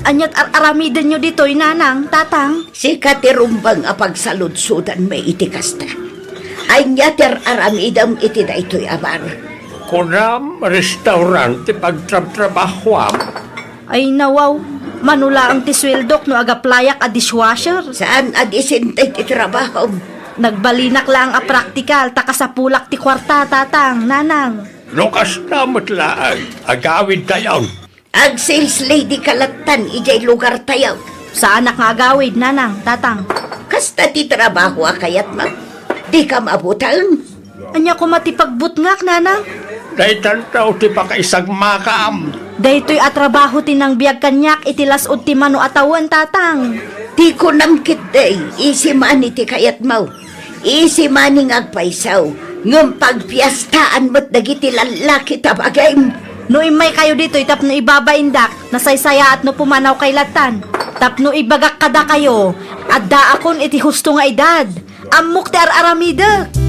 Aniat ar-aramidenyo ditoy, nanang, tatang? Sika ti rumbeng a pagsaludsodanmi iti kasta. Ania ti ar-aramidem iti daytoy a bar? Kunam, restaurant ti pagtrabtrabahuam. Ay, nawaw. Mano laeng ti sueldok no agaplayak a dishwasher? Saan a disente ti trabahom? Nagbalinak laeng a praktikal ta kasapulak ti kuarta, tatang, nanang. No kasta met laeng, agawidtayon. Ag-sales lady ka lattan idiay lugartayo. Saanak nga agawid, nanang, tatang. Kasta ti trabaho a kayatmo. Dika mabuteng. Ania koma ti pagbutngak, nanang? Daytanto ti pakaisagmakam. Daytoy a trabaho ti nangbiag kaniak iti las-ud ti mano a tawen, tatang. Ti kunam ketdi, easy money ti kayatmo. Easy money nga agpayso, ngem pagpiestaan met dagiti lallaki ta bagim. No immaykayo ditoy tapno ibabaindak, nasaysayaat no pumanawkay lattan. Tapno ibagak kadakayo, addaakon iti husto nga edad. Ammok ti ar-aramidek.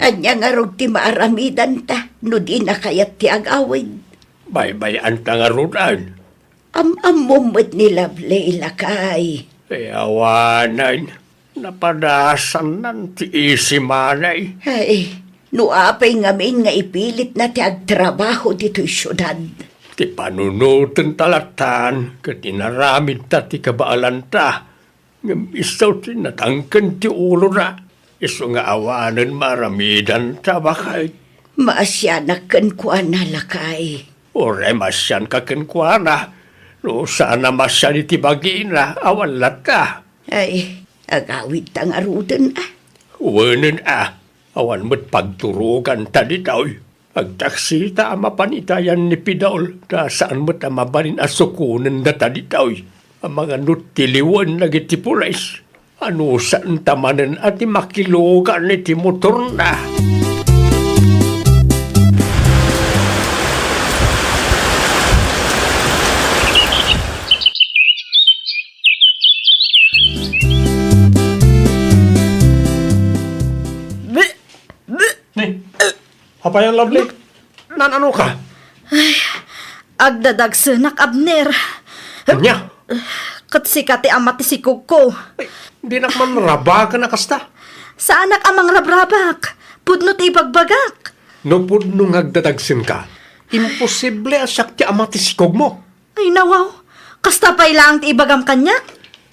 Ania ngarud ti maaramidanta no dina kayat ti agawid? Baybay-anta ngaruden. Am-ammom met ni Lovely, lakay. Ay, awanen, napadasannan ti easy money. Ay, no apay ngamin nga ipilitna ti agtrabaho ditoy siudad? Ti panunotenta lattan ket inaramidta ti kabaelanta. Ngem isu ti natangken ti ulona, isu nga awanen maaramidanta, baket. Maasianak kenkuana, lakay. Uray maasianka kenkuana, no saan a maasian iti bagina, awan latta. Ay, agawidta ngaruden a. Wenen a, awan met pagturoganta ditoy. Agtaksita a mapan itayan ni Pidol, ta saan met a mabalin a sukonendata ditoy. Amangan no tiliwen dagiti pulis. Anusanta manen a ti makilugan iti motorna. Ni, apay a, Lovely? Naan-ano ka? Ay, agdadagsenak, Abner. Ania? Ket sika ti ama ti sikogko. Ay, dinak man rabaken a kasta. Saanak a mangrabrabak. Pudno ti ibagbagak. No pudno nga agdadagsenka, imposible a siak ti ama ti sikogmo. Ay, nawaw. Kasta pay laeng ti ibagam kaniak?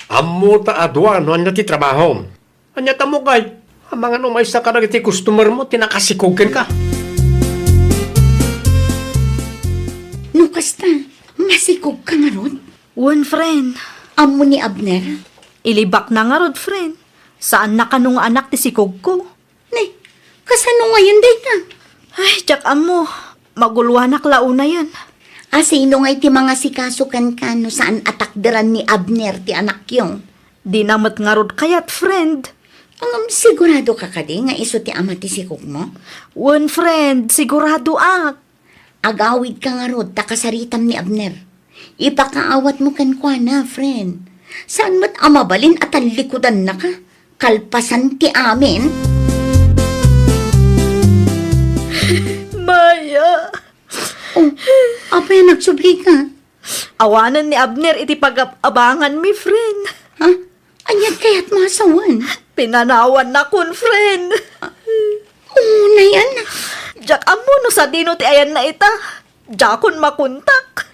Ammo ta a dua no ania ti trabahom. Ania ta mukay? Amangan umaysa kadagiti customer mo ti nakasikog kenka. No kasta, masikog ka ngarud? Wen, friend. Ammo ni Abner? Ilibakna ngarud, friend. Saanna kano nga anak ti sikogko. Ni, kasano ngayon dayta? Ay, diak ammo. Maguluanak la unayen. A, sino ngay ti mangasikaso kenka no saan a takderan ni Abner ti anakyo? Dina met ngarud kayat, friend. Ngem sigurado ka kadi nga isu ti ama ti sikogmo? Wen, friend, siguradoak. Agawid ka ngarud ta kasaritam ni Abner. Ipakaawatmo kenkuana, friend. Saan met a mabalin a tallikudannaka? Kalpasan ti amin? Maya. Oh, apay a nagsublika? Awanen ni Abner iti pagab-abanganmi, friend. Ha? Aniat kayatmo a sawen? Pinanawannakon, friend. Unay, anak. Diak ammo no sadino ti ayanna ita. Diakon makontak.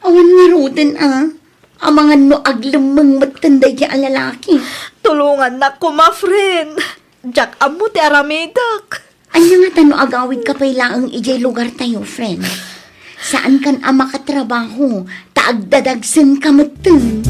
Awan ngaruden, a. Amangan no aglemmeng metten daydi a lalaki. Tulongannak koma, friend. Diak ammo ti aramidek. Ania ngata no agawidka pay laeng idiay lugartayo, friend? Saankan a makatrabaho, ta agdadagsenka metten.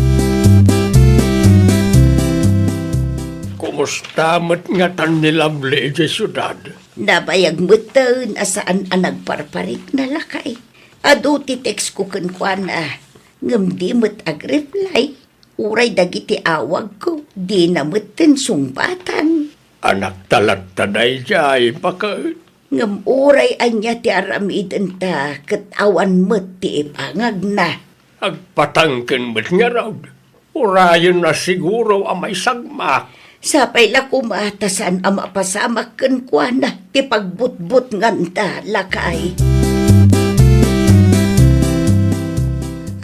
Kumusta met ngatan ni Lovely idiay siudad? Nabayag metten a saan a nagparparikna, lakay. Adu ti textko kenkuana, ngem di met agreply. Uray dagiti awagko, dina metten sungbatan. Anakta latta daydiay, baket. Ngem uray ania ti aramidenta, ket awan met ti ipangagna. Agpatangken met ngarud. Urayenna siguro a maisagmak. Sapay la koma ta saan a mapasamak kenkuana ti pagbutbutnganta, lakay.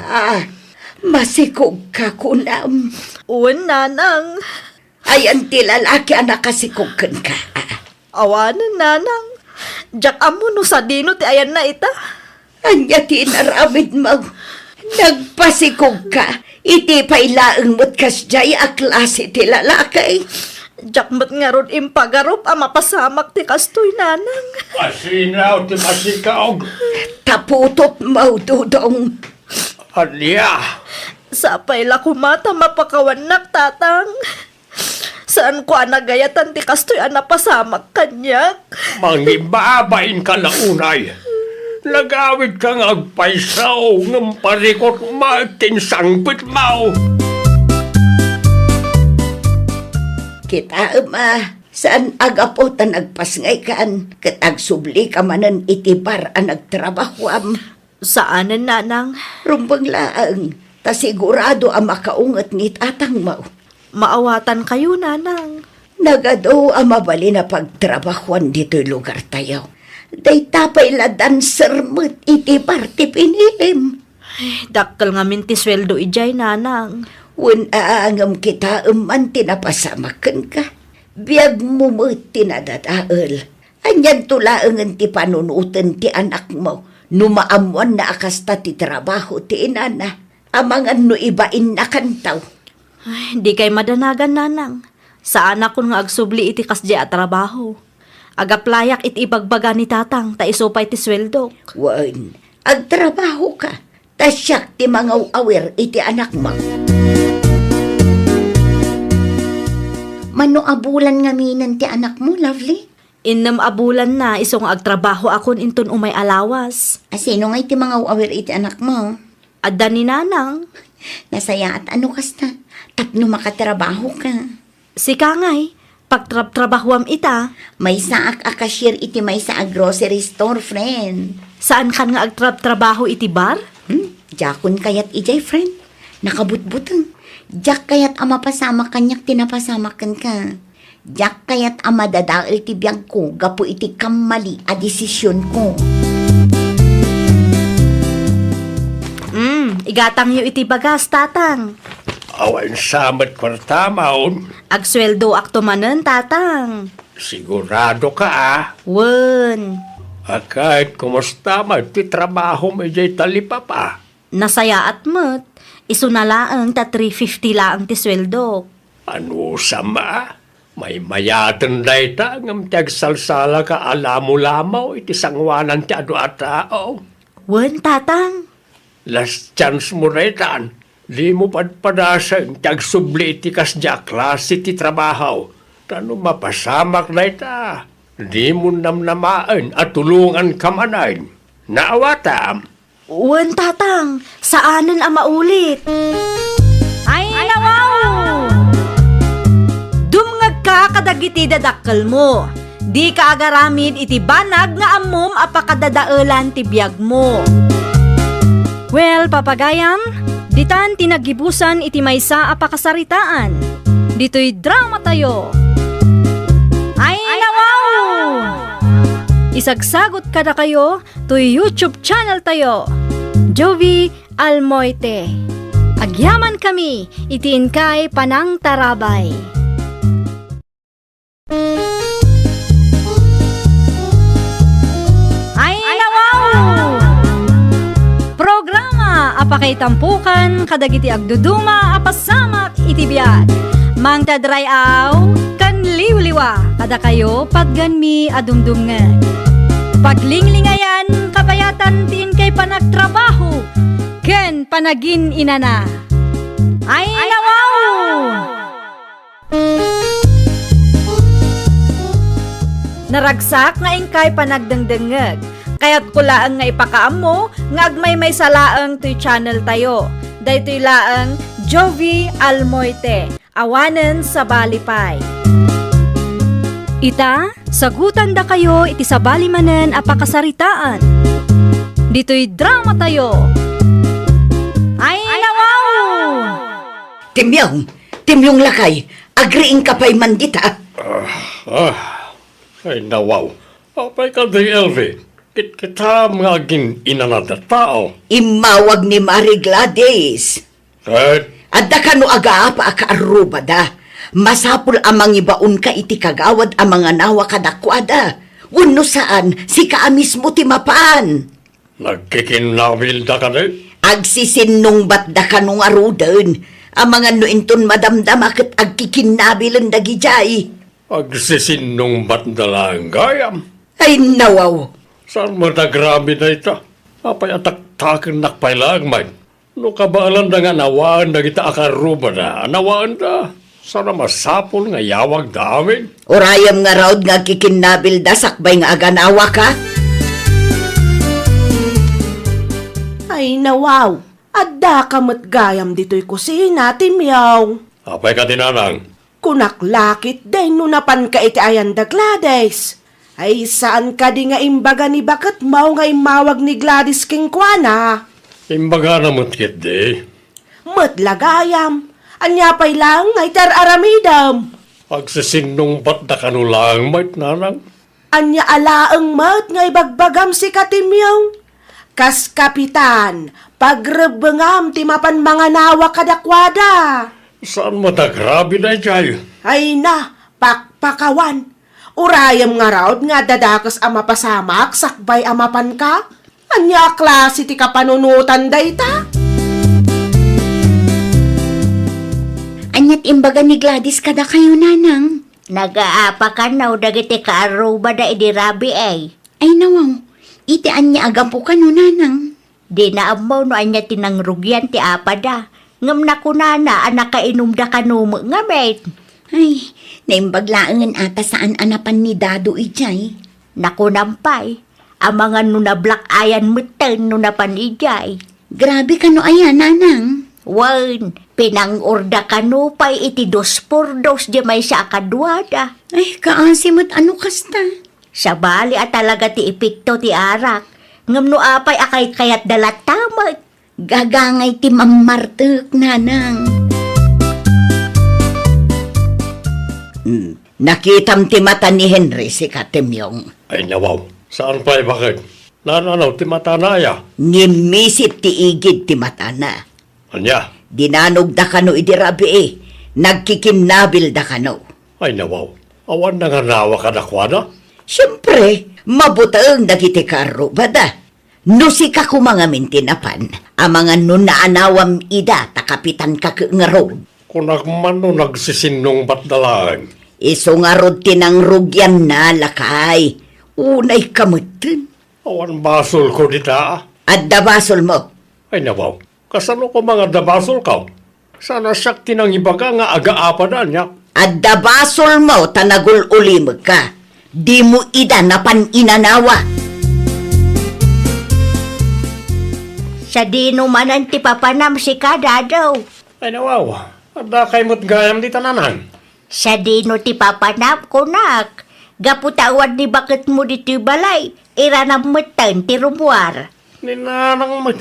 Ah, masikogka, kunam. Wen, nanang. Ayan ti lalaki a nakasikog kenka. Awanen, nanang. Diak ammo no sadino ti ayanna ita. Ania ti inaramidmo? Nagpasikogka. Iti pay laeng met kasdiay a klase ti lalaki. Diak met ngarud impagarup a mapasamak ti kastoy, nanang. Asino ti masikog? Ta putotmo, Dodong. Ania? Sapay la koma ta mapakawannak, tatang. Saanko a nagayatan ti kastoy a napasamak kaniak. Mangibabainka la unay. Nagawidka nga agpayso, ngem parikutmo ti insangpetmo. Kitaem a, saan a gapu ta nagpasngaykan, ket agsublika manen iti bar a nagtrabahoam. Saanen, nanang. Rumbeng laeng, ta sigurado a makaunget ni tatangmo. Maawatankayo, nanang. Nagadu a mabalin a pagtrabahoan ditoy lugartayo. Dayta pay la dancer met iti bar ti pinilim. Ay, dakkel ngamin ti sueldo idiay, nanang. Wen a, ngem kitaem man ti napasamak kenka. Biagmo met ti nadadael. Anianto laengen ti panunoten ti anakmo no maammoanna a kasta ti trabaho ti inana, amangan no ibainnakanto? Ay, dikay madanagan, nanang. Saanakon nga agsubli iti kasdiay a trabaho. Agaplayak iti ibagbaga ni tatang ta isu pay ti sueldok. Wen, agtrabahoka, ta siak ti mangaw-awir iti anakmo. Mano a bulan ngaminen ti anakmo, Lovely? Innem a bulanna isu nga agtrabahoakon inton umay a lawas. A, sino ngay ti mangaw-awir iti anakmo? Adda ni nanang. Nasayaat a no kasta, tapno makatrabahoka. Sika ngay, pagtrabtrabahoam ita. Maysaak a cashier iti maysa a grocery store, friend. Saankan nga agtrabtrabaho iti bar? Hmm, diakon kayat idiay, friend. Nakabutbuteng. Diak kayat a mapasamak kaniak ti napasamak kenka. Diak kayat a madadael ti biagko gapu iti kammali a desisionko. Mm, igatangyo iti bagas, tatang. Awan sa met kuartam. Agsueldoakto manen, tatang. Siguradoka, a? Wen. A ket, kumusta met ti trabahom idiay talipapa? Nasayaat met. Isuna laeng ta three fifty laeng ti sueldok. Anusam, a? Maymayaten dayta ngem ti agsalsalaka a lamolamo iti sangoanan ti adu a tao. Wen, tatang. Last chance mo daytan. Dimo padpadasen ti agsubli iti kasdiay a klase ti trabaho. Ta no mapasamak dayta, dimo namnamaen a tulonganka manen. Naawatam? Wen, tatang, saanen a maulit. Ay, nawaw! Dumngegka kadagiti dadakkelmo. Dika agaramid iti banag nga ammom a pakadadaelan ti biagmo. Well, papagayam, ditan ti naggibusan iti maysa a pakasaritaan. Ditoy dramatayo. Ay, nawaw! Isagsagot kadakayo toy YouTube channel tayo, Jovie Almoite. Agyamankami iti inkay panangtarabay. Ay, nawaw! Programa a pakaitampukan kadagiti agduduma a pasamak iti biag. Mangted ray-aw ken liwliwa kadakayo patgenmi a dumdumngeg. Paglinglingayan, kabayatan ti inkay panagtrabaho ken panagin-inana. Ay, nawaw! Naragsak nga inkay panagdengdengngeg. Kayatko laeng nga ipakaammo nga agmaymaysa laeng toy channel tayo. Daytoy laeng Jovi Almoite. Awanen sabali pay. Ita, sagutandakayo iti sabali manen a pakasaritaan. Ditoy drama tayo. Ay, nawaw! Timyong! Timyong lakay! Agriingka pay man dita! Ah, ah, ay, nawaw. Apay kadi, Elvie? Kitkitam nga agin-inana ti tao. Immawag ni Mari Gladys. Ket? Adda kano agaapa a kaarrubada. Masapul a mangibaonka iti kagawad a manganawa kadakuada. Wenno saan, sika a mismo ti mapan. Nagkikinnabilda kadi? Agsisinnungbatda kano ngaruden. Amangan no inton madamdama ket agkikinnabilen dagidiay. Agsisinnungbatda laeng gayam. Ay, nawaw! Saan met a grabe dayta? Apay a taktakennak pay laeng met? No kabaelanda nga anawaen dagita a kaarrubada, anawaenda. Saan a masapul nga iyawagda amin? Urayem ngarud nga agkikinnabilda sakbay nga aganawaka? Ay, nawaw! Addaka met gayam ditoy kusina, Timyong. Apay kadi, nanang? Kunak la ketdi no napanka iti ayan da Gladys. Ay, saan kadi nga imbaga ni baketmo nga immawag ni Gladys kenkuana? Imbagana met ketdi. Met la gayam, ania pay laeng nga iti ar-aramidem? Agsisinnungbatda kano laeng met, nanang. Ania a laeng met nga ibagbagam sika, Timyong? Kas kapitan, pagrebbengam ti mapan manganawa kadakuada. Saan met a grabe daydiay? Ay na, pakpakawan. Urayem ngarud nga adda dakes a mapasamak sakbay a mapanka? Ania a klase ti kapanunotan dayta? Ania ti imbaga ni Gladys kadakayo, nanang? Nagaapa kano dagiti kaarrubada idi rabii? Ay, nawaw, iti ania a gapu kano, nanang? Dina ammo no ania ti nangrugian ti apada, ngem nakunana a nakainumda kano met ngamin. Ay, naimbag laengen a ta saan a napan ni Dado idiay. Nakunam pay, amangan no nablak-ayan metten no napan idiay. Grabe kano aya, nanang? Wen, pinang-orda kano pay iti dos por dos diay maysa a kaduada. Ay, kaasi met a no kasta. Sabali a talaga ti epekto ti arak, ngem no apay a kaykayatda latta met? Gagangay ti mammartek, nanang. Hmm, nakitam ti mata ni Henry, sika, Timyong? Ay, nawaw. Saan pay baket? Nanano ti matana aya? Ngimmisit ti igid ti matana. Ania? Dinanogda kano idi rabii, nagkikinnabilda kano. Ay, nawaw. Awan nanganawa kadakuada? Siempre, mabuteng dagiti kaarrubada. No sika koma ngamin ti napan, amangan no naanawam ida ta kapitanka ket ngarud. Kunak man no nagsisinnungbatda laeng. Isu ngarud ti nangrugianna, lakay. Unayka metten. Awan basolko dita. Adda basolmo. Ay, nawaw. Kasano koma nga adda basolko? Saan a siak ti nangibaga nga agaapada, ania? Adda basolmo ta nagul-ulimekka. Dimo ida napan inanawa. Sadino manen ti papanam, sika, Dado? Ay, nawaw. Addakay met gayam dita, nanang. Sadino ti papanam, kunak? Gapu ta awan ni baketmo ditoy balay, iranam metten ti rummuar. Ni nanang met.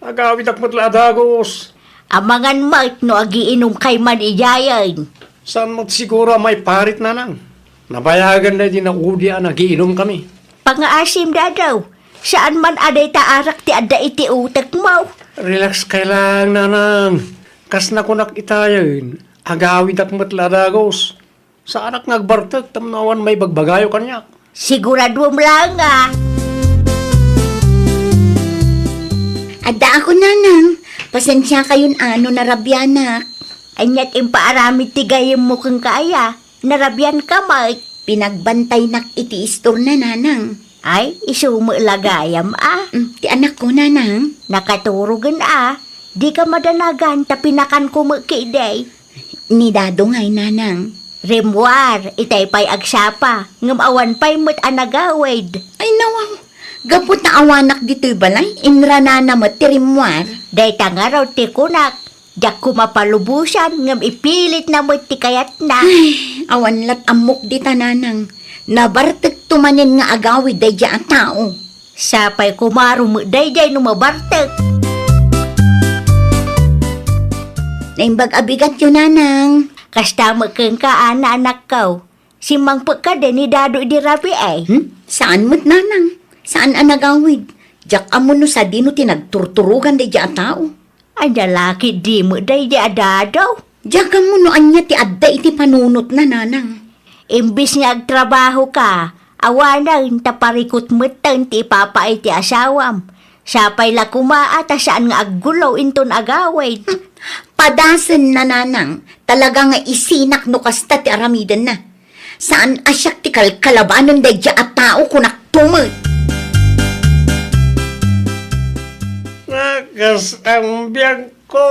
Agawidak met la a dagus. Amangan met no agiinumkay man idiayen. Saan met siguro a maiparit, nanang? Nabayagan daydi naudi a nagiinumkami. Pangaasim, Dado. Saan man a dayta arak ti adda iti utekmo. Relax kay lang, nanang. Kas nakunak itayen, agawidak met la a dagus. Saanak nga agbartek tapno awan maibagbagayo kaniak. Siguraduem laeng a. Adda ako, nanang. Pasensiakayon a no narabianak. Aniat impaaramid ti gayyemmo kenka aya? Narabianka met. Pinagbantaynak iti istorna, nanang. Ay, isu met la gayam a. Mm, ti anakko, nanang. Nakaturogen a. Dika madanagan ta pinakanko met ketdi. Ni Dado ngay, nanang. Rimmuar, itay pay agsapa, ngem awan pay met a nagawid. Ay, nawaw. Gapu ta awanak ditoy balay, inranana met ti rimmuar. Dayta ngarud ti kunak, diak koma palubosan, ngem ipilitna met ti kayatna. Ay, awan lat ammok dita, nanang. Nabartekto manen nga agawid daydiay a tao. Sapay koma rumek daydiay no mabartek. Naimbag a bigatyo, nanang. Kasta met kenka, Ana, anakko. Simmangpet kadi ni Dado idi rabii? Hmm? Saan met, nanang. Saan a nagawid. Diak ammo no sadino ti nagturturogan daydiay a tao. Ania la ketdi met daydiay a Dado? Diak ammo no ania ti adda iti panunotna, nanang. Imbes nga agtrabahoka, awanen ta parikut metten ti ipapaay ti asawam. Sapay la koma a ta saan nga aggulo inton agawid. Padasenna, nanang, talaga nga isinak no kasta ti aramidenna. Saan a siak ti kalkalabanen daydiay a tao, kunakto met. Nakas ang biag ko,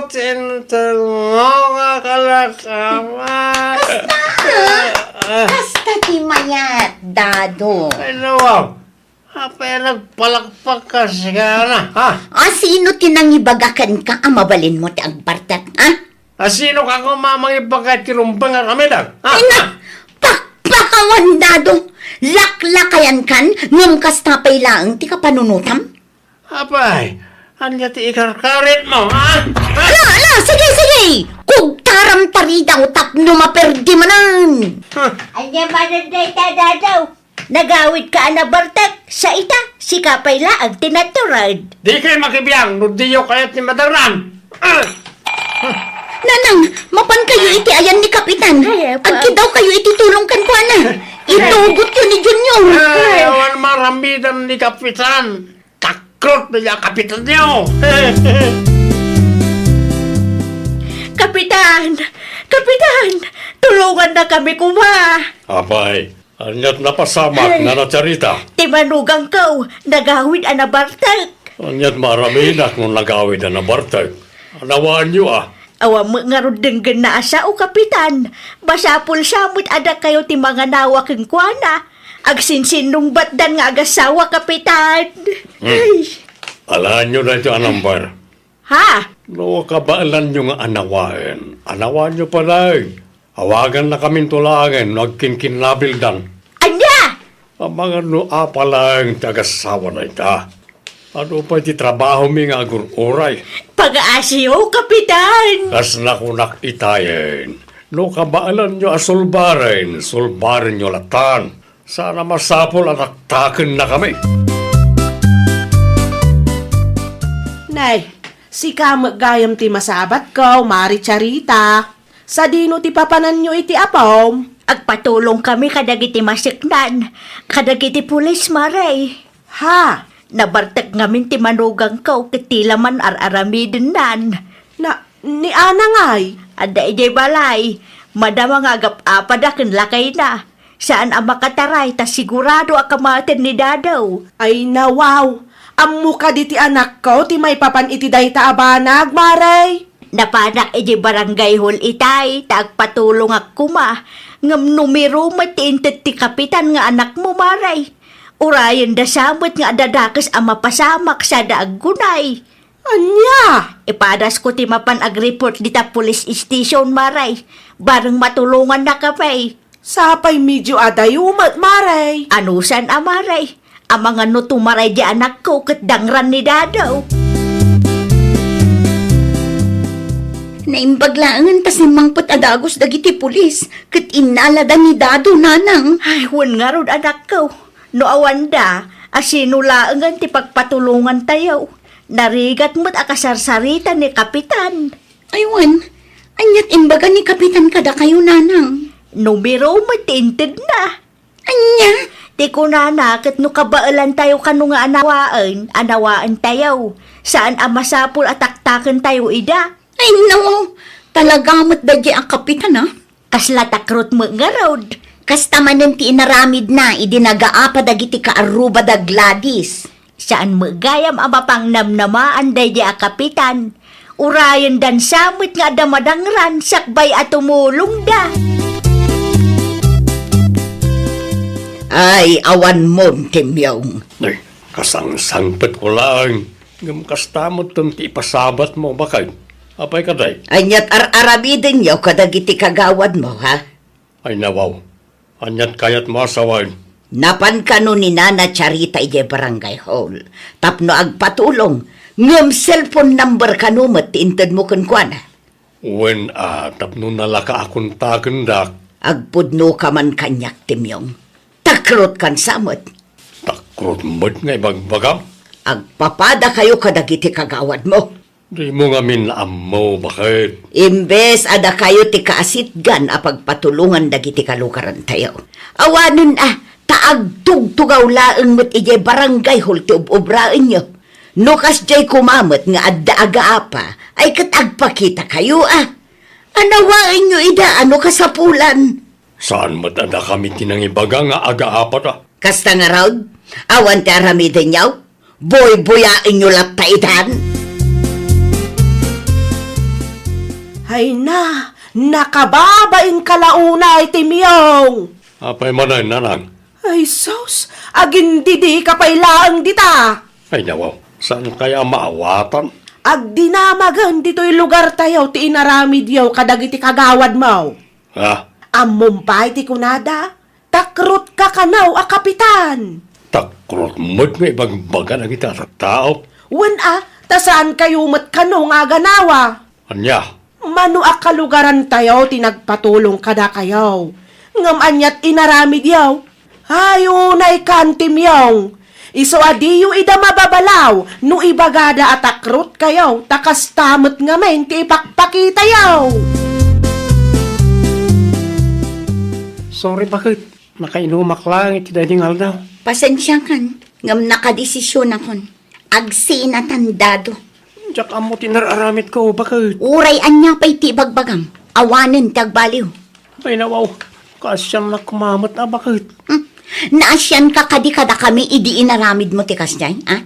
tintalno nga kalakaman. Kasta, ha? Ah. Kasta ti mayat, Dado. Ay, nawaw. Apay nagpalakpak ka, sigana, ha? A, sino ti nangibaga kenka a mabalinmo ti agbartek, ha? A, sino ka koma mangibaga ti rumbeng a ramidang, ha? Ay, na, pakpakawan, Dado! Laklakayankan, ngem kasta pay laeng ti kapanunotam? Apay, ania ti ikarkaritmo, ha? Ha? Ala, ala, sige, sige! Kugtaram ta ridaw tapno maperdi manen! Ha? Ania manen dayta, Dado? Nagawidka a nabartek, sa ita, sika pay laeng ti natured. Dikay makibiang no diyo kayat ti madangnan. Ah! Nanang, mapankayo iti ayan ni Kapitan. Ay, apa. Agkidawkayo iti tulong kenkuana. Itugotyo ni Junior. Ay, awan maramidan ni Kapitan. Kakrot na niya Kapitan niyo. Kapitan! Kapitan! Tulongannakami koma! Apay, aniat napasamak, Nana Charita? Ti manugangko, nagawid a nabartek. Aniat maaramidak no nagawid a nabartek? Anawaanyo a. Awan met ngarud denggenna a sao, Kapitan. Basapul sa met a dakayo ti manganawa kenkuana. Agsinsinnungbatdan nga agassawa, Kapitan. Hmm. Ay. Alaenyo daytoy a number. Ha? No kabaelanyo nga anawaen, anawaenyo pay laeng. Awagannakaminto laengen no agkinkinnabildan. Ania? Amangan no apay laeng ti agassawana ita. Adu pay ti trabahomi nga agur-uray? Pagaasiyo, Kapitan! Kas nakunak itayen, no kabaelanyo a sulbaren, sulbarenyo latan. Saan a masapul a taktakennakami. Nay, sika met gayam ti masabatko, Mari Charita. Sadino ti papananyo iti apom? Agpatulongkami kadagiti maseknan, kadagiti pulis, Mari. Ha? Nabartek ngamin ti manugangko ket ti la man ar-aramidennan. Na, ni Ana ngay? Adda idiay balay. Madama nga agap-apada ken lakayna. Saan a makataray ta sigurado a kamaten ni Dado. Ay, nawaw! Ammo kadi ti anakko ti maipapan iti dayta a banag, Mare? Napanak idiay barangay hall itay ta agpatulongak koma, ngem numero met ti inted ti kapitan nga anakmo, Mare. Urayenda sa met nga adda dakes a mapasamak sada aggunay. Ania? Ipadasko ti mapan agreport dita police station, Mare. Bareng matulongannakami. Sapay medio adayo met, Mare. Anusan a, Mare? Amangan no tumaray di anakko ket dangran ni Dado. Naimbag laengen ta simmangpet a dagus dagiti pulis ket innalada ni Dado, nanang. Ay, wen ngarud, anakko. No awanda, a sino laengen ti pagpatulongantayo? Narigat met a kasarsarita ni Kapitan. Ay, wen, aniat imbaga ni Kapitan kadakayo, nanang? Numero met ti intedna. Ania? Ti kunana ket no kabaelantayo kano nga anawaen, anawaentayo. Saan a masapul a taktakentayo ida. Ay, no. Talaga met daydi a kapitan, a. Kasla takrot met ngarud. Kasta manen ti inaramidna idi nagaapa dagiti kaarruba da Gladys. Saan met gayam a mapangnamnamaan daydi a kapitan. Urayendan sa met nga adda madangran sakbay a tumulongda. Ay, awan mon, Timyong. Ay, kasangsangpetko laeng. Ngem kasta metten ti ipasabatmo, baket. Apay kadi? Aniat ar-aramidenyo kadagiti kagawadmo, ha? Ay, nawaw. Aniat kayatmo a sawen? Napan kano ni Nana Charita idiay barangay hall tapno agpatulong, ngem cellphone number kano met ti intedmo kenkuana? Wen a, tapno nalaka a kontakendak. Agpudnoka man kaniak, Timyong. Takrotkan sa met. Takrot met nga ibagbagam? Agpapadakayo kadagiti kagawadmo. Dimo ngamin ammo, baket. Imbes a dakayo ti kaasitgan a pagpatulongan dagiti kalugarantayo. Awanen a, ta agtugtugaw laeng met idiay barangay hall ti ub-ubraenyo. No kasdiay koma met nga adda agaapa, ay ket agpakitakayo a. Anawaenyo ida a no kasapulan. Saan met a dakami ti nangibaga nga agaapata? Kasta ngarud, awan ti aramidenyo? Buybuyaenyo latta itan? Ay na, nakababain ka la unay, Timyong! Apay manen, nanang? Ay sus, agindidi ka pay laeng dita! Ay nawaw, saan kaya maawatan? Agdinamagen ditoy lugartayo ti inaramidyo kadagiti kagawadmo. Ha? Ammom pay ti kunada? Takrotka kano a kapitan. Takrot met nga ibagbaga dagiti a tattao. Wen a, ta saankayo met kano nga aganawa. Ania? Mano a kalugarantayo ti nagpatulong kadakayo. Ngem aniat inaramidyo? Ay, unay kan, Timyong. Isu a diyo ida mababalaw no ibagada a takrotkayo, ta kasta met ngamin ti ipakpakitayo. Sorry, baket. Nakainumak laeng iti daydi nga aldaw. Pasensiakan, ngem nakadesisionakon. Agsinatandado. Diak ammo ti nar-aramidko, baket. Uray ania pay ti ibagbagam, awanen ti agbaliw. Ay, nawaw. Kaasiannak koma met a, baket. Hmm. Naasianka kadi kadakami idi inaramidmo ti kasdiay, a?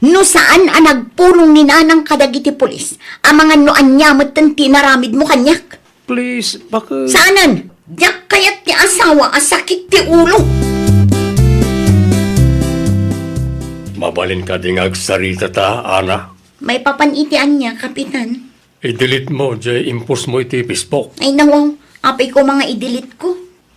No saan a nagpulong ni Nanang kadagiti pulis, amangan no ania metten ti inaramidmo kaniak? Please, baket. Saanen! Diak kayat ti asawa a sakit ti ulo! Mabalin kadi nga agsarita ta, Ana? Maipapan iti ania, Kapitan? I-delete mo, jay impostmo iti Facebook. Ay, nawaw. Apay koma nga i-delete ko?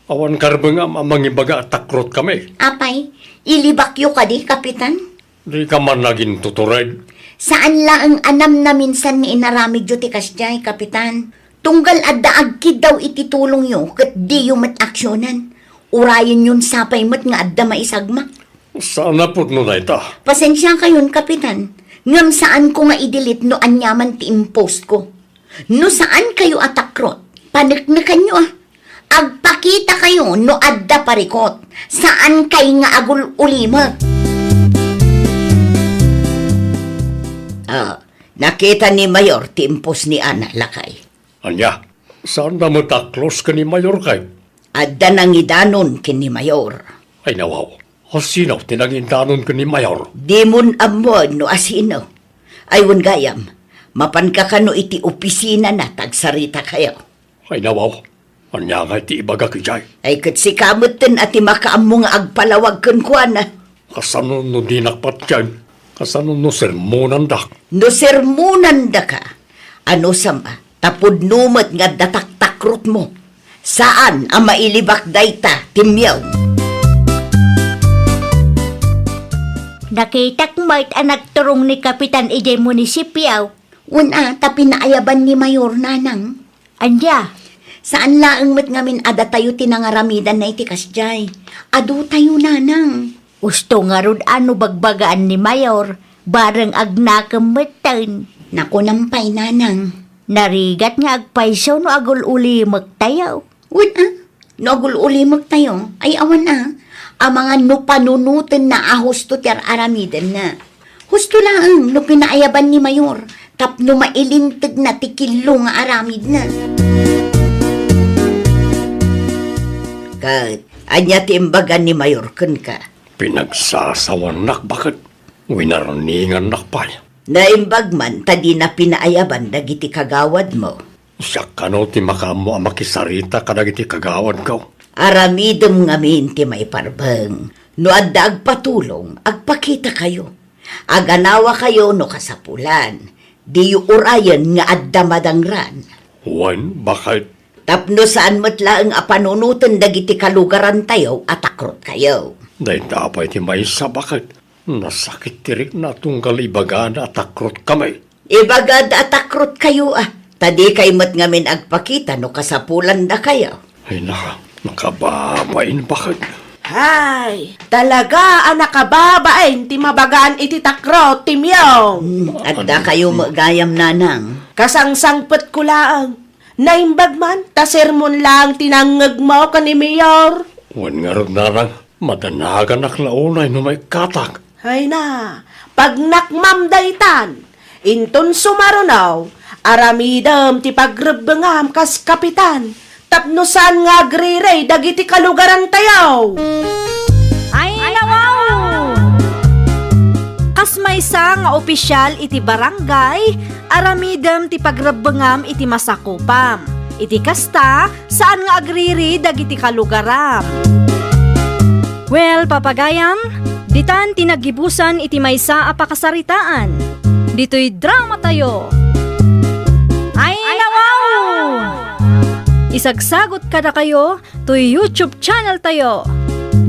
Awan karbengam a mangibaga a takrotkami. Apay, ilibakyo kadi, Kapitan? Dika man nagintutured. Saan laeng a namnaminsan nga inaramidyo ti kasdiay, Kapitan. Tunggal adda agkiddaw iti tulongyo ket diyo met aksionen. Urayenyon sapay met nga adda maisagmak. Saan a pudno dayta? Pasensiakayon, Kapitan. Ngem saanko nga i-delete no aniaman ti impostko. No saankayo a takrot, paneknekanyo a. Agpakitakayo no adda parikot. Saankay nga agul-ulimek. Ah, nakita ni Mayor ti impost ni Ana, lakay. Ania? Saanda met a close ken ni Mayor kay? Adda nangidanon ken ni Mayor. Ay, nawaw. Asino ti nangidanon ken ni Mayor? Dimon ammoen no asino. Ay, wen gayam, mapanka kano iti opisinana ta agsaritakayo. Ay, nawaw. Ania ngay ti ibagak idiay? Ay, ket sika metten a ti makaammo nga agpalawag kenkuana. Kasano no dinak patien? Kasano no sermonandak? No sermonandaka, anusam a, ta pudno met nga adda taktakrotmo. Saan a mailibak dayta, Timyong. Nakitak met a nagturong ni Kapitan idiay munisipio. Wen a, ta pinaayaban ni Mayor, Nanang. Ania? Saan laeng met ngamin a datayo ti nangaramidanna iti kasdiay. Adutayo, Nanang. Usto ngarud a no bagbagaan ni Mayor, bareng agnakem metten. Nakunam pay, Nanang. Narigat nga agpayso no agul-ulimektayo. Wen a, No agul-ulimektayo, ay awan a, amangan no panunotenna a husto ti ar-aramidemna. Husto laeng no pinaayaban ni Mayor tapno mailintegna ti killo nga aramidna. Ket ania ti imbagan ni Mayor kenka? Pinagsasawannak, baket. Winarningannak pay. Naimbag man ta dina pinaayaban dagiti kagawadmo. Siak kano ti makaammo a makisarita kadagiti kagawadko. Aramidem ngamin ti maiparbeng. No adda agpatulong, agpakitakayo. Aganawakayo no kasapulan. Diyo urayen nga adda madangran. Wen, baket. Tapno saan met laeng a panunoten dagiti kalugarantayo a takrotkayo. Dayta pay ti maysa, baket. Nasakit ti rikna tunggal ibagada a takrotkami. Ibagada a takrotkayo a, ta dikay met ngamin agpakita no kasapulandakayo. Ay naka, nakababain, baket. Ay, talaga a nakababain ti mabagaan iti takrot ti Miyong. Hmm, adda kayo met gayam, Nanang. Kasangsangpetko laeng. Naimbag man ta sermon laeng ti nangngegmo ken ni Mayor. Wen ngarud, Nanang, madanaganak la unay no maikkatak. Ay na, pagnakmam daytan. Inton sumaruno, aramidem ti pagrebbengam kas kapitan, tapno saan nga agrirey dagiti kalugarantayo. Ay, nawaw! Kas maysa nga opisyal iti barangay, aramidem ti pagrebbengam iti masakupam. Iti kasta, saan nga agriri dagiti kalugaram. Well, papagayam, ditan ti naggibusan iti maysa a pakasaritaan. Ditoy dramatayo. Ay, nawaw! Isagsagot kadakayo toy YouTube channel tayo,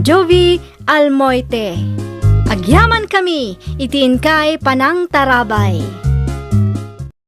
Jovi Almoite. Agyaman kami iti inkay panangtarabay.